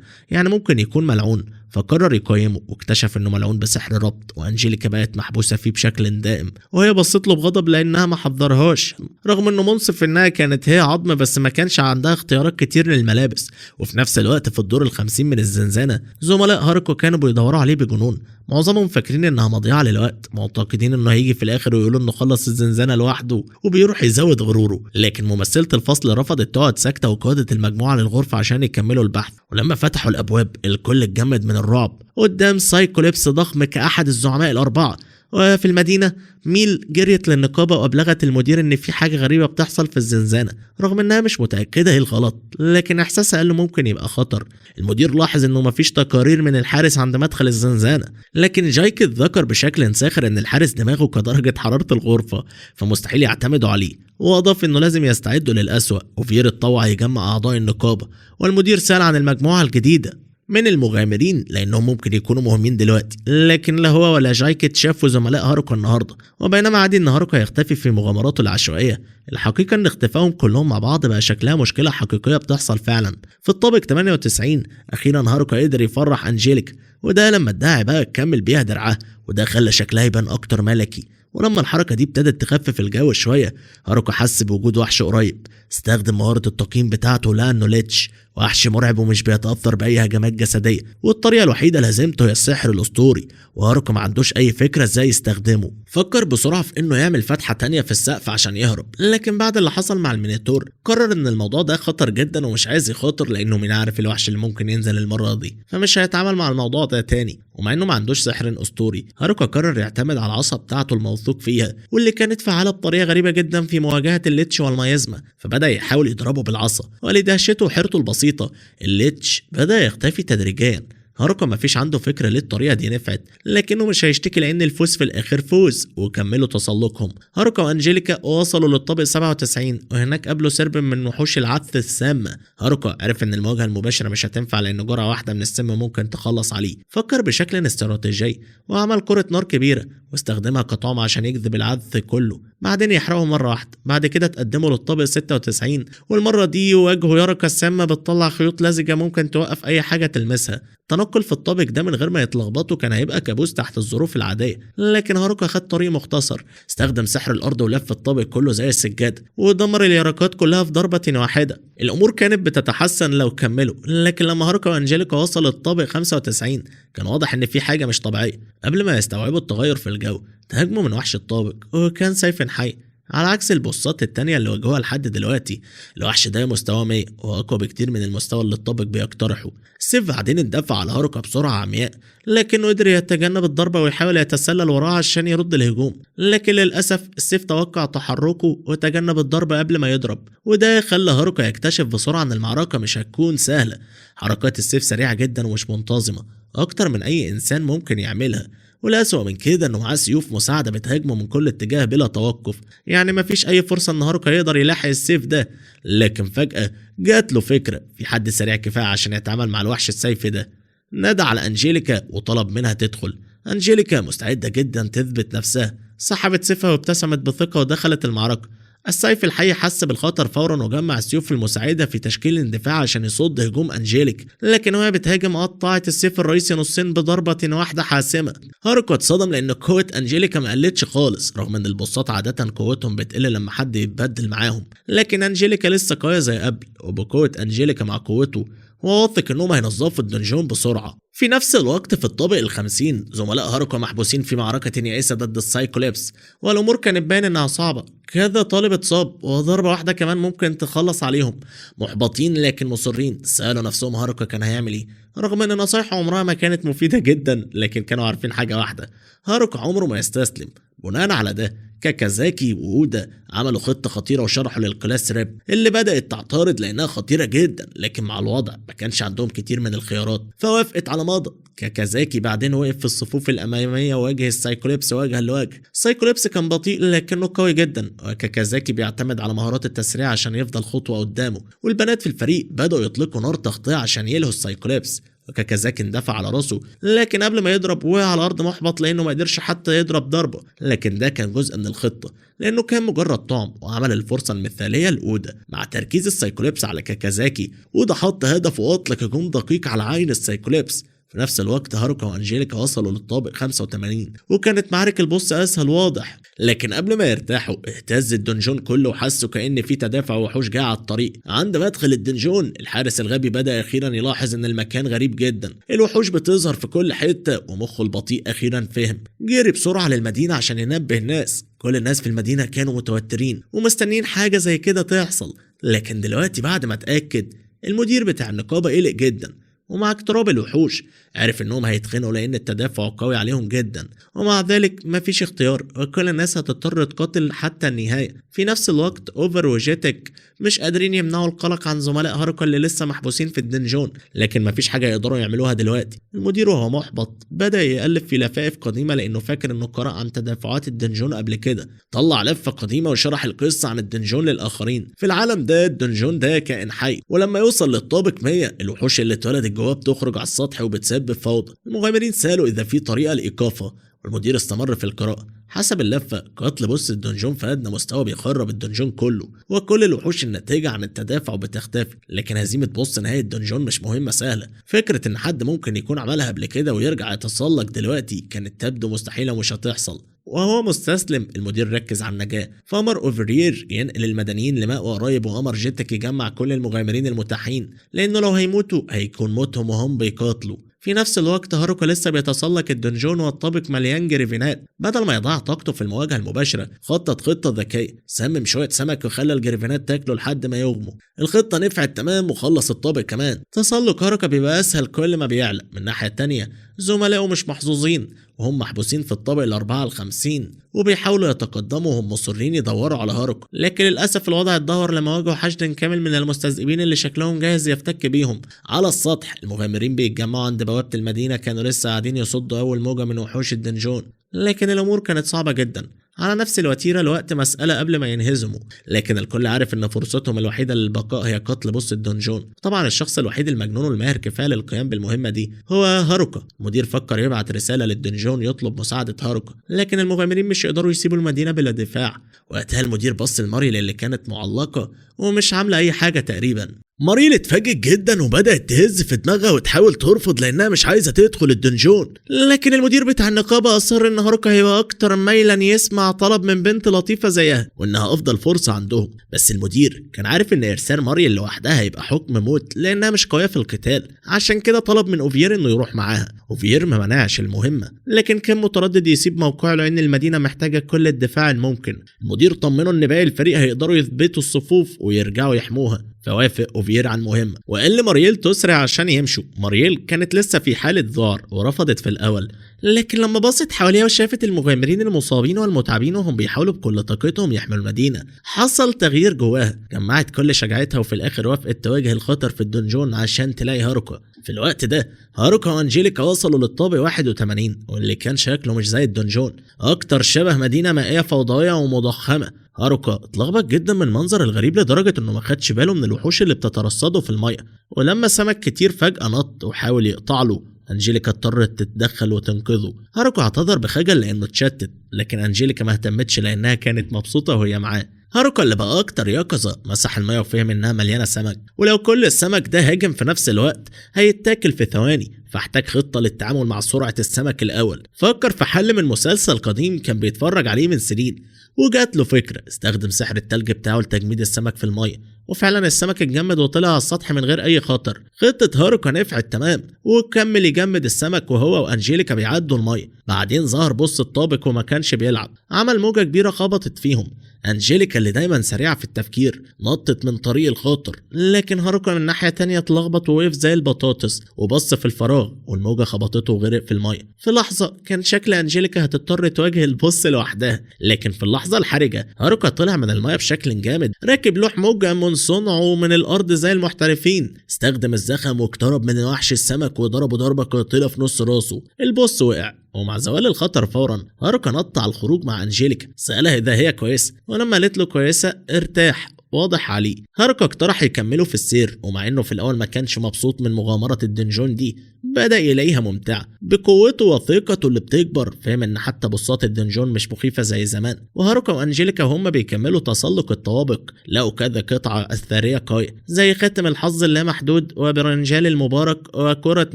يعني ممكن يكون ملعون، فقرر يقيمه، واكتشف انه ملعون بسحر ربط، وانجيليكا بقت محبوسة فيه بشكل دائم. وهي بصت له بغضب لانها ما حذرهاش، رغم انه منصف انها كانت هي عظم، بس ما كانش عندها اختيارات كتير للملابس. وفي نفس الوقت في الدور 50 من الزنزانة، زملاء هاروكا كانوا بيدوروا عليه بجنون، معظمهم فاكرين انها مضيعة للوقت، معتقدين انه هيجي في الاخر ويقولوا انه خلص الزنزانة لوحده وبيروح يزود غروره. لكن ممثلة الفصل رفضت تقعد ساكتة وقادت المجموعة للغرفة عشان يكملوا البحث. ولما فتحوا الابواب الكل اتجمد من الرعب قدام سايكوليبس ضخم كأحد الزعماء الأربعة. وفي المدينة ميل جريت للنقابة وأبلغت المدير إن في حاجة غريبة بتحصل في الزنزانة، رغم إنها مش متأكدة إيه الغلط، لكن إحساسها قال له ممكن يبقى خطر. المدير لاحظ إنه مفيش تقارير من الحارس عند مدخل الزنزانة، لكن جايكت ذكر بشكل ساخر إن الحارس دماغه كدرجة حرارة الغرفة، فمستحيل يعتمدوا عليه، وأضاف إنه لازم يستعدوا للأسوأ. وفير اتطوع يجمع أعضاء النقابة، والمدير سأل عن المجموعة الجديدة من المغامرين لانهم ممكن يكونوا مهمين دلوقتي، لكن لا هو ولا جايكت شافوا زملاء هاروكا النهارده. وبينما عادي ان هاروكا يختفي في مغامراته العشوائية، الحقيقة ان اختفائهم كلهم مع بعض بقى شكلها مشكلة حقيقية بتحصل فعلا. في الطابق 98 اخيرا هاروكا قدر يفرح انجيليكا، وده لما ادعى بقى تكمل بيها درعها، وده خلى شكلها يبان اكتر ملكي. ولما الحركة دي ابتدت تخفف الجو شوية، هاروكا حس بوجود وحش قريب. استخدم مهارة التقييم بتاعته لأنه lich، وحش مرعب ومش بيتأثر بأي هجمات جسدية، والطريقة الوحيدة لهزيمته هي السحر الأسطوري، وهاروكا ما عندوش أي فكرة ازاي يستخدمه. فكر بسرعة في إنه يعمل فتحة تانية في السقف عشان يهرب، لكن بعد اللي حصل مع المينيتور قرر إن الموضوع ده خطر جدا ومش عايز يخاطر، لأنه مين عارف الوحش اللي ممكن ينزل المرة دي، فمش هيتعامل مع الموضوع ده تاني. ومع إنه ما عندوش سحر أسطوري، هاروكا قرر يعتمد على العصا بتاعته الموثوق فيها، واللي كانت فعالة بطريقة غريبة جدا في مواجهة ال lich والميازما، فبدأ يحاول يضربه بالعصا، ولدهشته وحيرته البسيطة ال lich بدأ يختفي تدريجيا. هاروكا مفيش عنده فكرة ليه الطريقة دي نفعت، لكنه مش هيشتكي لان الفوز في الاخر فوز. وكملوا تسلقهم. هاروكا وانجيليكا وصلوا للطابق 97، وهناك قابلوا سرب من وحوش العث السامة. هاروكا عرف ان المواجهة المباشرة مش هتنفع لان جرعة واحدة من السم ممكن تخلص عليه. فكر بشكل استراتيجي وعمل كرة نار كبيرة واستخدمها كطعم عشان يجذب العث كله، بعدين يحرقه مرة واحدة. بعد كده تقدموا للطابق 96، والمرة دي واجهوا يركة السامة بتطلع خيوط لزجة ممكن توقف أي حاجة تلمسها. التنقل في الطابق ده من غير ما يتلخبطوا كان هيبقى كابوس تحت الظروف العادية، لكن هاروكا خد طريق مختصر، استخدم سحر الأرض ولف الطابق كله زي السجادة ودمر اليرقات كلها في ضربة واحدة. الأمور كانت بتتحسن لو كملوا، لكن لما هاروكا وأنجيليكا وصلوا للطابق 95 كان واضح إن في حاجة مش طبيعية. قبل ما يستوعبوا التغير في الجو تهاجموا من وحش الطابق، وكان سيف حي على عكس البوصات التانية اللي واجهوها لحد دلوقتي. الوحش ده مستواه 100 وأقوى بكتير من المستوى اللي الطابق بيقترحه. السيف بعدين اندفع على هاروكا بسرعة عمياء، لكنه قدر يتجنب الضربة ويحاول يتسلل وراها عشان يرد الهجوم، لكن للأسف السيف توقع تحركه وتجنب الضربة قبل ما يضرب، وده خلى هاروكا يكتشف بسرعة إن المعركة مش هتكون سهلة. حركات السيف سريعة جدا ومش منتظمة أكتر من أي إنسان ممكن يعملها، والأسوأ من كده إنه معاه سيوف مساعدة بتهاجمه من كل اتجاه بلا توقف، يعني مفيش أي فرصة إن هاروكا يقدر يلاحق السيف ده. لكن فجأة جات له فكرة، في حد سريع كفاية عشان يتعامل مع الوحش السيف ده. نادى على أنجيليكا وطلب منها تدخل. أنجيليكا مستعدة جدا تثبت نفسها، سحبت سيفها وابتسمت بثقة ودخلت المعركة. السيف الحي حس بالخطر فورا وجمع السيوف المساعدة في تشكيل اندفاع عشان يصد هجوم أنجيليك، لكن وهي بتهاجم قطعت السيف الرئيسي نصين بضربة واحدة حاسمة. هاروكا اتصدم لأن قوة أنجيليكا ما قلتش خالص، رغم إن البوصات عادة قوتهم بتقل لما حد يتبدل معاهم، لكن أنجيليكا لسه قوية زي قبل، وبقوة أنجيليكا مع قوته هو واثق انهم هينظفوا ال dungeon بسرعة. في نفس الوقت في الطابق 50 زملاء هاروكا محبوسين في معركة يائسة ضد السايكوليبس، والأمور كانت باين إنها صعبة. كذا طالب اتصاب وضربة واحدة كمان ممكن تخلص عليهم. محبطين لكن مصرين، سألوا نفسهم هاروكا كان هيعمل ايه، رغم ان نصايحه عمرها ما كانت مفيدة جدا، لكن كانوا عارفين حاجة واحدة، هاروكا عمره ما يستسلم. بناء على ده كاكازاكي وأودا عملوا خطة خطيرة وشرحوا لل class rep اللي بدأت تعترض لأنها خطيرة جدا، لكن مع الوضع ما كانش عندهم كتير من الخيارات فوافقت على مضض. كاكازاكي بعدين وقف في الصفوف الأمامية وواجه السايكوليبس وجها لوجه. السايكوليبس كان بطيء لكنه قوي جدا، وكاكازاكي بيعتمد على مهارات التسريع عشان يفضل خطوة قدامه، والبنات في الفريق بدأوا يطلقوا نار تغطية عشان يلهوا السايكوليبس. وكاكازاكي اندفع على راسه، لكن قبل ما يضرب وقع على الارض محبط لانه ما قدرش حتى يضرب ضربه، لكن ده كان جزء من الخطة لانه كان مجرد طعم وعمل الفرصة المثالية لاودا. مع تركيز السايكوليبس على كاكازاكي، اودا حط هدف واطلق هجوم دقيق على عين السايكوليبس. في نفس الوقت هاروكا وانجيليكا وصلوا للطابق 85، وكانت معارك ال boss اسهل واضح، لكن قبل ما يرتاحوا اهتز ال dungeon كله وحسوا كأن في تدافع وحوش جاي على الطريق. عند مدخل ال dungeon الحارس الغبي بدأ اخيرا يلاحظ ان المكان غريب جدا، الوحوش بتظهر في كل حتة، ومخه البطيء اخيرا فهم. جري بسرعة للمدينة عشان ينبه الناس. كل الناس في المدينة كانوا متوترين ومستنيين حاجة زي كده تحصل، لكن دلوقتي بعد ما اتأكد المدير بتاع النقابة قلق جدا، ومع اقتراب الوحوش عرف انهم هيتخنقوا لان التدافع قوي عليهم جدا، ومع ذلك مفيش اختيار وكل الناس هتضطر تقاتل حتى النهاية. في نفس الوقت اوفر وجيتك مش قادرين يمنعوا القلق عن زملاء هاروكا اللي لسه محبوسين في ال dungeon، لكن مفيش حاجة يقدروا يعملوها دلوقتي. المدير وهو محبط بدأ يألف في لفائف قديمة لانه فاكر انه قرأ عن تدافعات ال dungeon قبل كده. طلع لفة قديمة وشرح القصة عن ال dungeon للآخرين. في العالم ده ال dungeon ده كائن حي، ولما يوصل للطابق 100 الوحوش اللي اتولدت جواه بتخرج على السطح وبتسبب فوضى. المغامرين سألوا إذا في طريقة لإيقافها، والمدير استمر في القراءة. حسب اللفة قتل boss ال dungeon في أدنى مستوى بيخرب ال dungeon كله، وكل الوحوش الناتجة عن التدافع بتختفي. لكن هزيمة boss نهاية ال dungeon مش مهمة سهلة. فكرة إن حد ممكن يكون عملها قبل كده ويرجع يتسلق دلوقتي كانت تبدو مستحيلة ومش هتحصل. وهو مستسلم المدير ركز على النجاة، فأمر أوفرير ينقل المدنيين لمأوى قريب، وأمر جيتك يجمع كل المغامرين المتاحين لأنه لو هيموتوا هيكون موتهم وهم بيقاتلوا. في نفس الوقت هاروكا لسه بيتسلق ال dungeon والطابق مليان جريفينات. بدل ما يضيع طاقته في المواجهة المباشرة خطط خطة ذكية، سمم شوية سمك وخلى الجريفينات تاكله لحد ما يغموا. الخطة نفعت تمام وخلص الطابق كمان. تسلق هاروكا بيبقى أسهل كل ما بيعلى. من الناحية التانية زملائه مش محظوظين وهم محبوسين في الطابق 54 وبيحاولوا يتقدموا وهم مصرين يدوروا على هاروكا، لكن للاسف الوضع اتدهور لما واجهوا حشد كامل من المستذئبين اللي شكلهم جاهز يفتك بيهم. على السطح المغامرين بيتجمعوا عند بوابة المدينة، كانوا لسه قاعدين يصدوا اول موجة من وحوش ال dungeon، لكن الامور كانت صعبة جدا على نفس الوتيرة لوقت مسألة قبل ما ينهزموا، لكن الكل عارف ان فرصتهم الوحيدة للبقاء هي قتل boss ال dungeon. طبعا الشخص الوحيد المجنون والماهر كفاية للقيام بالمهمة دي هو هاروكا. المدير فكر يبعت رسالة لل dungeon يطلب مساعدة هاروكا، لكن المغامرين مش يقدروا يسيبوا المدينة بلا دفاع. وقتها المدير بص لماريل اللي كانت معلقة ومش عاملة اي حاجة تقريبا. ماريل اتفاجئت جدا وبدأت تهز في دماغها وتحاول ترفض لانها مش عايزة تدخل ال dungeon، لكن المدير بتاع النقابة اصر ان هاروكا هيبقى اكتر ميلا يسمع طلب من بنت لطيفة زيها وانها افضل فرصة عندهم. بس المدير كان عارف ان ارسال ماريل لوحدها هيبقى حكم موت لانها مش قوية في القتال، عشان كده طلب من اوفير انه يروح معاها. اوفير ما منعش المهمة، لكن كان متردد يسيب موقعه لان المدينة محتاجة كل الدفاع الممكن. المدير طمنه ان باقي الفريق هيقدروا يثبتوا الصفوف ويرجعوا يحموها، فوافق اوفير عن المهمة وقال لماريل تسرع عشان يمشوا. ماريل كانت لسه في حالة ذعر ورفضت في الأول، لكن لما بصت حواليها وشافت المغامرين المصابين والمتعبين وهم بيحاولوا بكل طاقتهم يحموا المدينة، حصل تغيير جواها. جمعت كل شجاعتها وفي الآخر وافقت تواجه الخطر في ال dungeon عشان تلاقي هاروكا. في الوقت ده هاروكا وأنجيليكا وصلوا للطابق 81 واللي كان شكله مش زي ال dungeon، أكتر شبه مدينة مائية فوضوية ومضخمة. هاروكا اتلخبط جدا من المنظر الغريب لدرجة انه ما خدش باله من الوحوش اللي بتترصده في المية، ولما سمك كتير فجأة نط وحاول يقطع له، انجيليكا اضطرت تتدخل وتنقذه. هاروكا اعتذر بخجل لانه اتشتت، لكن انجيليكا ما اهتمتش لانها كانت مبسوطة وهي معاه. هاروكا اللي بقى اكتر يقظة مسح المية وفهم انها مليانة سمك، ولو كل السمك ده هاجم في نفس الوقت هيتاكل في ثواني، فاحتاج خطة للتعامل مع سرعة السمك الأول. فكر في حل من مسلسل قديم كان بيتفرج عليه من سنين، وجات له فكرة: استخدم سحر التلج بتاعه لتجميد السمك في المية، وفعلا السمك اتجمد وطلع على السطح من غير اي خطر. خطة هاروكا نفعت تمام، وكمل يجمد السمك وهو وانجيليكا بيعدوا المية. بعدين ظهر boss الطابق وما كانش بيلعب، عمل موجة كبيرة خبطت فيهم. انجيليكا اللي دايما سريعة في التفكير نطت من طريق الخطر، لكن هاروكا من ناحية تانية اتلخبط ووقف زي البطاطس وبص في الفراغ، والموجة خبطته وغرق في المية. في لحظة كان شكل انجيليكا هتضطر تواجه ال boss لوحدها، لكن في اللحظة الحرجة هاروكا طلع من المية بشكل جامد، راكب لوح موجة من صنعه من الارض زي المحترفين، استخدم الزخم واقترب من وحش السمك وضربه ضربة قاتلة في نص راسه. ال boss وقع، ومع زوال الخطر فورا هاروكا نط على الخروج مع انجيليكا، سألها اذا هي كويسة، ولما قالت له كويسة ارتاح، واضح عليه. هاروكا اقترح يكملوا في السير، ومع انه في الاول ما كانش مبسوط من مغامرة ال dungeon دي بدأ يلاقيها ممتعة. بقوته وثقته اللي بتكبر فهم ان حتى بصات ال dungeon مش مخيفة زي زمان. وهاروكا وانجيليكا وهم بيكملوا تسلق الطوابق لقوا كذا قطعة اثرية قوية زي خاتم الحظ اللامحدود وبرنجال المبارك وكرة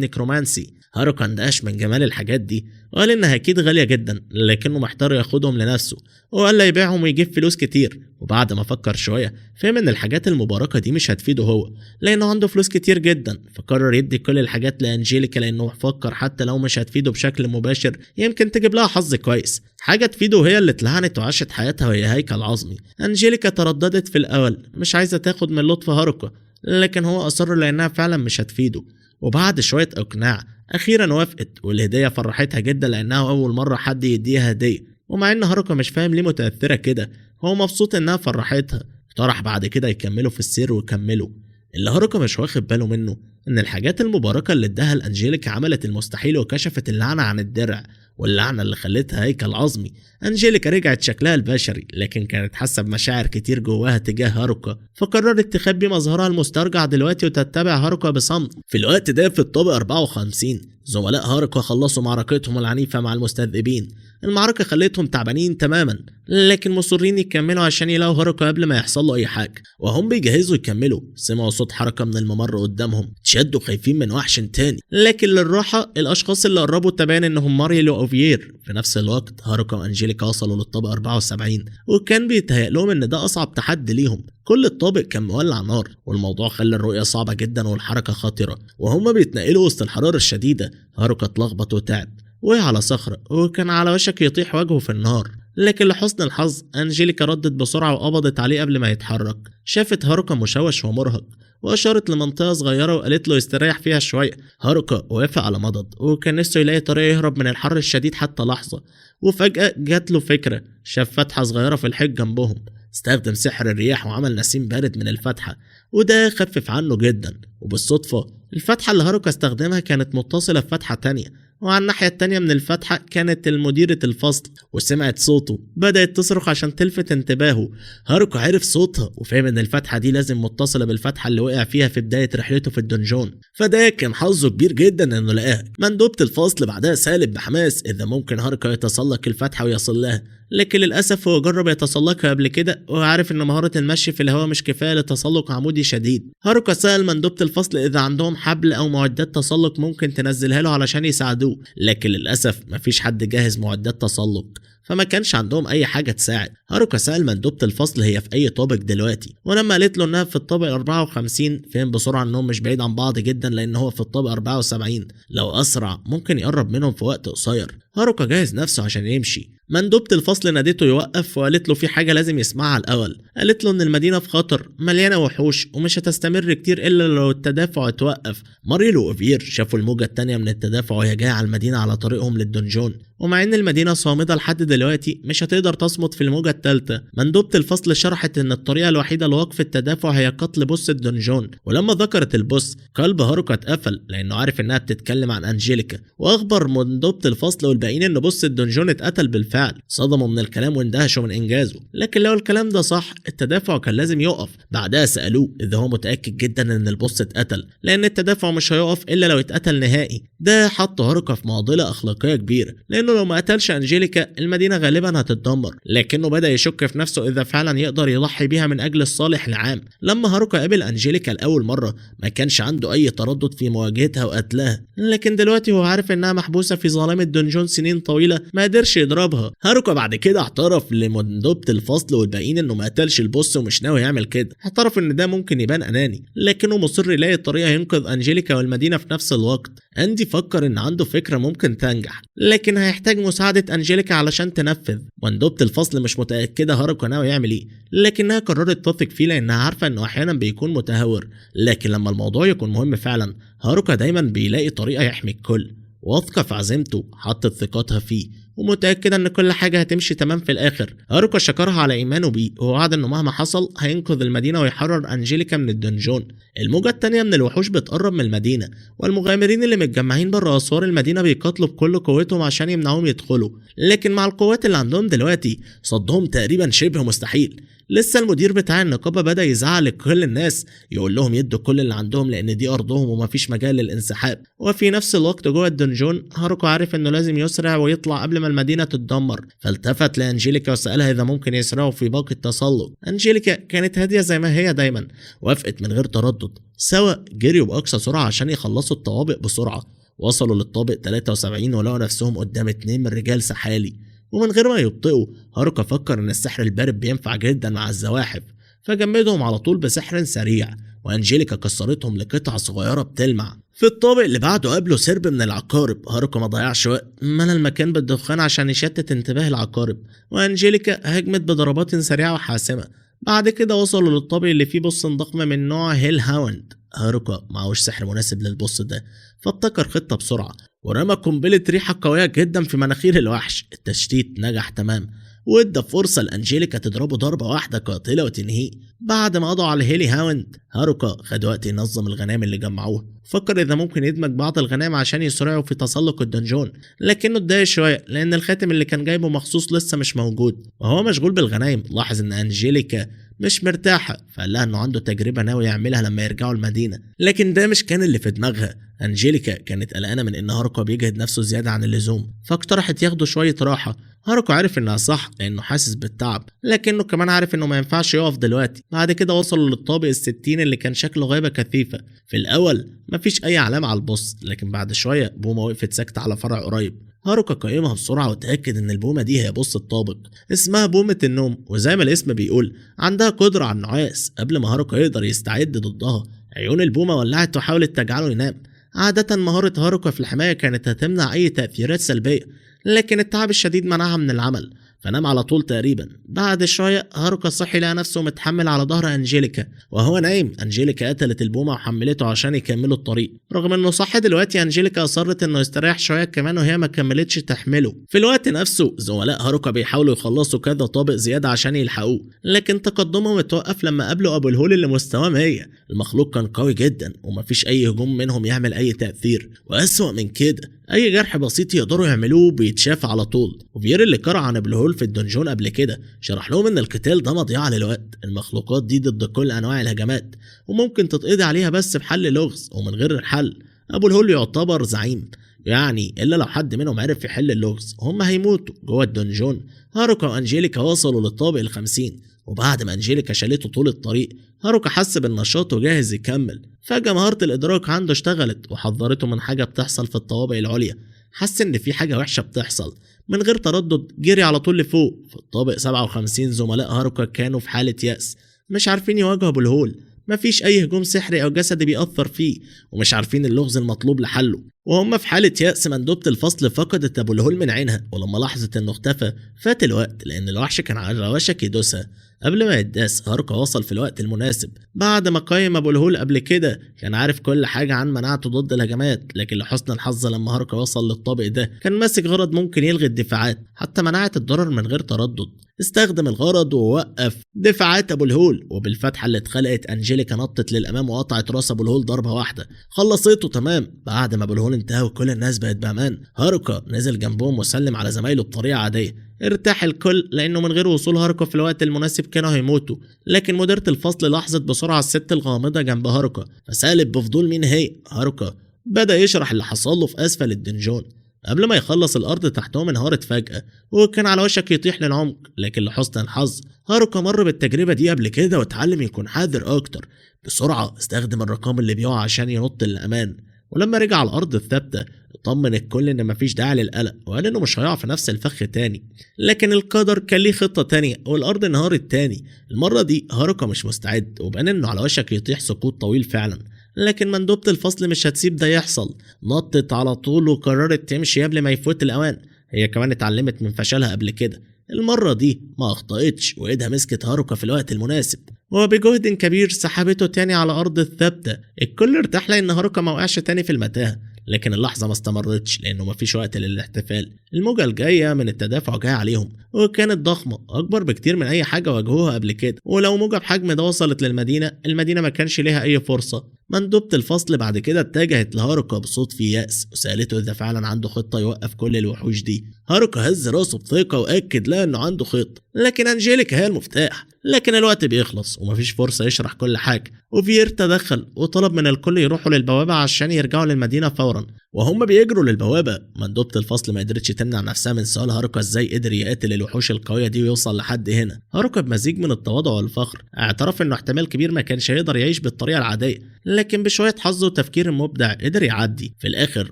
necromancy. هاروكا اندهش من جمال الحاجات دي وقال انها اكيد غالية جدا، لكنه محتار ياخدهم لنفسه وقال لا يبيعهم ويجيب فلوس كتير. وبعد ما فكر شوية فهم ان الحاجات المباركة دي مش هتفيده هو لانه عنده فلوس كتير جدا، فقرر يدي كل الحاجات لانجيليكا لانه فكر حتى لو مش هتفيده بشكل مباشر يمكن تجيب لها حظ كويس، حاجة تفيده هي اللي اتلعنت وعاشت حياتها وهي هيكل عظمي. انجيليكا ترددت في الاول مش عايزة تاخد من لطف هاروكا، لكن هو اصر لانها فعلا مش هتفيده. وبعد شوية اقناع اخيرا وافقت، والهدية فرحتها جدا لانها اول مرة حد يديها هدية. ومع ان هاروكا مش فاهم ليه متأثرة كده، هو مبسوط انها فرحتها. اقترح بعد كده يكملوا في السير وكملوا. اللي هاروكا مش واخد باله منه ان الحاجات المباركة اللي اداها لانجيليكا عملت المستحيل وكشفت اللعنة عن الدرع، واللعنة اللي خلتها هيكل عظمي. انجيليكا رجعت شكلها البشري، لكن كانت حاسة بمشاعر كتير جواها تجاه هاروكا، فقررت تخبي مظهرها المسترجع دلوقتي وتتبع هاروكا بصمت. في الوقت ده في الطابق 54 زملاء هاروكا خلصوا معركتهم العنيفة مع المستذئبين. المعركة خلتهم تعبانين تماما، لكن مصرين يكملوا عشان يلاقوا هاروكا قبل ما يحصل له اي حاجة. وهم بيجهزوا يكملوا سمعوا صوت حركة من الممر قدامهم، اتشدوا خايفين من وحش تاني، لكن للراحة الاشخاص اللي قربوا تبان انهم ماريل واوفير. في نفس الوقت هاروكا وانجيليكا وصلوا للطابق 74، وكان بيتهيأ لهم ان ده اصعب تحدي ليهم. كل الطابق كان مولع نار، والموضوع خلى الرؤية صعبة جدا والحركة خطرة. وهم بيتنقلوا وسط الحرارة الشديدة هاروكا اتلخبط وتعب، وقع على صخرة وكان على وشك يطيح وجهه في النار، لكن لحسن الحظ أنجيليكا ردت بسرعة وقبضت عليه قبل ما يتحرك. شافت هاروكا مشوش ومرهق وأشارت لمنطقة صغيرة وقالت له يستريح فيها شوية. هاروكا وافق على مضض وكان نفسه يلاقي طريقة يهرب من الحر الشديد حتى لحظة. وفجأة جات له فكرة، شاف فتحة صغيرة في الحيط جنبهم، استخدم سحر الرياح وعمل نسيم بارد من الفتحة وده خفف عنه جدا. وبالصدفة الفتحة اللي هاروكا استخدمها كانت متصلة بفتحة تانية، وعلى الناحية التانية من الفتحة كانت المديرة الفصل، وسمعت صوته بدأت تصرخ عشان تلفت انتباهه. هاروكا عرف صوتها وفهم ان الفتحة دي لازم متصلة بالفتحة اللي وقع فيها في بداية رحلته في ال dungeon، فده كان حظه كبير جدا انه لقاها. مندوبة الفصل بعدها سألت بحماس اذا ممكن هاروكا يتسلق الفتحة ويصل لها، لكن للأسف هو جرب يتسلقها قبل كده وعارف ان مهارة المشي في الهواء مش كفاية لتسلق عمودي شديد. هاروكا سأل مندوبة الفصل إذا عندهم حبل أو معدات تسلق ممكن تنزلها له علشان يساعدوه، لكن للأسف مفيش حد جاهز معدات تسلق، فما كانش عندهم أي حاجة تساعد. هاروكا سأل مندوبة الفصل هي في أي طابق دلوقتي، ولما قالت له إنها في الطابق 54 فهم بسرعة إنهم مش بعيد عن بعض جدا لأن هو في الطابق 74، لو أسرع ممكن يقرب منهم في وقت قصير. هاروكا جهز نفسه عشان يمشي. مندوبة الفصل نادته يوقف وقالت له في حاجة لازم يسمعها الأول. قالت له إن المدينة في خطر، مليانة وحوش ومش هتستمر كتير إلا لو التدافع اتوقف. ماريل وأوفير شافوا الموجة التانية من التدافع وهي جاية على المدينة على طريقهم لل dungeon، ومع إن المدينة صامدة لحد دلوقتي مش هتقدر تصمد في الموجة التالتة. مندوبة الفصل شرحت إن الطريقة الوحيدة لوقف التدافع هي قتل boss ال dungeon، ولما ذكرت ال boss قلب هاروكا اتقفل لأنه عارف إنها بتتكلم عن أنجيليكا، وأخبر مندوبة الفصل والباقيين إن boss ال dungeon اتقتل بالفعل. صدموا من الكلام واندهشوا من إنجازه، لكن لو الكلام ده صح التدافع كان لازم يقف. بعدها سألوه إذا هو متأكد جدا إن ال boss اتقتل، لأن التدافع مش هيقف إلا لو اتقتل نهائي. ده حط هاروكا في معضلة أخلاقية كبيرة، لأنه لو ما قتلش أنجيليكا المدينة غالبا هتتدمر، لكنه بدأ يشك في نفسه إذا فعلا يقدر يضحي بيها من أجل الصالح العام. لما هاروكا قابل أنجيليكا لأول مرة ما كانش عنده أي تردد في مواجهتها وقتلها، لكن دلوقتي هو عارف إنها محبوسة في ظلام ال dungeon سنين طويلة ما قدرش يضربها. هاروكا بعد كده اعترف لمندوبة الفصل والباقيين إنه ما قتلش ال boss ومش ناوي يعمل كده. اعترف إن ده ممكن يبان أناني، لكنه مصر يلاقي طريقة ينقذ أنجيليكا والمدينة في نفس الوقت. أندي فكر إن عنده فكرة ممكن تنجح، لكن هيحتاج مساعدة أنجيليكا علشان تنفذ. مندوبة الفصل مش متأكدة هاروكا ناوي يعمل إيه، لكنها قررت تثق فيه لأنها عارفة إنه أحيانا بيكون متهور، لكن لما الموضوع يكون مهم فعلا هاروكا دايما بيلاقي طريقة يحمي الكل. واثقة في عزيمته حطت ثقتها فيه ومتأكدة إن كل حاجة هتمشي تمام في الآخر. هاروكا شكرها على إيمانه بيه ووعد إنه مهما حصل هينقذ المدينة ويحرر أنجيليكا من ال dungeon. الموجة التانية من الوحوش بتقرب من المدينة، والمغامرين اللي متجمعين بره أسوار المدينة بيقاتلوا بكل قوتهم عشان يمنعوهم يدخلوا، لكن مع القوات اللي عندهم دلوقتي صدهم تقريبا شبه مستحيل. لسه المدير بتاع النقابة بدأ يزعق لكل الناس، يقول لهم يدوا كل اللي عندهم لأن دي أرضهم ومفيش مجال للانسحاب. وفي نفس الوقت جوه ال dungeon هاروكا عارف إنه لازم يسرع ويطلع قبل ما المدينة تتدمر، فالتفت لأنجيليكا وسألها إذا ممكن يسرعوا في باقي التسلق. أنجيليكا كانت هادية زي ما هي دايما، وافقت من غير تردد. سوا جريوا بأقصى سرعة عشان يخلصوا الطوابق بسرعة. وصلوا للطابق 73 ولقوا نفسهم قدام 2 من رجال سحالي، ومن غير ما يبطئوا هاروكا فكر ان السحر البارد بينفع جدا مع الزواحف، فجمدهم على طول بسحر سريع، وانجيليكا كسرتهم لقطع صغيرة بتلمع. في الطابق اللي بعده قابله سرب من العقارب. هاروكا ما ضيعش وقت، ملى المكان بالدخان عشان يشتت انتباه العقارب، وانجيليكا هجمت بضربات سريعة وحاسمة. بعد كده وصلوا للطابق اللي فيه boss ضخم من نوع hellhound. هاروكا معهوش سحر مناسب لل boss ده، فابتكر خطة بسرعة ورمى قنبلة ريحة قوية جدا في مناخير الوحش. التشتيت نجح تمام، وادى فرصة لأنجيليكا تضربه ضربة واحدة قاتلة وتنهيه. بعد ما قضوا على ال hellhound، هاروكا خد وقت ينظم الغنائم اللي جمعوها. فكر إذا ممكن يدمج بعض الغنائم عشان يسرعوا في تسلق ال dungeon، لكنه اتضايق شوية لأن الخاتم اللي كان جايبه مخصوص لسه مش موجود. وهو مشغول بالغنائم لاحظ إن أنجيليكا مش مرتاحة، فقال لها إنه عنده تجربة ناوي يعملها لما يرجعوا المدينة، لكن ده مش كان اللي في دماغها. أنجيليكا كانت قلقانة من إن هاروكا بيجهد نفسه زيادة عن اللزوم، فاقترحت ياخدوا شوية راحة. هاروكا عارف إنها صح لأنه حاسس بالتعب، لكنه كمان عارف إنه ما ينفعش يقف دلوقتي. بعد كده وصلوا للطابق 60 اللي كان شكله غابة كثيفة. في الأول مفيش أي علامة على ال boss، لكن بعد شوية بومة وقفت ساكتة على فرع قريب. هاروكا قيمها بسرعة وتأكد إن البومة دي هي boss الطابق. اسمها بومة النوم، وزي ما الاسم بيقول عندها قدرة على النعاس. قبل ما هاروكا يقدر يستعد ضدها، عيون البومة ولعت وحاولت تجعله ينام. عادة مهارة هاروكا في الحماية كانت هتمنع أي تأثيرات سلبية، لكن التعب الشديد منعها من العمل. فنام على طول تقريبا. بعد شوية هاروكا صحي لقى نفسه متحمل على ظهر انجيليكا وهو نايم. انجيليكا قتلت البومه وحملته عشان يكملوا الطريق. رغم انه صح دلوقتي انجيليكا اصرت انه يستريح شوية كمان وهي ما كملتش تحمله. في الوقت نفسه زملاء هاروكا بيحاولوا يخلصوا كذا طابق زيادة عشان يلحقوه، لكن تقدمهم اتوقف لما قابلوا ابو الهول اللي مستواه 100. المخلوق كان قوي جدا ومفيش اي هجوم منهم يعمل اي تاثير، واسوأ من كده اي جرح بسيط يقدروا يعملوه بيتشاف على طول. وفيير اللي قرأ عن ابو الهول في ال dungeon قبل كده شرح لهم ان القتال ده مضيعة للوقت، المخلوقات دي ضد كل انواع الهجمات وممكن تتقضي عليها بس بحل لغز، ومن غير الحل ابو الهول يعتبر زعيم، يعني الا لو حد منهم عرف يحل اللغز هم هيموتوا جوه ال dungeon. هاروكا وانجيليكا وصلوا للطابق ال50، وبعد ما انجيليكا شالته طول الطريق هاروكا حس بالنشاط وجاهز يكمل. فجأة مهارة الإدراك عنده اشتغلت وحذرته من حاجة بتحصل في الطوابق العليا. حس إن في حاجة وحشة بتحصل، من غير تردد جري على طول لفوق. في الطابق 57 زملاء هاروكا كانوا في حالة يأس، مش عارفين يواجهوا أبو الهول، مفيش أي هجوم سحري أو جسدي بيأثر فيه، ومش عارفين اللغز المطلوب لحله. وهم في حالة يأس مندوبة الفصل فقدت أبو الهول من عينها، ولما لاحظت إنه اختفى فات الوقت لأن الوحش كان على وشك يدوسها. قبل ما يداس هاروكا وصل في الوقت المناسب. بعد ما قيم ابو الهول قبل كده كان عارف كل حاجة عن مناعته ضد الهجمات، لكن لحسن الحظ لما هاروكا وصل للطابق ده كان ماسك غرض ممكن يلغي الدفاعات حتى مناعة الضرر من غير تردد. استخدم الغرض ووقف دفاعات ابو الهول، وبالفتحه اللي اتخلقت انجيليكا نطت للامام وقطعت راس ابو الهول ضربه واحدة، خلصته تمام. بعد ما ابو الهول انتهى وكل الناس بقت بامان، هاروكا نزل جنبهم وسلم على زمايله بطريقة عادية. ارتاح الكل لانه من غير وصول هاروكا في الوقت المناسب كانوا هيموتوا. لكن مديرة الفصل لاحظت بسرعة الست الغامضة جنب هاروكا، فسألت بفضول مين هي. هاروكا بدأ يشرح اللي حصل له في اسفل ال dungeon. قبل ما يخلص الارض تحتهم انهارت فجأة وكان على وشك يطيح للعمق، لكن لحسن الحظ هاروكا مر بالتجربة دي قبل كده واتعلم يكون حذر اكتر. بسرعة استخدم الرقم اللي بيقع عشان ينط للامان، ولما رجع على الارض الثابتة طمن الكل ان مفيش داعي للقلق، وقال انه مش هيقع في نفس الفخ تاني. لكن القدر كان ليه خطه تانية والارض انهارت تاني. المرة دي هاروكا مش مستعد وبان انه على وشك يطيح سقوط طويل فعلا، لكن مندوبة الفصل مش هتسيب ده يحصل. نطت على طول وقررت تمشي قبل ما يفوت الاوان. هي كمان اتعلمت من فشلها قبل كده، المرة دي ما اخطأتش وايدها مسكت هاروكا في الوقت المناسب، وبجهد كبير سحبته تاني على الارض الثابتة. الكل ارتاح لان هاروكا ما وقعش تاني في المتاهة، لكن اللحظة ما استمرتش لأنه مفيش وقت للاحتفال. الموجة الجاية من التدافع جاية عليهم وكانت ضخمة أكبر بكتير من أي حاجة واجهوها قبل كده، ولو موجة بحجم ده وصلت للمدينة المدينة ما كانش ليها أي فرصة. مندوبة الفصل بعد كده اتجهت لهاروكا بصوت فيه يأس وسألته إذا فعلا عنده خطة يوقف كل الوحوش دي. هاروكا هز راسه بثقة وأكد لها إنه عنده خطة، لكن أنجيليكا هي المفتاح. لكن الوقت بيخلص ومفيش فرصة يشرح كل حاجة، وفيير تدخل وطلب من الكل يروحوا للبوابة عشان يرجعوا للمدينة فورا. وهم بيجروا للبوابة مندوبة الفصل ما قدرتش تمنع نفسها من سؤال هاروكا ازاي قدر يقاتل الوحوش القوية دي ويوصل لحد هنا. هاروكا بمزيج من التواضع والفخر اعترف انه احتمال كبير ما كانش هيقدر يعيش بالطريقة العادية، لكن بشوية حظ وتفكير مبدع قدر يعدي. في الاخر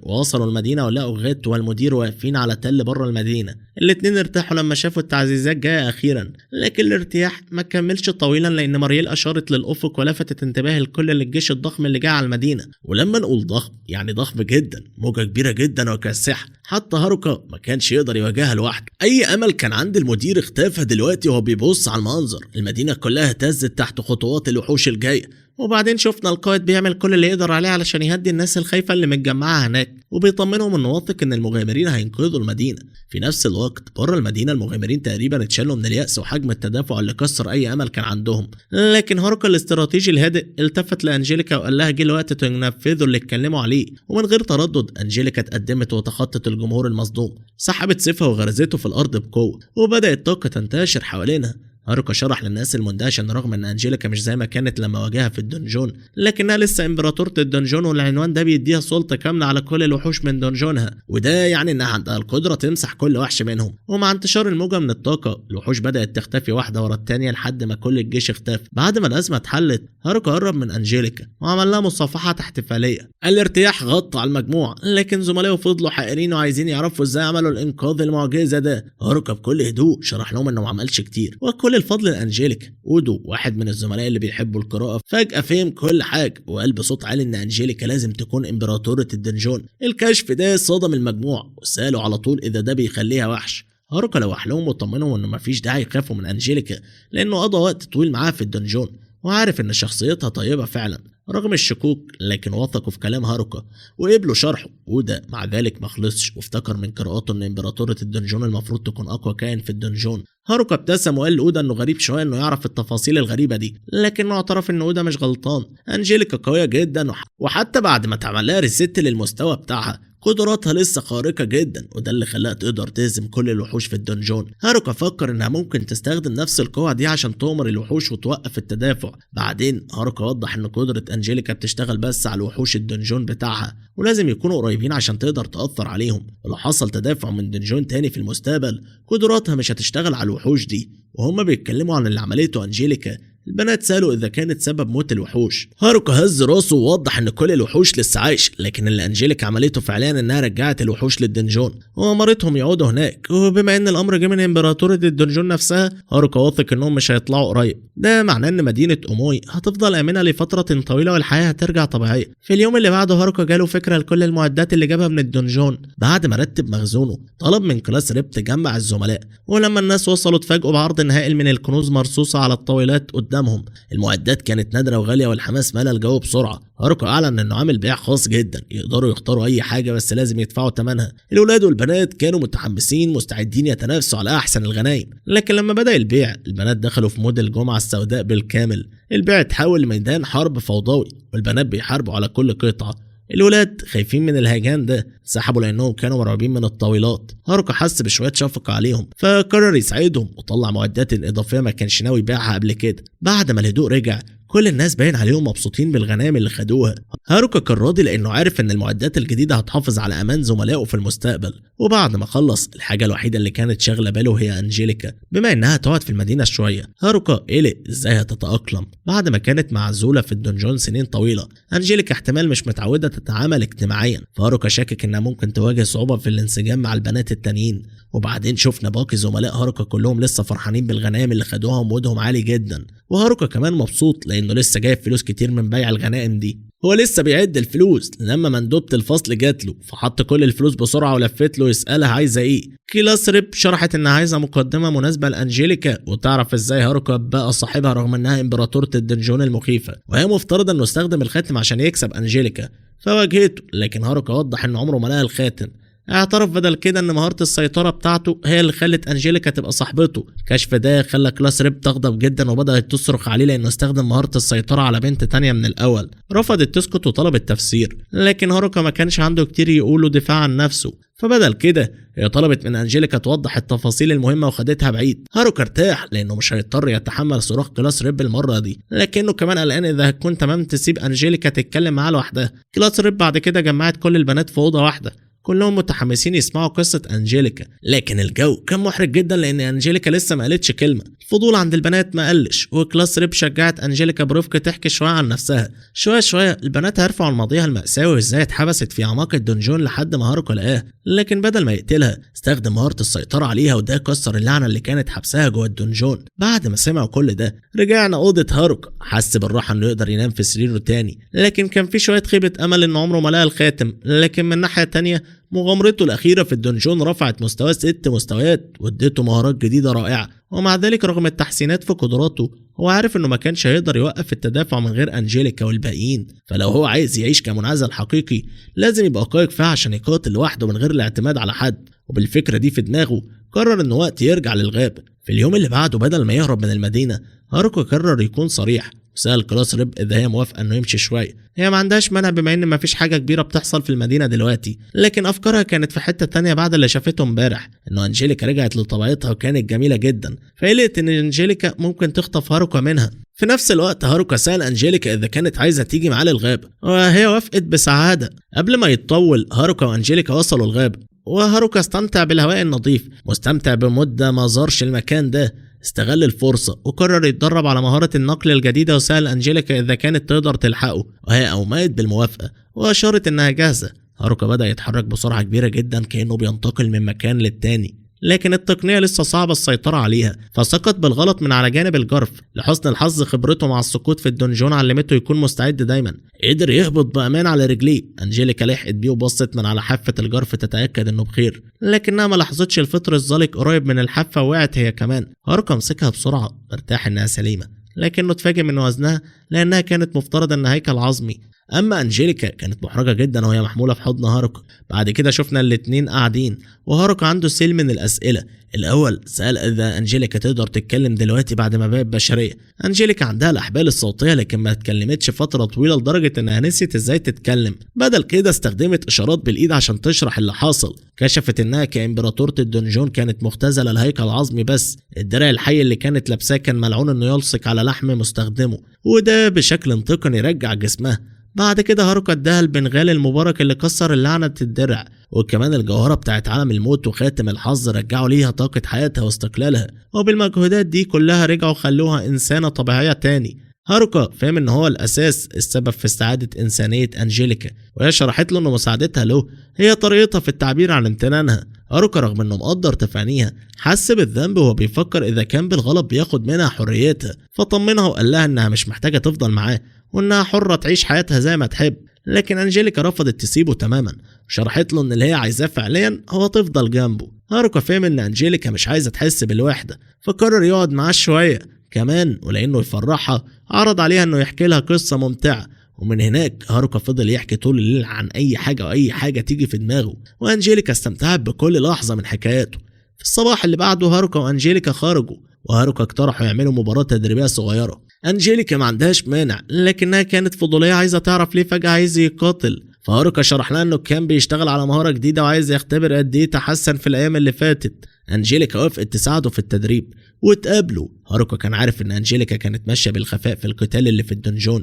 وصلوا المدينة ولقوا غيت والمدير واقفين على تل بره المدينة. الاتنين ارتاحوا لما شافوا التعزيزات جاية اخيرا، لكن الارتياح ما كملش طويلا لان مارييل اشارت للافق ولفتت انتباه الكل للجيش الضخم اللي جاي على المدينة. ولما نقول ضخم يعني ضخم جدا، موجة كبيرة جدا وكاسحة، حتى هاروكا ما كانش يقدر يواجهها لوحده. اي امل كان عند المدير اختفى دلوقتي وهو بيبص على المنظر. المدينة كلها اهتزت تحت خطوات الوحوش الجاية، وبعدين شفنا القائد بيعمل كل اللي يقدر عليه علشان يهدي الناس الخايفة اللي متجمعة هناك، وبيطمنهم انه واثق ان المغامرين هينقذوا المدينة. في نفس الوقت بره المدينة المغامرين تقريبا اتشالوا من اليأس وحجم التدافع اللي كسر اي امل كان عندهم. لكن هاروكا الاستراتيجي الهادئ التفت لانجيليكا وقال لها جه الوقت تنفذوا اللي اتكلموا عليه. ومن غير تردد انجيليكا اتقدمت وتخطت الجمهور المصدوم، سحبت سيفها وغرزته في الارض بقوة، وبدأت طاقة تنتشر حوالينها. هاروكا شرح للناس المندهشة ان رغم ان انجيليكا مش زي ما كانت لما واجهها في ال dungeon، لكنها لسه امبراطورة ال dungeon، والعنوان ده بيديها سلطة كاملة على كل الوحوش من dungeon ها، وده يعني انها عندها القدرة تمسح كل وحش منهم. ومع انتشار الموجة من الطاقة الوحوش بدأت تختفي واحدة ورا التانية لحد ما كل الجيش اختفى. بعد ما الأزمة اتحلت هاروكا قرب من انجيليكا وعمل لها مصافحة احتفالية. الارتياح غطى على المجموعة، لكن زملائه فضلوا حائرين وعايزين يعرفوا ازاي عملوا الانقاذ المعجزة ده. هاروكا بكل هدوء شرح لهم انه ما عملش كتير وكل الفضل لانجيليكا. اودو واحد من الزملاء اللي بيحبوا القراءة فجأة فهم كل حاجة وقال بصوت عالي ان انجيليكا لازم تكون امبراطورة ال dungeon. الكشف ده صدم المجموعة وسألوا على طول اذا ده بيخليها وحش. هاروكا لوح لهم وطمنهم انه مفيش داعي يخافوا من انجيليكا، لانه قضى وقت طويل معاها في ال dungeon وعارف ان شخصيتها طيبة فعلا رغم الشكوك، لكن وثقوا في كلام هاروكا وقبلوا شرحه. وده مع ذلك ما خلصش، وافتكر من قراءاته ان امبراطورة ال dungeon المفروض تكون اقوى كائن في ال dungeon. هاروكا ابتسم وقال لاودا انه غريب شوية انه يعرف التفاصيل الغريبة دي، لكنه اعترف ان اودا مش غلطان. انجيليكا قوية جدا، وحتى بعد ما اتعمل لها reset للمستوى بتاعها قدراتها لسه خارقة جدا، وده اللي خلاها تقدر تهزم كل الوحوش في ال dungeon. هاروكا فكر انها ممكن تستخدم نفس القوة دي عشان تؤمر الوحوش وتوقف التدافع. بعدين هاروكا وضح ان قدرة انجيليكا بتشتغل بس على الوحوش ال dungeon بتاعها، ولازم يكونوا قريبين عشان تقدر تأثر عليهم، ولو حصل تدافع من dungeon تاني في المستقبل قدراتها مش هتشتغل على الوحوش دي. وهما بيتكلموا عن اللي عملته انجيليكا، البنات سألوا إذا كانت سبب موت الوحوش. هاروكا هز راسه ووضح إن كل الوحوش لسه عايش، لكن اللي أنجيليكا عملته فعليا إنها رجعت الوحوش لل dungeon وأمرتهم يقعدوا هناك. وبما إن الأمر جه من إمبراطورة ال dungeon نفسها، هاروكا واثق إنهم مش هيطلعوا قريب. ده معناه إن مدينة أوموي هتفضل آمنة لفترة طويلة والحياة هترجع طبيعية. في اليوم اللي بعده هاروكا جاله فكرة لكل المعدات اللي جابها من ال dungeon. بعد ما رتب مخزونه طلب من Class Rep تجمع الزملاء، ولما الناس وصلوا اتفاجئوا بعرض هائل من الكنوز مرصوصة على الطاولات قدامهم. المعدات كانت نادرة وغالية والحماس ملا الجو بسرعة. هاروكا أعلن إنه عامل بيع خاص جدا، يقدروا يختاروا أي حاجة بس لازم يدفعوا ثمنها. الأولاد والبنات كانوا متحمسين مستعدين يتنافسوا على أحسن الغنايم، لكن لما بدأ البيع البنات دخلوا في mood الجمعة السوداء بالكامل. البيع اتحول لميدان حرب فوضوي، والبنات بيحاربوا على كل قطعة. الولاد خايفين من الهيجان ده، سحبوا لانهم كانوا مرعوبين من الطاولات. هاروكا حس بشوية شفقة عليهم فقرر يساعدهم وطلع معدات اضافية ما كانش ناوي يبيعها قبل كده. بعد ما الهدوء رجع كل الناس باين عليهم مبسوطين بالغنائم اللي خدوها. هاروكا كان راضي لانه عارف ان المعدات الجديدة هتحافظ على امان زملائه في المستقبل. وبعد ما خلص الحاجة الوحيدة اللي كانت شاغله باله هي انجيليكا، بما انها تقعد في المدينة شوية. هاروكا قلق ازاي هتتاقلم بعد ما كانت معزولة في ال dungeon سنين طويلة. انجيليكا احتمال مش متعوده تتعامل اجتماعيا، فهاروكا شاكك انها ممكن تواجه صعوبة في الانسجام مع البنات التانيين. وبعدين شفنا باقي زملاء هاروكا كلهم لسه فرحانين بالغنائم اللي خدوها و mood هم عالي جدا، وهاروكا كمان مبسوط لانه لسه جايب فلوس كتير من بيع الغنائم دي. هو لسه بيعد الفلوس لما مندوبة الفصل جات له، فحط كل الفلوس بسرعة ولفت له يسألها عايزة ايه. Class Rep شرحت انها عايزة مقدمة مناسبة لأنجيليكا وتعرف ازاي هاروكا بقى صاحبها رغم انها امبراطورة ال dungeon المخيفة، وهي مفترض انه استخدم الخاتم عشان يكسب انجيليكا، فواجهته، لكن هاروكا وضح ان عمره ما لقى الخاتم. اعترف بدل كده ان مهارة السيطرة بتاعته هي اللي خلت انجيليكا تبقى صاحبته. الكشف ده خلى Class Rep تغضب جدا وبدأت تصرخ عليه لانه استخدم مهارة السيطرة على بنت تانية من الاول. رفضت تسكت وطلبت تفسير، لكن هاروكا ما كانش عنده كتير يقوله دفاع عن نفسه، فبدل كده هي طلبت من انجيليكا توضح التفاصيل المهمة وخدتها بعيد. هاروكا ارتاح لانه مش هيضطر يتحمل صراخ Class Rep المرة دي، لكنه كمان قلقان اذا هتكون تمام تسيب انجيليكا تتكلم معاه لوحدها. Class Rep بعد كده جمعت كل البنات في اوضة واحدة، كلهم متحمسين يسمعوا قصة أنجيليكا، لكن الجو كان محرج جدا لأن أنجيليكا لسه ما قالتش كلمة. الفضول عند البنات ما قلش، و Class Rep شجعت أنجيليكا برفق تحكي شوية عن نفسها. شوية شوية البنات عرفوا عن ماضيها المأساوي وازاي اتحبست في أعماق ال dungeon لحد ما هاروكا لقاها، لكن بدل ما يقتلها استخدم مهارة السيطرة عليها، وده كسر اللعنة اللي كانت حبسها جوه ال dungeon. بعد ما سمعوا كل ده رجعنا أوضة هاروكا، حس بالراحة إنه يقدر ينام في سريره تاني، لكن كان في شوية خيبة أمل إن عمره ما لقى الخاتم. لكن من ناحية تانية مغامرته الأخيرة في ال dungeon رفعت مستواه 6 مستويات واديته مهارات جديدة رائعة، ومع ذلك رغم التحسينات في قدراته هو عارف انه ما كانش هيقدر يوقف التدافع من غير انجيليكا والباقيين، فلو هو عايز يعيش كمنعزل حقيقي لازم يبقى قوي كفاية عشان يقاتل لوحده من غير الاعتماد على حد. وبالفكرة دي في دماغه قرر انه وقت يرجع للغابة. في اليوم اللي بعده بدل ما يهرب من المدينة هاروكا قرر يكون صريح وسأل Class Rep إذا هي موافقة إنه يمشي شوية. هي ما عندهاش مانع بما إن مفيش حاجة كبيرة بتحصل في المدينة دلوقتي، لكن أفكارها كانت في حتة تانية بعد اللي شافته امبارح، إنه أنجيليكا رجعت لطبيعتها وكانت جميلة جدا، فقلقت إن أنجيليكا ممكن تخطف هاروكا منها. في نفس الوقت هاروكا سأل أنجيليكا إذا كانت عايزة تيجي معاه للغابة، وهي وافقت بسعادة. قبل ما يتطول هاروكا وأنجيليكا وصلوا الغابة، وهاروكا استمتع بالهواء النظيف، مستمتع بمدة ما زارش المكان ده. استغل الفرصة وقرر يتدرب على مهارة النقل الجديدة، وسأل أنجيليكا إذا كانت تقدر تلحقه، وهي أومأت بالموافقة وأشارت إنها جاهزة. هاروكا بدأ يتحرك بسرعة كبيرة جدا كأنه بينتقل من مكان للتاني. لكن التقنية لسه صعبة السيطرة عليها، فسقط بالغلط من على جانب الجرف. لحسن الحظ خبرته مع السقوط في ال dungeon علمته يكون مستعد دايما، قدر يهبط بأمان على رجليه. أنجيليكا لحقت بيه وبصت من على حافة الجرف تتأكد انه بخير، لكنها ما لاحظتش الفطر الزلق قريب من الحافة وقعت هي كمان. هاروكا مسكها بسرعة مرتاح انها سليمة، لكنه اتفاجئ من وزنها لأنها كانت مفترض ان هيكل عظمي. اما انجيليكا كانت محرجه جدا وهي محموله في حضن هاروكا. بعد كده شفنا الاتنين قاعدين وهاروكا عنده سيل من الاسئلة. الاول سال اذا انجيليكا تقدر تتكلم دلوقتي بعد ما بقت بشرية. انجيليكا عندها الاحبال الصوتية لكن ما اتكلمتش فترة طويلة لدرجة انها نسيت ازاي تتكلم. بدل كده استخدمت اشارات بالايد عشان تشرح اللي حصل. كشفت انها كامبراطوره ال dungeon كانت مختزله الهيكل العظمي، بس الدرع الحي اللي كانت لابساه كان ملعون انه يلصق على لحم مستخدمة، وده بشكل تقني رجع جسمها. بعد كده هاروكا اداها البنغال المبارك اللي كسر اللعنة الدرع، وكمان الجوهرة بتاعت عالم الموت وخاتم الحظ رجعوا ليها طاقة حياتها واستقلالها، وبالمجهودات دي كلها رجعوا خلوها إنسانة طبيعية تاني. هاروكا فهم ان هو الاساس السبب في استعادة انسانية انجيليكا، وهي شرحت له ان مساعدتها له هي طريقتها في التعبير عن امتنانها. هاروكا رغم انه مقدر تفانيها حس بالذنب وهو بيفكر اذا كان بالغلط بياخد منها حريتها، فطمنها وقال لها انها مش محتاجة تفضل معاه وانها حرة تعيش حياتها زي ما تحب. لكن انجيليكا رفضت تسيبه تماما، وشرحت له ان اللي هي عايزاه فعليا هو تفضل جنبه. هاروكا فهم ان انجيليكا مش عايزة تحس بالوحدة، فقرر يقعد معاه شوية كمان، ولانه يفرحها عرض عليها انه يحكي لها قصة ممتعة. ومن هناك هاروكا فضل يحكي طول الليل عن اي حاجة واي حاجة تيجي في دماغه، وانجيليكا استمتعت بكل لحظة من حكاياته. في الصباح اللي بعده هاروكا وانجيليكا خرجوا، وهاروكا اقترحوا يعملوا مباراة تدريبية صغيرة. انجيليكا ما عندهاش مانع، لكنها كانت فضولية عايزة تعرف ليه فجأة عايز يقاتل. فهاروكا شرح لها انه كان بيشتغل على مهارة جديدة وعايز يختبر قد ايه تحسن في الايام اللي فاتت. انجيليكا وافقت تساعده في التدريب وتقابله. هاروكا كان عارف ان انجيليكا كانت ماشية بالخفاء في القتال اللي في ال dungeon،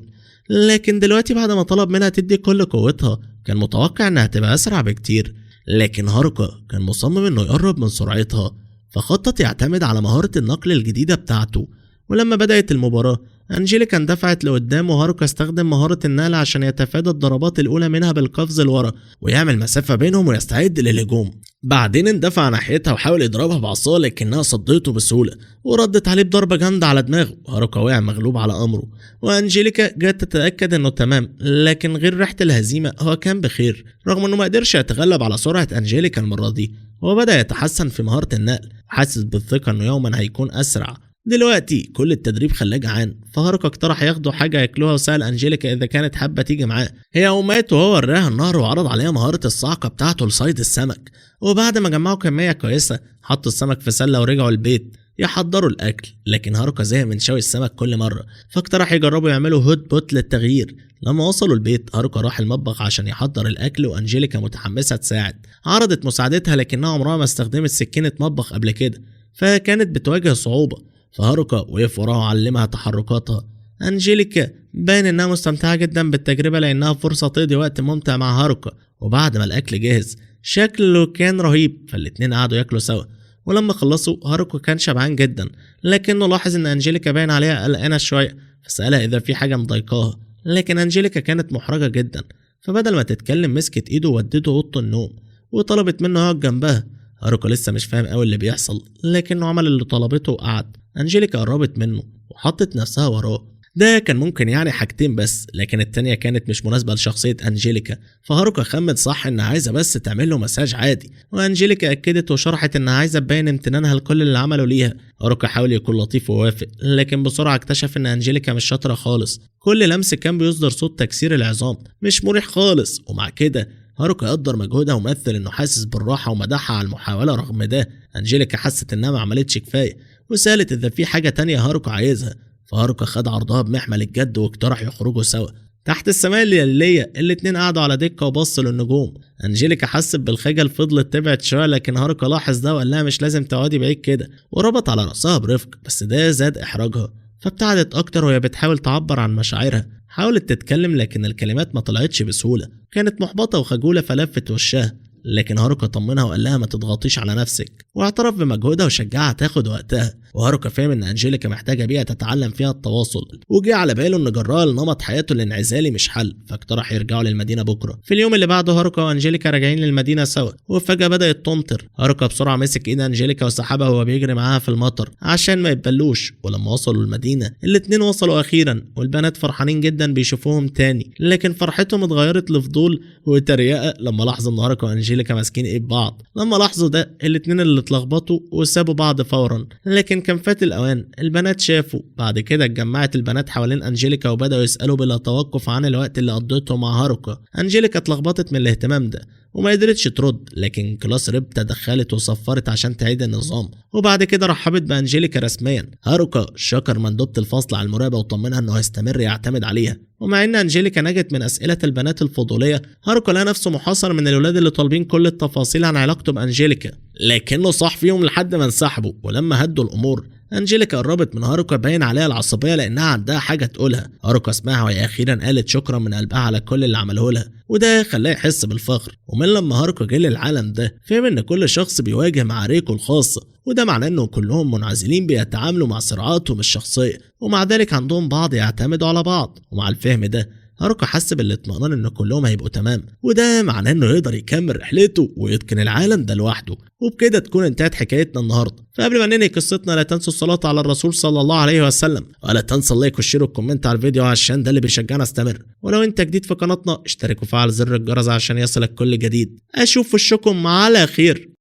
لكن دلوقتي بعد ما طلب منها تدي كل قوتها كان متوقع انها تبقى اسرع بكتير. لكن هاروكا كان مصمم انه يقرب من سرعتها، فخطط يعتمد على مهارة النقل الجديدة بتاعته. ولما بدأت المباراة أنجيليكا اندفعت لقدام، وهاروكا استخدم مهارة النقل عشان يتفادى الضربات الأولى منها بالقفز لورا ويعمل مسافة بينهم ويستعد للهجوم. بعدين اندفع ناحيتها وحاول يضربها بعصاه، لكنها صدته بسهولة وردت عليه بضربة جامدة على دماغه. هاروكا وقع مغلوب على أمره، وأنجيليكا جت تتأكد إنه تمام، لكن غير ريحة الهزيمة هو كان بخير رغم إنه ما قدرش يتغلب على سرعة أنجيليكا المرة دي. هو بدأ يتحسن في مهارة النقل، حاسس بالثقة إنه يوما هيكون أسرع. دلوقتي كل التدريب خلاه جعان، فهاروكا اقترح ياخدوا حاجة ياكلوها، وسأل أنجيليكا إذا كانت حابة تيجي معاه. هي ومات وهو وراها النهر وعرض عليها مهارة الصعقة بتاعته لصيد السمك. وبعد ما جمعوا كمية كويسة حطوا السمك في سلة ورجعوا البيت يحضروا الأكل. لكن هاروكا زهق من شوي السمك كل مرة، فاقترح يجربوا يعملوا hot pot للتغيير. لما وصلوا البيت هاروكا راح المطبخ عشان يحضر الأكل، وأنجيليكا متحمسة تساعد. عرضت مساعدتها لكنها عمرها ما استخدمت سكينة مطبخ قبل كده، فكانت بتواجه صعوبة. فهاروكا وقف وراها وعلمها تحركاتها. أنجيليكا باين إنها مستمتعة جدا بالتجربة لأنها فرصة تقضي وقت ممتع مع هاروكا. وبعد ما الأكل جهز شكله كان رهيب، فالاتنين قعدوا ياكلوا سوا. ولما خلصوا هاروكا كان شبعان جدا، لكنه لاحظ إن أنجيليكا باين عليها قلقانة شوية، فسألها إذا في حاجة مضايقاها. لكن أنجيليكا كانت محرجة جدا، فبدل ما تتكلم مسكت إيده وودته أوضة النوم وطلبت منه يقعد جنبها. هاروكا لسه مش فاهم قوي اللي بيحصل، لكنه عمل اللي طلبته وقعد. أنجيليكا قربت منه وحطت نفسها وراه. ده كان ممكن يعني حاجتين بس، لكن التانية كانت مش مناسبة لشخصية أنجيليكا. فهاروكا خمن صح إنها عايزة بس تعمل له مساج عادي، وأنجيليكا أكدت وشرحت إنها عايزة تبين امتنانها لكل اللي عمله ليها. هاروكا حاول يكون لطيف ووافق، لكن بسرعة اكتشف إن أنجيليكا مش شاطرة خالص. كل لمس كان بيصدر صوت تكسير العظام مش مريح خالص. ومع كده هاروكا قدر مجهودها ومثل انه حاسس بالراحة ومدحها على المحاولة. رغم ده أنجيليكا حست انها ما عملتش كفاية، وسالت اذا في حاجة تانية هاروكا عايزها. فهاروكا خد عرضها بمحمل الجد واقترح يخرجوا سوا تحت السماء الليلية. الاتنين قعدوا على دكه وبصوا للنجوم. أنجيليكا حست بالخجل فضلت تبعد شوية، لكن هاروكا لاحظ ده وقال لها مش لازم تقعدي بعيد كده، وربط على راسها برفق، بس ده زاد احراجها فابتعدت اكتر وهي بتحاول تعبر عن مشاعرها. حاولت تتكلم لكن الكلمات ما طلعتش بسهولة، كانت محبطة وخجولة فلفت وشها. لكن هاروكا طمنها وقال لها ما تضغطيش على نفسك. واعترف بمجهودها وشجعها تاخد وقتها. وهاروكا فهم ان انجيليكا محتاجه بيئة تتعلم فيها التواصل، وجه على باله ان جراها لنمط حياته الانعزالي مش حل، فاقترح يرجعوا للمدينة بكره. في اليوم اللي بعده هاروكا وانجيليكا راجعين للمدينة سوا، وفجاة بدات تمطر. هاروكا بسرعة مسك ايد انجيليكا وسحبها وهو بيجري معاها في المطر عشان ما يتبلوش. ولما وصلوا المدينة الاتنين وصلوا اخيرا، والبنات فرحانين جدا بيشوفوهم تاني، لكن فرحتهم اتغيرت لفضول وتريقه لما لاحظوا ان هاروكا وانجيليكا ماسكين ايد بعض. لما لاحظوا ده الاتنين اللي اتلخبطوا وسابوا بعض فورا، لكن كان فات الاوان. البنات شافوا. بعد كده اتجمعت البنات حوالين انجيليكا وبداوا يسالوا بلا توقف عن الوقت اللي قضيته مع هاروكا. انجيليكا اتلخبطت من الاهتمام ده وما قدرتش ترد، لكن class rep تدخلت وصفرت عشان تعيد النظام، وبعد كده رحبت بانجيليكا رسميا. هاروكا شكر مندوبة الفصل على المراقبة وطمنها انه هيستمر يعتمد عليها. ومع ان انجيليكا نجت من اسئلة البنات الفضولية، هاروكا لقى نفسه محاصر من الولاد اللي طالبين كل التفاصيل عن علاقته بانجيليكا، لكنه صاح فيهم لحد ما انسحبوا. ولما هدوا الامور انجيليكا قربت من هاروكا باين عليها العصبية لانها عندها حاجة تقولها. هاروكا سمعها وهي اخيرا قالت شكرا من قلبها على كل اللي عمله لها، وده خلاه يحس بالفخر. ومن لما هاروكا جه للعالم ده فهم ان كل شخص بيواجه معاركه الخاصة، وده معناه انه كلهم منعزلين بيتعاملوا مع صراعاتهم الشخصية، ومع ذلك عندهم بعض يعتمدوا على بعض. ومع الفهم ده هاروكا حس بالاطمئنان ان كلهم هيبقوا تمام، وده معناه انه يقدر يكمل رحلته ويتقن العالم ده لوحده. وبكده تكون انتهت حكايتنا النهارده. فقبل ما ننهي قصتنا لا تنسوا الصلاة على الرسول صلى الله عليه وسلم، ولا تنسى ال like وال share وال comment على الفيديو عشان ده اللي بيشجعنا استمر. ولو انت جديد في قناتنا اشترك وفعل زر الجرس عشان يصلك كل جديد. اشوف وشكم على خير.